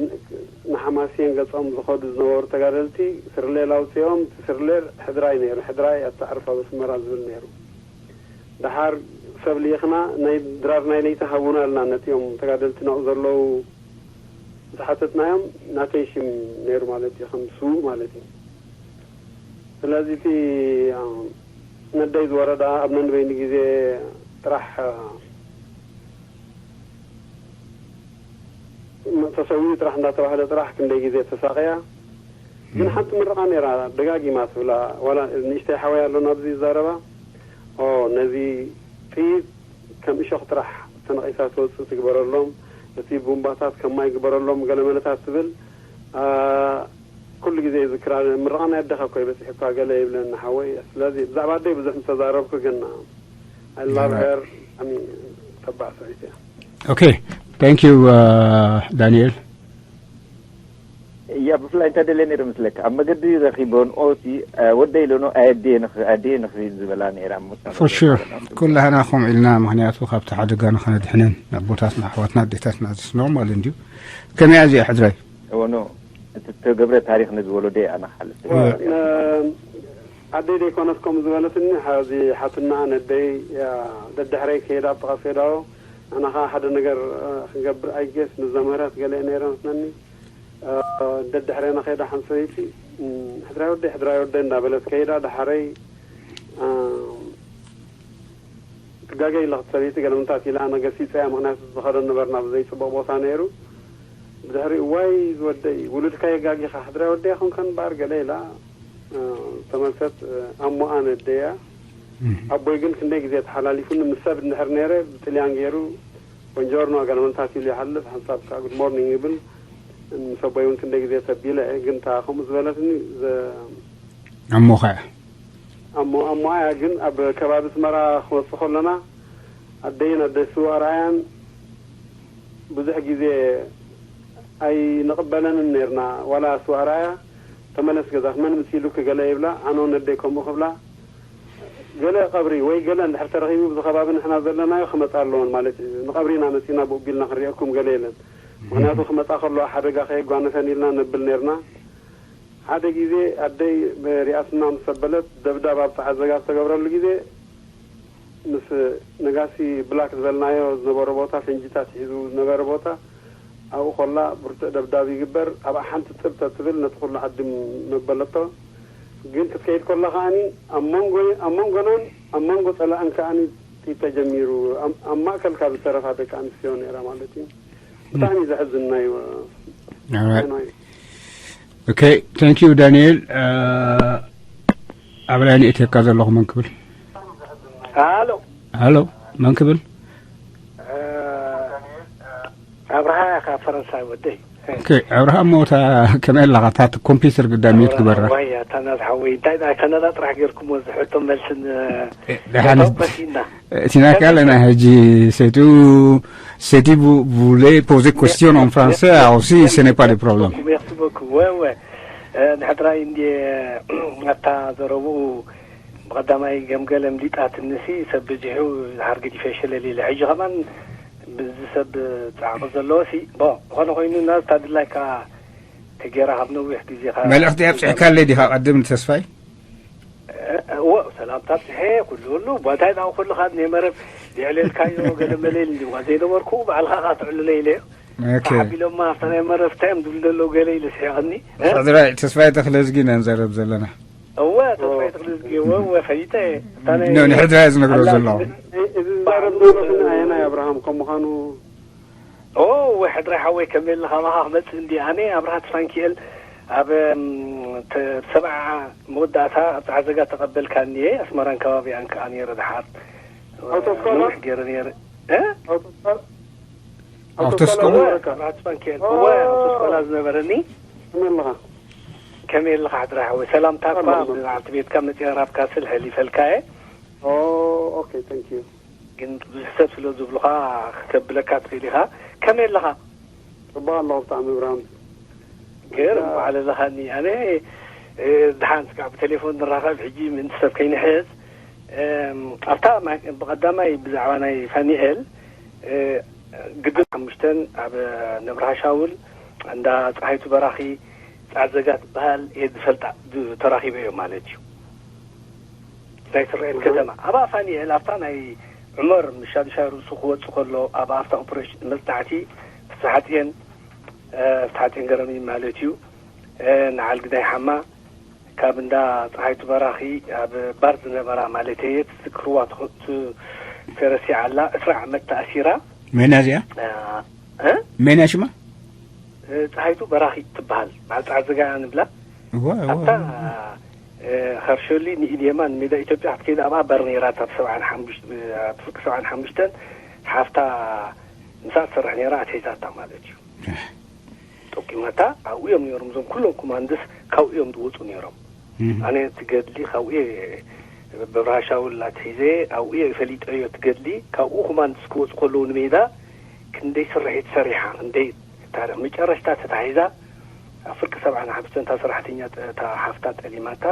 ንሓማሴን ገጾም ዝኸዱ ዝነበሩ ተጋደልቲ ስርሌል ኣውጺኦም፣ እቲ ስርሌል ሕድራይ ነይሩ፣ ሕድራይ ኣታ ዕርፍ ኣብ ኣስመራ ዝብል ነይሩ። ደሓር ሰብ ልኢኽና ናይ ድራር ናይ ለይቲ ሃቡና ኣልና ነቲኦም ተጋደልቲ ናብኡ ዘለዉ ዝሓተትናዮም ናተይ ሽም ነይሩ ማለት እዩ፣ ከም ስዉእ ማለት እዩ። ስለዚ እቲ፣ አ፣ ነደይ ዝወረዳ ኣብ ነንበይኑ ግዜ ጥራሕ፣ አ፣ ተሰዊኡ ጥራሕ እንዳተባህለ ጥራሕ ክንደይ ግዜ ተሳቕያ። ግን ሓንቲ ምርቓ ነይራ ደጋጊማ ትብላ፣ ዋላ ንእሽተይ ሓወይ ኣሎ ናብዚ ይዛረባ፣ ኦ፣ ነዚ ጥይት ከም እሾኽ ጥራሕ ተነቒሳ ትወፅእ ትግበረሎም፣ እቲ ቡምባታት ከም ማይ ግበረሎም፣ ገለ መለታት ትብል። አ፣ ኩሉ ግዜ ይዝክራ። ምርቓ ናይ ኣደኻ እኮ ይበፅሕ እኳ ገለ ይብለኒ ሓወይ። ስለዚ ብዛዕባ ኣደይ ብዙሕ ምተዛረብኩ ግን፣ I love her፣ ብጣዕሚ ተባዕ ሰበይቲ እያ። ኦኬ፣ thank you፣ እ፣ ዳንኤል። እያ ብፍላይ እንታይ ደልየ ነይረ መስለካ፣ ኣብ መገዲ ረኺቦን ኦሲ፣ እ፣ ወደይ ኢለኖ ኣየድየ ንኽ-፣ ኣድየ ንኽሪድ ዝበላ ነይራ። እሞ እሳ for sure። ኩላህና ከምኡ ኢልና፣ ምኽንያቱ ካብቲ ሓደጋ ንኸነድሕነን፣ ንኣቦታትና፣ ኣሕዋትና፣ ኣዴታትና፣ this normal እንድዩ። ከመይ እያ እዚኣ ሕድራይ? እወ፣ ኖ፣ እቲ እተገብረ ታሪኽ ነዚ ወለዶ እያ ኣነ ክሓልፍ። እወ። ነ-፣ ኣደይ ደይኮነት ከምኡ ዝበለትኒ፣ ሓዚ ሓትናኣ ነደይ እያ ደድሕረይ ከይዳ ኣብ ጥቓ ሴዳዎ፣ ኣነ ኸዓ ሓደ ነገር፣ እ፣ ክንገብር ኣይጌስ ምስ ዘምህረት ገለ እየ ነይረ መስለኒ። እ፣ ደድሕረና ከይዳ ሓንቲ ሰበይቲ፣ እም፣ ሕድራይ ወደይ፣ ሕድራይ ወደይ እንዳበለት ከይዳ ደሓረይ፣ እ፣ ትጋገይ ኣለኽቲ ሰበይቲ ገለ ምንታት ኢላ፣ ኣነ ገሲጸያ፣ ምኽንያቱ ዝኸዶ ነበርና ብዘይጽቡቕ ቦታ ነይሩ። ብድሕሪኡ፣ ዋይ ዝወደይ፣ ውሉድካ የጋጊኻ፣ ሕድራይ ወደይ ኣይኮንካን እምበኣር ገለ ኢላ፣ እ፣ ተመልሰት። እ፣ ኣሞኣ ነደያ። ኣቦይ ግን ክንደይ ግዜ ተሓላሊፉኒ፣ ምስ ሰብ እንድሕር ነይረ፣ ብጥልያን ገይሩ፣ ቦንጆርኖ፣ ገለ ምንታት ኢሉ ይሓልፍ፣ ሓንሳብ ከኣ ጉድ ሞርኒንግ ይብል። ምስ ኣቦይ እውን ክንደይ ግዜ ተቢለ እየ፣ ግን እታ ከምኡ ዝበለትኒ፣ ዘ-፣ ኣሞኻ እያ። ኣሞ-፣ ኣሞኣ እያ፣ ግን ኣብ ከባቢ ኣስመራ ክመጽእ ከለና፣ ኣደይን ኣደ ስውእ ኣርኣያን ብዙሕ ግዜ ኣይንቕበለንን ነይርና። ዋላ ስውእ ኣርኣያ፣ "ተመለስ ገዛኽ፣ መን ምስ ኢሉኪ?" ገለ ይብላ፣ ኣነ እውን ነደይ ከምኡ ክብላ። ገለ ቀብሪ ወይ ገለ እንድሕር ተረኺቡ፣ ብዚ ከባቢ ንሕና ዘለናዮ ክመጻ ኣለዎን ማለት እዩ። ንቐብሪ ኢና መጺና፣ ብኡ ቢልና ክንሪኤኩም ገለ የለን። ምኽንያቱ፣ ክመጻ ከለዋ ሓደጋ ከየጓነፈን ኢልና ነብል ነይርና። ሓደ ግዜ ኣደይ ሪኣትና ምስ ኣበለት፣ ደብዳብ ኣብ ጸዓት ዘጋ ዝተገብረሉ ግዜ፣ ምስ ነጋሲ ብላክ ዝበልናዮ ዝነበሮ ቦታ፣ ፈንጂታት ሒዙ ዝነበረ ቦታ፣ ኣብኡ ኮላ ብርቱዕ ደብዳብ ይግበር። ኣብኣ ሓንቲ ጥብ ተትብል ነቲ ኩሉ ዓዲ መበለቶ። ግን ክትከይድ ኮላ ከኣኒ ኣብ መንጎ፣ ኣብ መንጎናን ኣብ መንጎ ጸላእን ከኣኒ ጥይት ተጀሚሩ። ኣብ፣ ኣብ ማእከል ካብ ዝተረፋ ደቂ ኣንስትዮ ነይራ ማለት እዩ። ብጣዕሚ ዘሕዝን ናይ፣ Alright። ናይ Okay, thank you ዳንኤል። እ፣ ኣብ ላይ ንእትየካ ዘለኹ መን ክብል? ሃሎ። ሃሎ፣ መን ክብል? እ፣ ኣብርሃ ኢኻ ፈረንሳይ ወደይ። ኦኬ፣ ኣብርሃ እሞ እታ ከመይ ኣለኻ? እታ ኮምፒውተር ግዳ ሚዩት ግበራ። ዋይ፣ ኣታ ናዝ ሓወይ፣ እንታይ ደኣ፣ እታ ናዛ ጥራሕ ጌርኩሞ፣ እዚ ሕቶ መልስን፣ እ፣ ደሓን። በሲና። እቲ ናካ ኣለና ሕጂ፣ c'est tout, c'est dit, vous voulez poser question en français aussi, ce n'est pas de problème. Merci beaucoup. Ouais, ouais. እ፣ ንሕድራይ እንድየ፣ ኣብታ ዘረብኡ ብቐዳማይ ገምገለ ምሊጣትንሲ፣ ሰብ በዚሑ፣ ዝሓር ገዲፈ ሸለል ኢለ። ሕጂ ከማን ብዚ ሰብ ጻዕቒ ዘለዎ ሲ፣ ቦ፣ ዝኾነ ኮይኑ፣ ናዝታ ድላይካ ጌራ ካብ ነዊሕ ግዜ ከ-፣ መልእኽቲ ኣብፂሕካለይ ዲኻ? ቀድም ንተስፋይ እዎ፣ ሰላምታ ኣብፅሐ፣ ኩሉ ኩሉ። ባንታይ ዳኣ ኩሉ ካብ ናይ መረብ የዕለልካዮ፣ ገለ መለ ኢሉ እንዲ ዘይነበርኩ፣ ባዕልኻ ኻ ትዕልሎ ኢለዮ። ኦኬ። ተሓቢሎማ ኣብታ ናይ መረብ እንታይ እዮም ዝብሉ ዘለዉ ገለ ኢሉ ስሒቕኒ። ሕድራይ ተስፋይ ተኽለዝጊ ኢና ንዛረብ ዘለና። እወ፣ ተስፋይ ተኽለዝጊ፣ እወ፣ እወ፣ ፈሊጠ። እታ ናይ ኖ፣ ንሕድራይ ዝነግሮ ኣላ-፣ ዘለኹ። እዚ ዝዛረብ ዘሎ ግን ኣየናይ ኣብርሃም ከም ምዃኑ። ኦ፣ እወ፣ ሕድራይ ሓወይ፣ ከመይ ኣለኻ? ባኻ ክመጽእ እንዲ ኣነ፣ ኣብርሃ ተስፋንኪኤል፣ ኣብ፣ እም፣ ተ-፣ ሰብዓ መወዳእታ ኣብ ጸዓዘጋ ተቐበልካኒ እየ። ኣስመራን ከባቢኣን ከኣ ነይረ ደሓር። ኣውቶስኮላ? ነዊሕ ገይረ ነይረ። እ? ኣውቶስኮላ? ኣውቶስኮላ ኣውቶስኮላ? ዝነበረካ? ኣብርሃ ተስፋንኪኤል። ኦ! እወ፣ ኣውቶስኮላ ዝነበረኒ። ከመይ ኣለኻ? ከመይ ኣለኻ ሕድራይ ሓወይ? ሰላምታ እኳ ሰላም። ብመዓልቲ ቤትካ መጺኣ ናብካ ስል ሕሊፈልካ እየ። ኦ፣ ኦኬ፣ ታንክ ዩ። ግን ብዙሕ ሰብ ስለ ዝብሉኻ ክተብለካ ትኽእል ኢኻ። ከመይ ኣለኻ? ጽቡቕ ኣለኹ ብጣዕሚ ብርሃን። ገይር እዛ እንኳዕ ኣለኻኒ። ኣነ፣ እ፣ ደሓን ስጋዕ ብቴሌፎን ንራኸብ ሕጂ ምእንቲ ሰብ ከይንሕዝ። እም፣ ኣብታ ማ-፣ ብቐዳማይ ብዛዕባ ናይ ፋኒኤል፣ እ፣ ግድን ሓሙሽተን ኣብ ነብርሃ ሻውል እንዳ ጸሃይቱ በራኺ ጻዘጋ ትበሃል እየ ዝፈልጣ ዝ-፣ ተራኺበ እዮ ማለት እዩ። ናይ ስርኤል ከተማ። ኣብኣ ፋኒኤል ኣብታ ናይ ዑመር ምሻድሻይ ርእሱ ክወጽእ ከሎ፣ ኣብ ኣብታ ኦፕሬሽን መጽናዕቲ ፍስሓጽየን፣ እ፣ ፍስሓጽየን ገረሚ ማለት እዩ፣ እ፣ ንዓል ግዳይ ሓማ ካብ እንዳ ጸሃይቱ በራኺ ኣብ ባር ዝነበራ ማለት እየ፣ ትዝክርዋ ትኸ-፣ ት-፣ ተረሲዓ ኣላ፣ ዕስራ ዓመት ተኣሲራ። መን እያ እዚኣ? እ፣ እ? መን እያ ሽማ? እ፣ ጸሃይቱ በራኺ ትበሃል። በዓል ጸዓዘጋ ንብላ። እዋ፣ እዋ፣ ኣብታ፣ እዋ። እ፣ ኸርሸሊ ንኢድየማ ንሜዳ ኢትዮጵያ ክትከይድ ኣብኣ በር ነይራ፣ ኣብ ሰብዓን ሓሙሽተ፣ ኣብ ፍርቂ ሰብዓን ሓሙሽተን ሓፍታ ምሳ ትሰርሕ ነይራ፣ ኣትሒዛታ ማለት እዩ። እህ። ጠቂማታ፣ ኣብኡ እዮም ነይሮም፣ እዞም ኩሎም ኮማንድስ ካብኡ እዮም ዝወፁ ነይሮም። እህ። ኣነ ትገድሊ ካብኡ እየ፣ በብርሃ ሻውል ኣትሒዘ፣ ኣብኡ እየ ፈሊጠዮ ትገድሊ፣ ካብኡ ኮማንድስ ክወፁ ከለዉ ንሜዳ ክንደይ ስርሒት ሰሪሓ፣ ክንደይ ታሪኽ። መጨረሽታ ተታሒዛ፣ ኣብ ፍርቂ ሰብዓን ሓሙሽተን እታ ሰራሕተኛ ጠ-፣ እታ ሓፍታ ጠሊማታ፣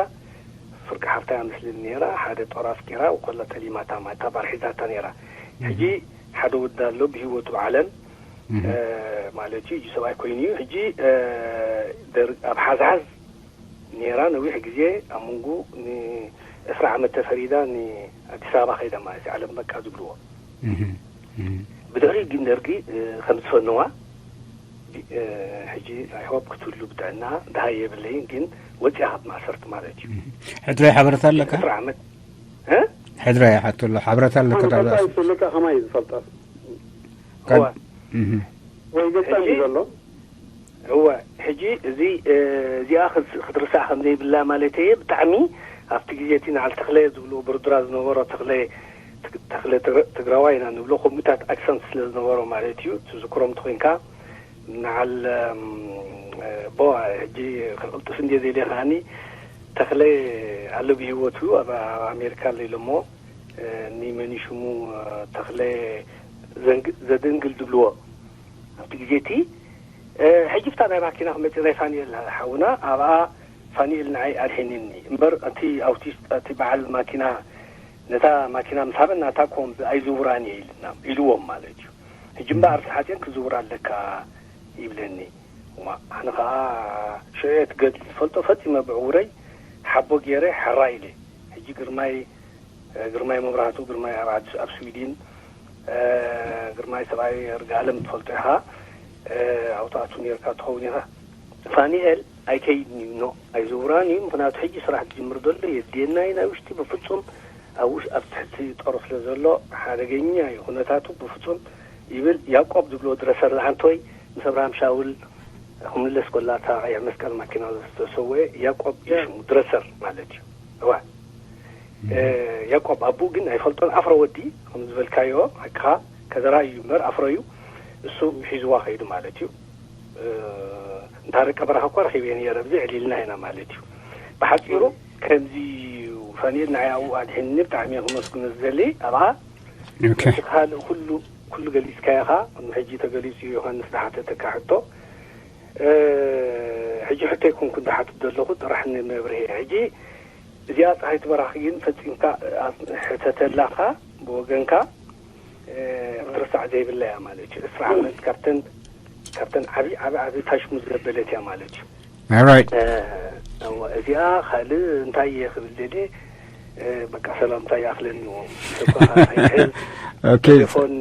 ፍርቂ ሓፍታ እያ መስለኒ ነይራ፣ ሓደ ጦር ኣፍቂራ፣ ኮላ ጠሊማታ፣ ማታ ባር ሒዛታ ነይራ። ሕጂ እህ። ሓደ ወዲ ኣሎ ብህይወቱ ዓለም፣ እህ። እ፣ ማለት እዩ፣ ሕጂ ሰብኣይ ኮይኑ እዩ። ሕጂ፣ እ፣ ደር-፣ ኣብ ሓዝሓዝ ነይራ ነዊሕ ግዜ፣ ኣብ መንጎ ንዕስራ ዓመት ተፈሪዳ ንኣዲስ ኣበባ ከይዳ ማለት እዩ፣ ዓለም በቃ ዝብልዎ። እህ፣ እህ። ብድሕሪኡ ግን ደርጊ፣ እ፣ ከም ዝፈነዋ፣ እ፣ ሕጂ I hope ክትህሉ ብጥዕና ደሃይ የብለይን፣ ግን ወፂኣ ካብ ማእሰርቲ ማለት እዩ። እህ። ሕድራይ ሓበረታ ኣለካ? ዕስራ ዓመት። እ? ሕድራይ ይሓቶ ኣሎ፣ ሓበረታ ኣለካ? ኣነ ዳብዛ ከማይ ዝፈልጣ፣ ከማይ ዝፈልጣ። ካብ-፣ እዋ። እህ። ወይ ገጻ ሕጂ እንዲ ዘሎ? እወ፣ ሕጂ እዚ፣ እ፣ እዚኣ ክስ-፣ ክትርሳዕ ከም ዘይብላ ማለት እየ። ብጣዕሚ ኣብቲ ግዜ እቲ ንዓል ተኽለ ዝብልዎ ብርድራ ዝነበሮ ተኽለ፣ ትግ-፣ ተኽለ ትግረ-፣ ትግራዋይ ኢና ንብሎ፣ ከምኡታት ኣክሰንት ስለ ዝነበሮ ማለት እዩ። ትዝክሮም እንተኾይንካ፣ ንዓል፣ እም፣ እ፣ ቦ፣ ሕጂ ክቕልጥፍ እንድየ ዘይለ ከኣኒ፣ ተኽለ ኣሎ ብህይወቱ፣ ኣብ፣ ኣብ ኣሜሪካ ኣሎ ኢሎሞ፣ እ፣ ንመን እዩ ሽሙ፣ እ፣ ተኽለ ዘንግ-፣ ዘደንግል ዝብልዎ። ኣብቲ ግዜ እቲ፣ እ፣ ሕጂ ብታ ናይ ማኪና ክመጽእ ናይ ፋኒኤል ሓውና፣ ኣብኣ ፋኒኤል ንዓይ ኣድሒንኒ እምበር፣ እቲ ኣውቲስት፣ እቲ በዓል ማኪና፣ ነታ ማኪና ምስ ሃበና፣ እታ ኮም ኣይዝውራን እየ ኢልና፣ ኢልዎም ማለት እዩ። ሕጂ እምበኣር፣ ሓጺን ክዝውር ኣለካ ይብለኒ። እዋ፣ ኣነ ኸኣ ሽዑ እየ እቲ ገድሊ ዝፈልጦ ፈጺመ ብዕውረይ ሓቦ ገይረ ሕራይ ኢለ። ሕጂ ግርማይ፣ ግርማይ መብራህቱ፣ ግርማይ ኣብ ዓዲ፣ ኣብ ስዊድን፣ ግርማይ ሰብኣይ ርግኣለም ትፈልጦ ኢኻ፣ ኣብኡ ትኣቱ ነይርካ ትኸውን ኢኻ። ፋኒኤል ኣይከይድን እዩ፣ ኖ፣ ኣይዝውራን እዩ። ምኽንያቱ ሕጂ ስራሕ ክጅምር ዘሎ የድልየና እዩ። ናይ ውሽጢ ብፍጹም ኣብ ውሽ-፣ ኣብ ትሕቲ ጦር ስለ ዘሎ ሓደገኛ እዩ ኩነታቱ። ብፍጹም ይብል ያዕቆብ ዝብሎ ድረሰር ዝዓንቶይ ምስ ኣብርሃም ሻውል ክምለስ ኮላ እታ ቀይሕ መስቀል ማኪና ዝተሰወየ ያዕቆብ እዩ ሽሙ፣ ድረሰር ማለት እዩ። እዋ። እ፣ ያዕቆብ ኣቡኡ ግን ኣይፈልጦን፣ ኣፍሮ ወዲ ከም ዝበልካዮ ሓቅኻ፣ ከዘራ እዩ እምበር ኣፍሮ እዩ። እሱ ሒዝዋ ከይዱ ማለት እዩ። እ፣ እንታ ደቀ በረኻ እኳ ረኺበ ነይረ፣ ኣብዚ ዕሊልና ኢና ማለት እዩ። ብሓጺሩ ከምዚ እዩ። ፋኒኤል ንዓይ ኣብኡ ኣድሒንኒ፣ ብጣዕሚ እየ ከመስግኖ ዝደሊ። ኣብኣ ኦኬ። እቲ ካልእ ኩሉ፣ ኩሉ ገሊጽካዮ ኢኻ። ሕጂ ተገሊጹ እዩ ዮሃንስ ዝሓተተካ ሕቶ። እ፣ ሕጂ ሕቶ ኣይኮንኩን ዝሓትት ዘለኹ፣ ጥራሕ ንመብርሂ። ሕጂ እዚኣ ጸሃይቱ በራኺ ግን ፈጺምካ ሕተተላኻ ብወገንካ፣ እ፣ ክትርሳዕ ዘይብላ እያ ማለት እዩ። ዕስራ ዓመት ካብተን፣ ካብተን ዓቢ፣ ዓቢ፣ ዓቢ ታሽሙ ዘበለት እያ ማለት እዩ። All right. እዚኣ ካልእ እንታይ እየ ክብል ደልየ፣ በቃ ሰላምታ ይኣኽለኒ። እኮ ቴሌፎን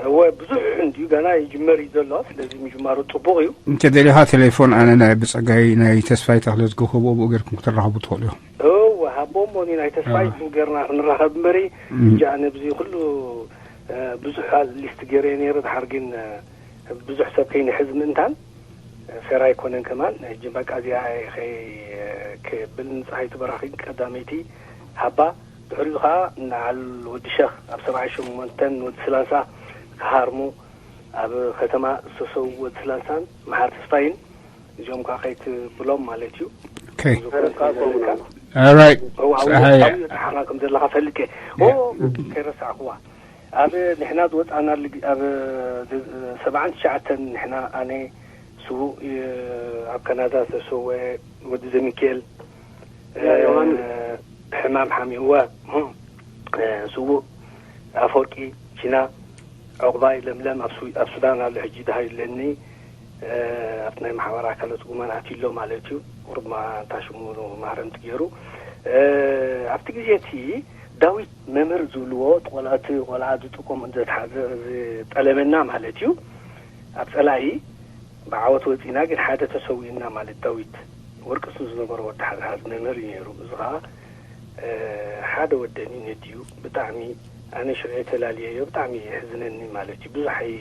እወ ብዙሕ እንዲዩ ገና ይጅመር እዩ ዘሎ። ስለዚ ምጅማሩ ጽቡቕ እዩ። እንተ ደሊኻ ቴሌፎን ኣነ ናይ ብጸጋይ ናይ ተስፋይ ተኽለ ዝገኸቡ ኣብኡ ጌርኩም ክትራኸቡ ትኽእሉ ኢኹም። እወ ሃቦሞ ናይ ተስፋይ ብኡ ጌርና ክንራኸብ እምበሪ። እጃ ኣነ ብዚ ኩሉ ብዙሕ ሊስት ገይረ ነይረ። ድሓር ግን ብዙሕ ሰብ ከይንሕዝ ምእንታን ፌር ኣይኮነን ከማን። ሕጂ በቃ እዚኣ ከብል ንፀሃይ ትበራኺ ቀዳመይቲ ሃባ ድሕሪኡ ከዓ ንዓል ወዲ ሸኽ ኣብ ሰብዓይ ሸሞንተን ወዲ ስላሳ ክሃርሙ ኣብ ከተማ ዝተሰው ወዲ ስላሳን መሓር ተስፋይን እዚኦም ከዓ ከይትብሎም ማለት እዩ። ተሓና ከም ዘለካ ፈልቀ ከይረሳዕኩዋ ኣብ ንሕና ዝወፃና ኣብ ሰብዓን ትሽዓተን ንሕና ኣነ ስዉእ ኣብ ካናዳ ዝተሰወ ወዲ ዘሚካኤል ሕማም ሓሚእዋ ስዉእ ኣፈወርቂ ቺና ዕቑባይ ለምለም ኣብ ሱዳን ኣሎ ሕጂ ድሃይ ኣለኒ ኣብቲ ናይ ማሕበር ኣካለ ስጉማን ኣትዩ ኣሎ ማለት እዩ። ቁርብ እታ ሽሙ ማህረምቲ ገይሩ ኣብቲ ግዜ እቲ ዳዊት መምህር ዝብልዎ እቲ ቆልዓ እቲ ቆልዓ ዝጥቀም ዝጠለመና ማለት እዩ። ኣብ ፀላኢ ብዓወት ወፂና ግን ሓደ ተሰዊእና ማለት ዳዊት ወርቂ ስም ዝነበሮ ወዲ ሓዝሓዝ መምህር እዩ ነይሩ። እዚ ከዓ ሓደ ወደን እዩ ነዲኡ ብጣዕሚ ኣነ ሽዑ የተላልየዮ ብጣዕሚ የሕዝነኒ ማለት እዩ። ብዙሕ ኣይ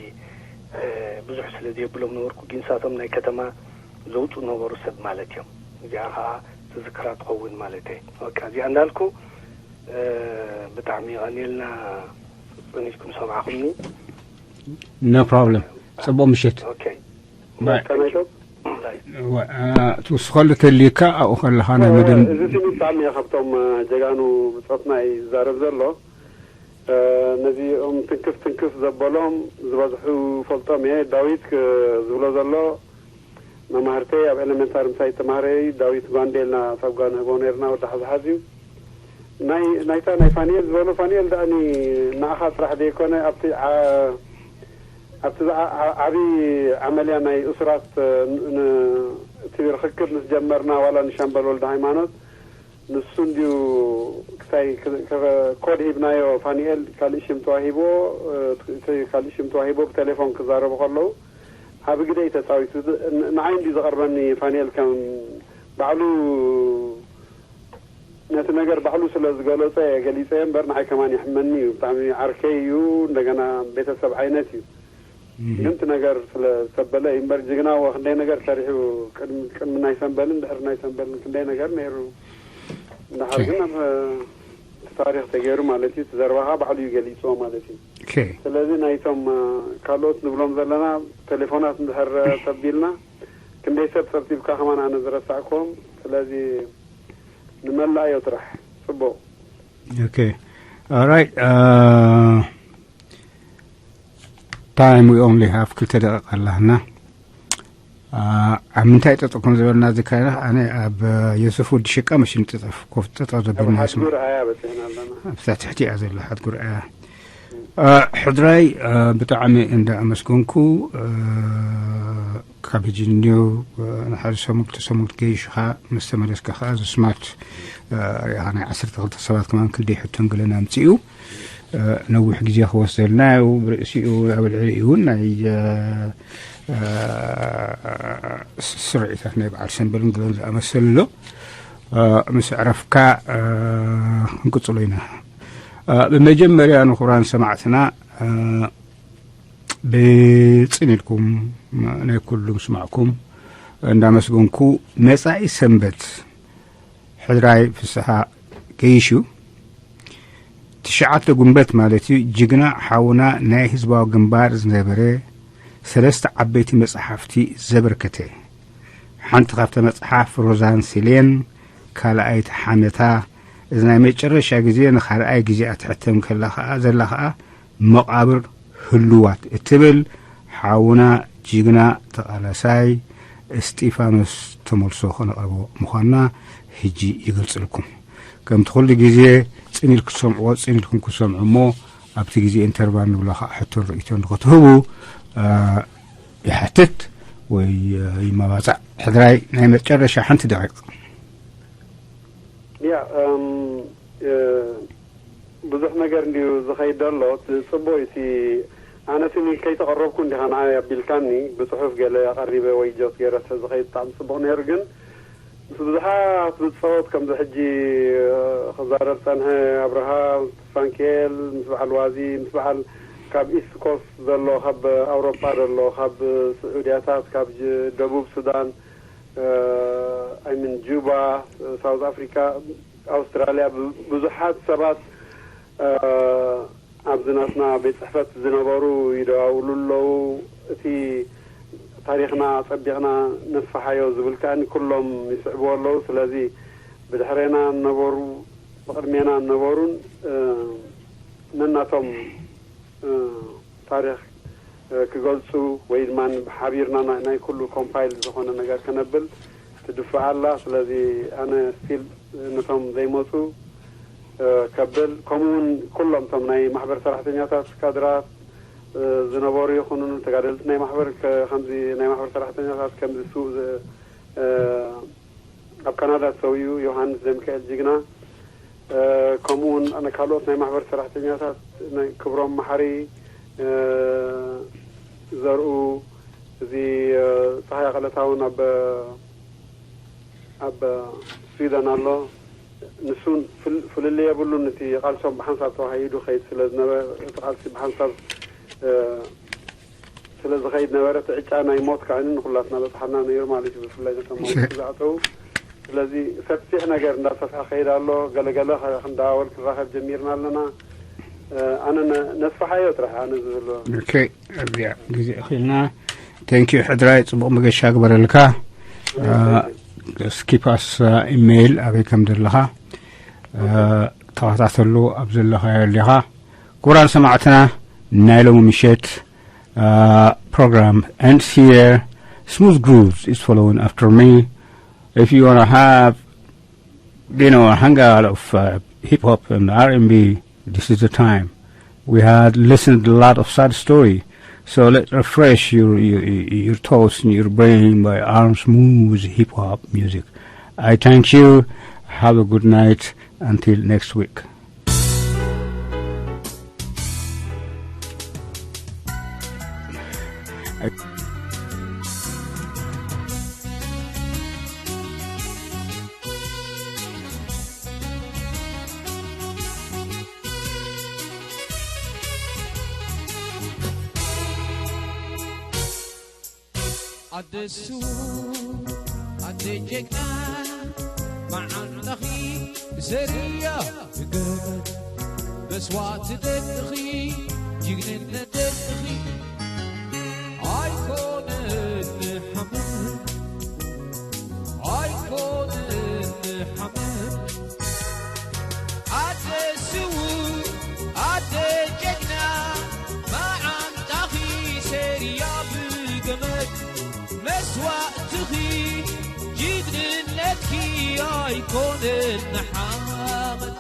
ብዙሕ ስለ ዘየብሎም ነበርኩ ግን ንሳቶም ናይ ከተማ ዘውፅኡ ነበሩ ሰብ ማለት እዮም። እዚኣ ከዓ ትዝክራ ትኸውን ማለት እየ። በቃ እዚኣ እንዳልኩ ብጣዕሚ የቐንየልና። ፀኒትኩም ሰማዕኹምኒ። No problem። ፅቡቅ ምሽት። ኦኬ ከመይቶም ትውስኸሉ ተልዩካ ኣብኡ ከለኻ ናይ መደም እዚ ስሚት ብጣዕሚ እየ ካብቶም ጀጋኑ ብፆትና እዩ ዝዛረብ ዘሎ። ነዚኦም ትንክፍ ትንክፍ ዘበሎም ዝበዝሑ ፈልጦም እየ። ዳዊት ዝብሎ ዘሎ መማህርተይ ኣብ ኤሌመንታሪ ምሳይ ተማህረይ ዳዊት ጓንዴልና ሳብ ጓ ንህቦ ነርና ወዲ ሓዝሓዝ እዩ። ናይ ናይታ ናይ ፋኒኤል ዝበሎ ፋኒኤል ዳኣኒ ንኣኻ ጥራሕ ዘይኮነ ኣብቲ ዓ- ኣብቲ ዝዓ- ዓ- ዓቢ ዓመልያ ናይ እሱራት ን- ን- እቲ ርክክብ ምስ ጀመርና ዋላ ንሻምበል ወልደ ሃይማኖት ንሱ እንድዩ ክሳይ ክ- ክ- ኮድ ሂብናዮ ፋኒኤል ካልእ ሽም ተዋሂብዎ እ፣ እቲ ካልእ ሽም ተዋሂብዎ ብቴሌፎን ክዛረቡ ከለዉ ዓቢ ግደ እዩ ተጻዊቱ። ን- ንዓይ እንድዩ ዝቐርበኒ ፋኒኤል ከም ባዕሉ ነቲ ነገር ባዕሉ ስለ ዝገለጾ እየ ገሊጸዮ እምበር ንዓይ ከማን የሕመኒ እዩ። ብጣዕሚ ዓርከይ እዩ፣ እንደገና ቤተሰብ ዓይነት እዩ። ግን እቲ ነገር ስለ ዝተበለ እዩ እምበር ጅግና እወ ክንደይ ነገር ሰሪሑ ቅድሚ ቅድሚ ናይ ሰንበልን ድሕሪ ናይ ሰንበልን ክንደይ ነገር ነይሩ። እንድሓር ግን ኣብ እቲ ታሪኽ ተገይሩ ማለት እዩ። እቲ ዘረባ ከዓ ባዕሉ እዩ ገሊጽዎ ማለት እዩ። ኦኬ ስለዚ ናይቶም ካልኦት ንብሎም ዘለና ቴሌፎናት እንድሕር ተቢልና ክንደይ ሰብ ጸብጺብካ ከማን ኣነ ዝረሳዕክዎም። ስለዚ ንመላእዮ ጥራሕ ጽቡቕ። Okay. All right. Uh, time we only have ክልተ ደቂቃ ኣላና። ኣብ ምንታይ ጠጠው ከም ዝበልና ዝካይና ኣነ ኣብ ዮሱፍ ወዲ ሽቃ መሽን ጠጠፍ ኮፍ ጠጠው ዘበልና ይስማ ጉርኣያ በፂሕና ኣለና። ኣብታ ትሕቲ እያ ዘሎ ሓድ ጉርኣያ። ሕድራይ ብጣዕሚ እንዳ ኣመስገንኩ ካብ ሕጂ ንዮ ንሓደ ሰሙን ክልተ ሰሙን ገይሽኻ ምስ ተመለስካ ከዓ እዚ ስማርት ሪኢኻ ናይ ዓሰርተ ክልተ ሰባት ከማን ክንደይ ሕቶን ገለን ኣምፅኡ። ነዊሕ ግዜ ክወስደልና እዩ ብርእሲኡ ኣብ ልዕሊኡ እውን ናይ ስርዒታት ናይ በዓል ሰንበልን ገለን ዝኣመሰሉ ኣሎ። ምስ ዕረፍካ ክንቅፅሎ ኢና። ብመጀመርያ ንክቡራን ሰማዕትና ብፅን ኢልኩም ናይ ኩሉ ምስማዕኩም እንዳመስገንኩ መፃኢ ሰንበት ሕድራይ ፍስሓ ገይሹ ትሽዓተ ጉንበት ማለት እዩ ጅግና ሓውና ናይ ህዝባዊ ግንባር ዝነበረ ሰለስተ ዓበይቲ መፅሓፍቲ ዘበርከተ ሓንቲ ካብተ መፅሓፍ ሮዛን ሲሌን ካልኣይቲ ሓመታ እዚ ናይ መጨረሻ ግዜ ንኻልኣይ ግዜ ኣትሕተም ከላ ከዓ ዘላ ከዓ መቓብር ህሉዋት እትብል ሓውና ጅግና ተቓላሳይ እስጢፋኖስ ተመልሶ ከነቕርቦ ምዃንና ህጂ ይገልጽልኩም። ከምቲ ኩሉ ግዜ ጽን ኢልኩም ክትሰምዕዎ ጽን ኢልኩም ክትሰምዑ እሞ ኣብቲ ግዜ ኢንተርቫል ንብሎ ከዓ ሕቶን ርእይቶን ንክትህቡ ይሓትት። ወይ ይመባፃዕ። ሕድራይ ናይ መጨረሻ ሓንቲ ደቂቕ። ያ ብዙሕ ነገር እንዲዩ ዝኸይድ ዘሎ። ጽቡቅ እዩ። ኣነ ስኒ ከይተቐረብኩ እንዲኻ ንዓይ ኣቢልካኒ ብጽሑፍ ገለ ኣቐሪበ ወይ ጆት ገይረ ዝኸይድ ብጣዕሚ ጽቡቅ ነይሩ። ግን ምስ ብዙሓት ብዝጻወት ከምዚ ሕጂ ክዛረብ ጸንሐ ኣብርሃ ፋንኬል ምስ በዓል ዋዚ ምስ በዓል ካብ ኢስት ኮስት ዘሎ ካብ ኣውሮፓ ዘሎ ካብ ስዑድያታት ካብ ደቡብ ሱዳን ኣይምን ጁባ ሳውዝ ኣፍሪካ ኣውስትራልያ ብዙሓት ሰባት ኣብዚ ናትና ቤት ፅሕፈት ዝነበሩ ይደዋውሉ ኣለዉ። እቲ ታሪኽና ፀቢቕና ነስፋሓዮ ዝብል ከኣ ኩሎም ይስዕብዎ ኣለዉ። ስለዚ ብድሕሬና ነበሩ ብቕድሜና ነበሩን ነናቶም ታሪኽ ክገልፁ ወይ ድማ ሓቢርና ናይ ኩሉ ኮምፓይል ዝኾነ ነገር ከነብል ትድፍእ ኣላ። ስለዚ ኣነ ስቲል ነቶም ዘይመፁ ከብል ከምኡ እውን ኩሎም እቶም ናይ ማሕበር ሰራሕተኛታት ካድራት ዝነበሩ ይኹኑ ተጋደልቲ ናይ ማሕበር ከምዚ ናይ ማሕበር ሰራሕተኛታት ከምዚ ስውእ ኣብ ካናዳ ዝሰውኡ ዮሃንስ ዘሚካኤል ጅግና ከምኡ እውን ካልኦት ናይ ማሕበር ሰራሕተኛታት ክብሮም ማሓሪ ዘርኡ እዚ ፀሃይ ቀለታ እውን ኣብ ኣብ ስዊደን ኣሎ። ንሱን ፍልልይ የብሉን። እቲ ቃልሶም ብሓንሳብ ተዋሃሂዱ ከይድ ስለ ዝነበረ እቲ ቃልሲ ብሓንሳብ ስለ ዝኸይድ ነበረ እቲ ዕጫ ናይ ሞት ከዓኒ ንኩላትና በፅሓና ነይሩ ማለት እዩ። ብፍላይ ነቶም ኣብ ዝኣተው ስለዚ ሰፊሕ ነገር እንዳሰፍሐ ከይድ ኣሎ። ገለገለ ክንደዋወል ክንራኸብ ጀሚርና ኣለና። ኣነ ነስፋሓዮ ጥራሕ ኣነ ዝብሎ። እዚኣ ግዜ እኽልና። ቴንኪዩ ሕድራይ፣ ፅቡቕ መገሻ ግበረልካ። ስኪፓስ ኢሜይል ኣበይ ከም ዘለኻ ተኸታተሉ ኣብ ዘለኻዮ ኣለኻ። ክቡራን ሰማዕትና ናይ ሎሚ ምሸት ፕሮግራም ends here. Smooth Grooves is following after me. If you wanna have you know, a hangout of uh, hip hop and R and B, this is the time. We had listened a lot of sad story, so let's refresh your, your your thoughts and your brain by our smooth hip hop music. I thank you. Have a good night. Until next week. ኣደሱ ኣደ ጀግና መዓንጣኺ ዘርያ ብገመድ መስዋዕቲ ደቅኺ ጅግንነት ደቅኺ ኣይኮነን ሓመድ ኣይኮነን ሓመድ ኣደ ስውእ ኣደ ጀግና መዓንጣኺ ሰሪያ ብገመድ መስዋእትኺ ጅግንነትኪ ኣይኮነን ንሓመድ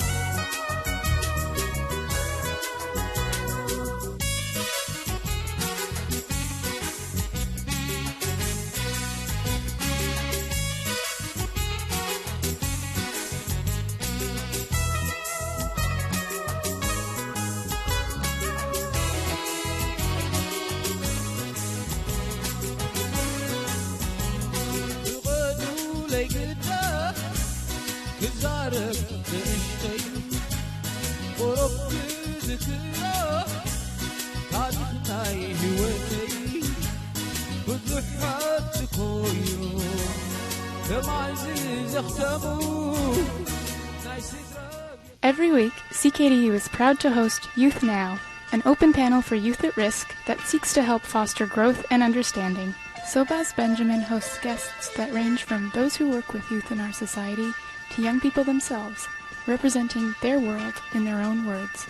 Every week, C K D U is proud to host Youth Now, an open panel for youth at risk that seeks to help foster growth and understanding. Sobas Benjamin hosts guests that range from those who work with youth in our society to young people themselves, representing their world in their own words.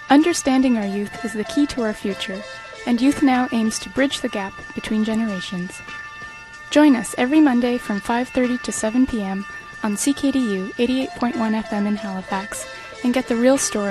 Understanding our youth is the key to our future, and Youth Now aims to bridge the gap between generations. Join us every Monday from five thirty to seven p.m. on C K D U eighty-eight point one F M in Halifax and get the real story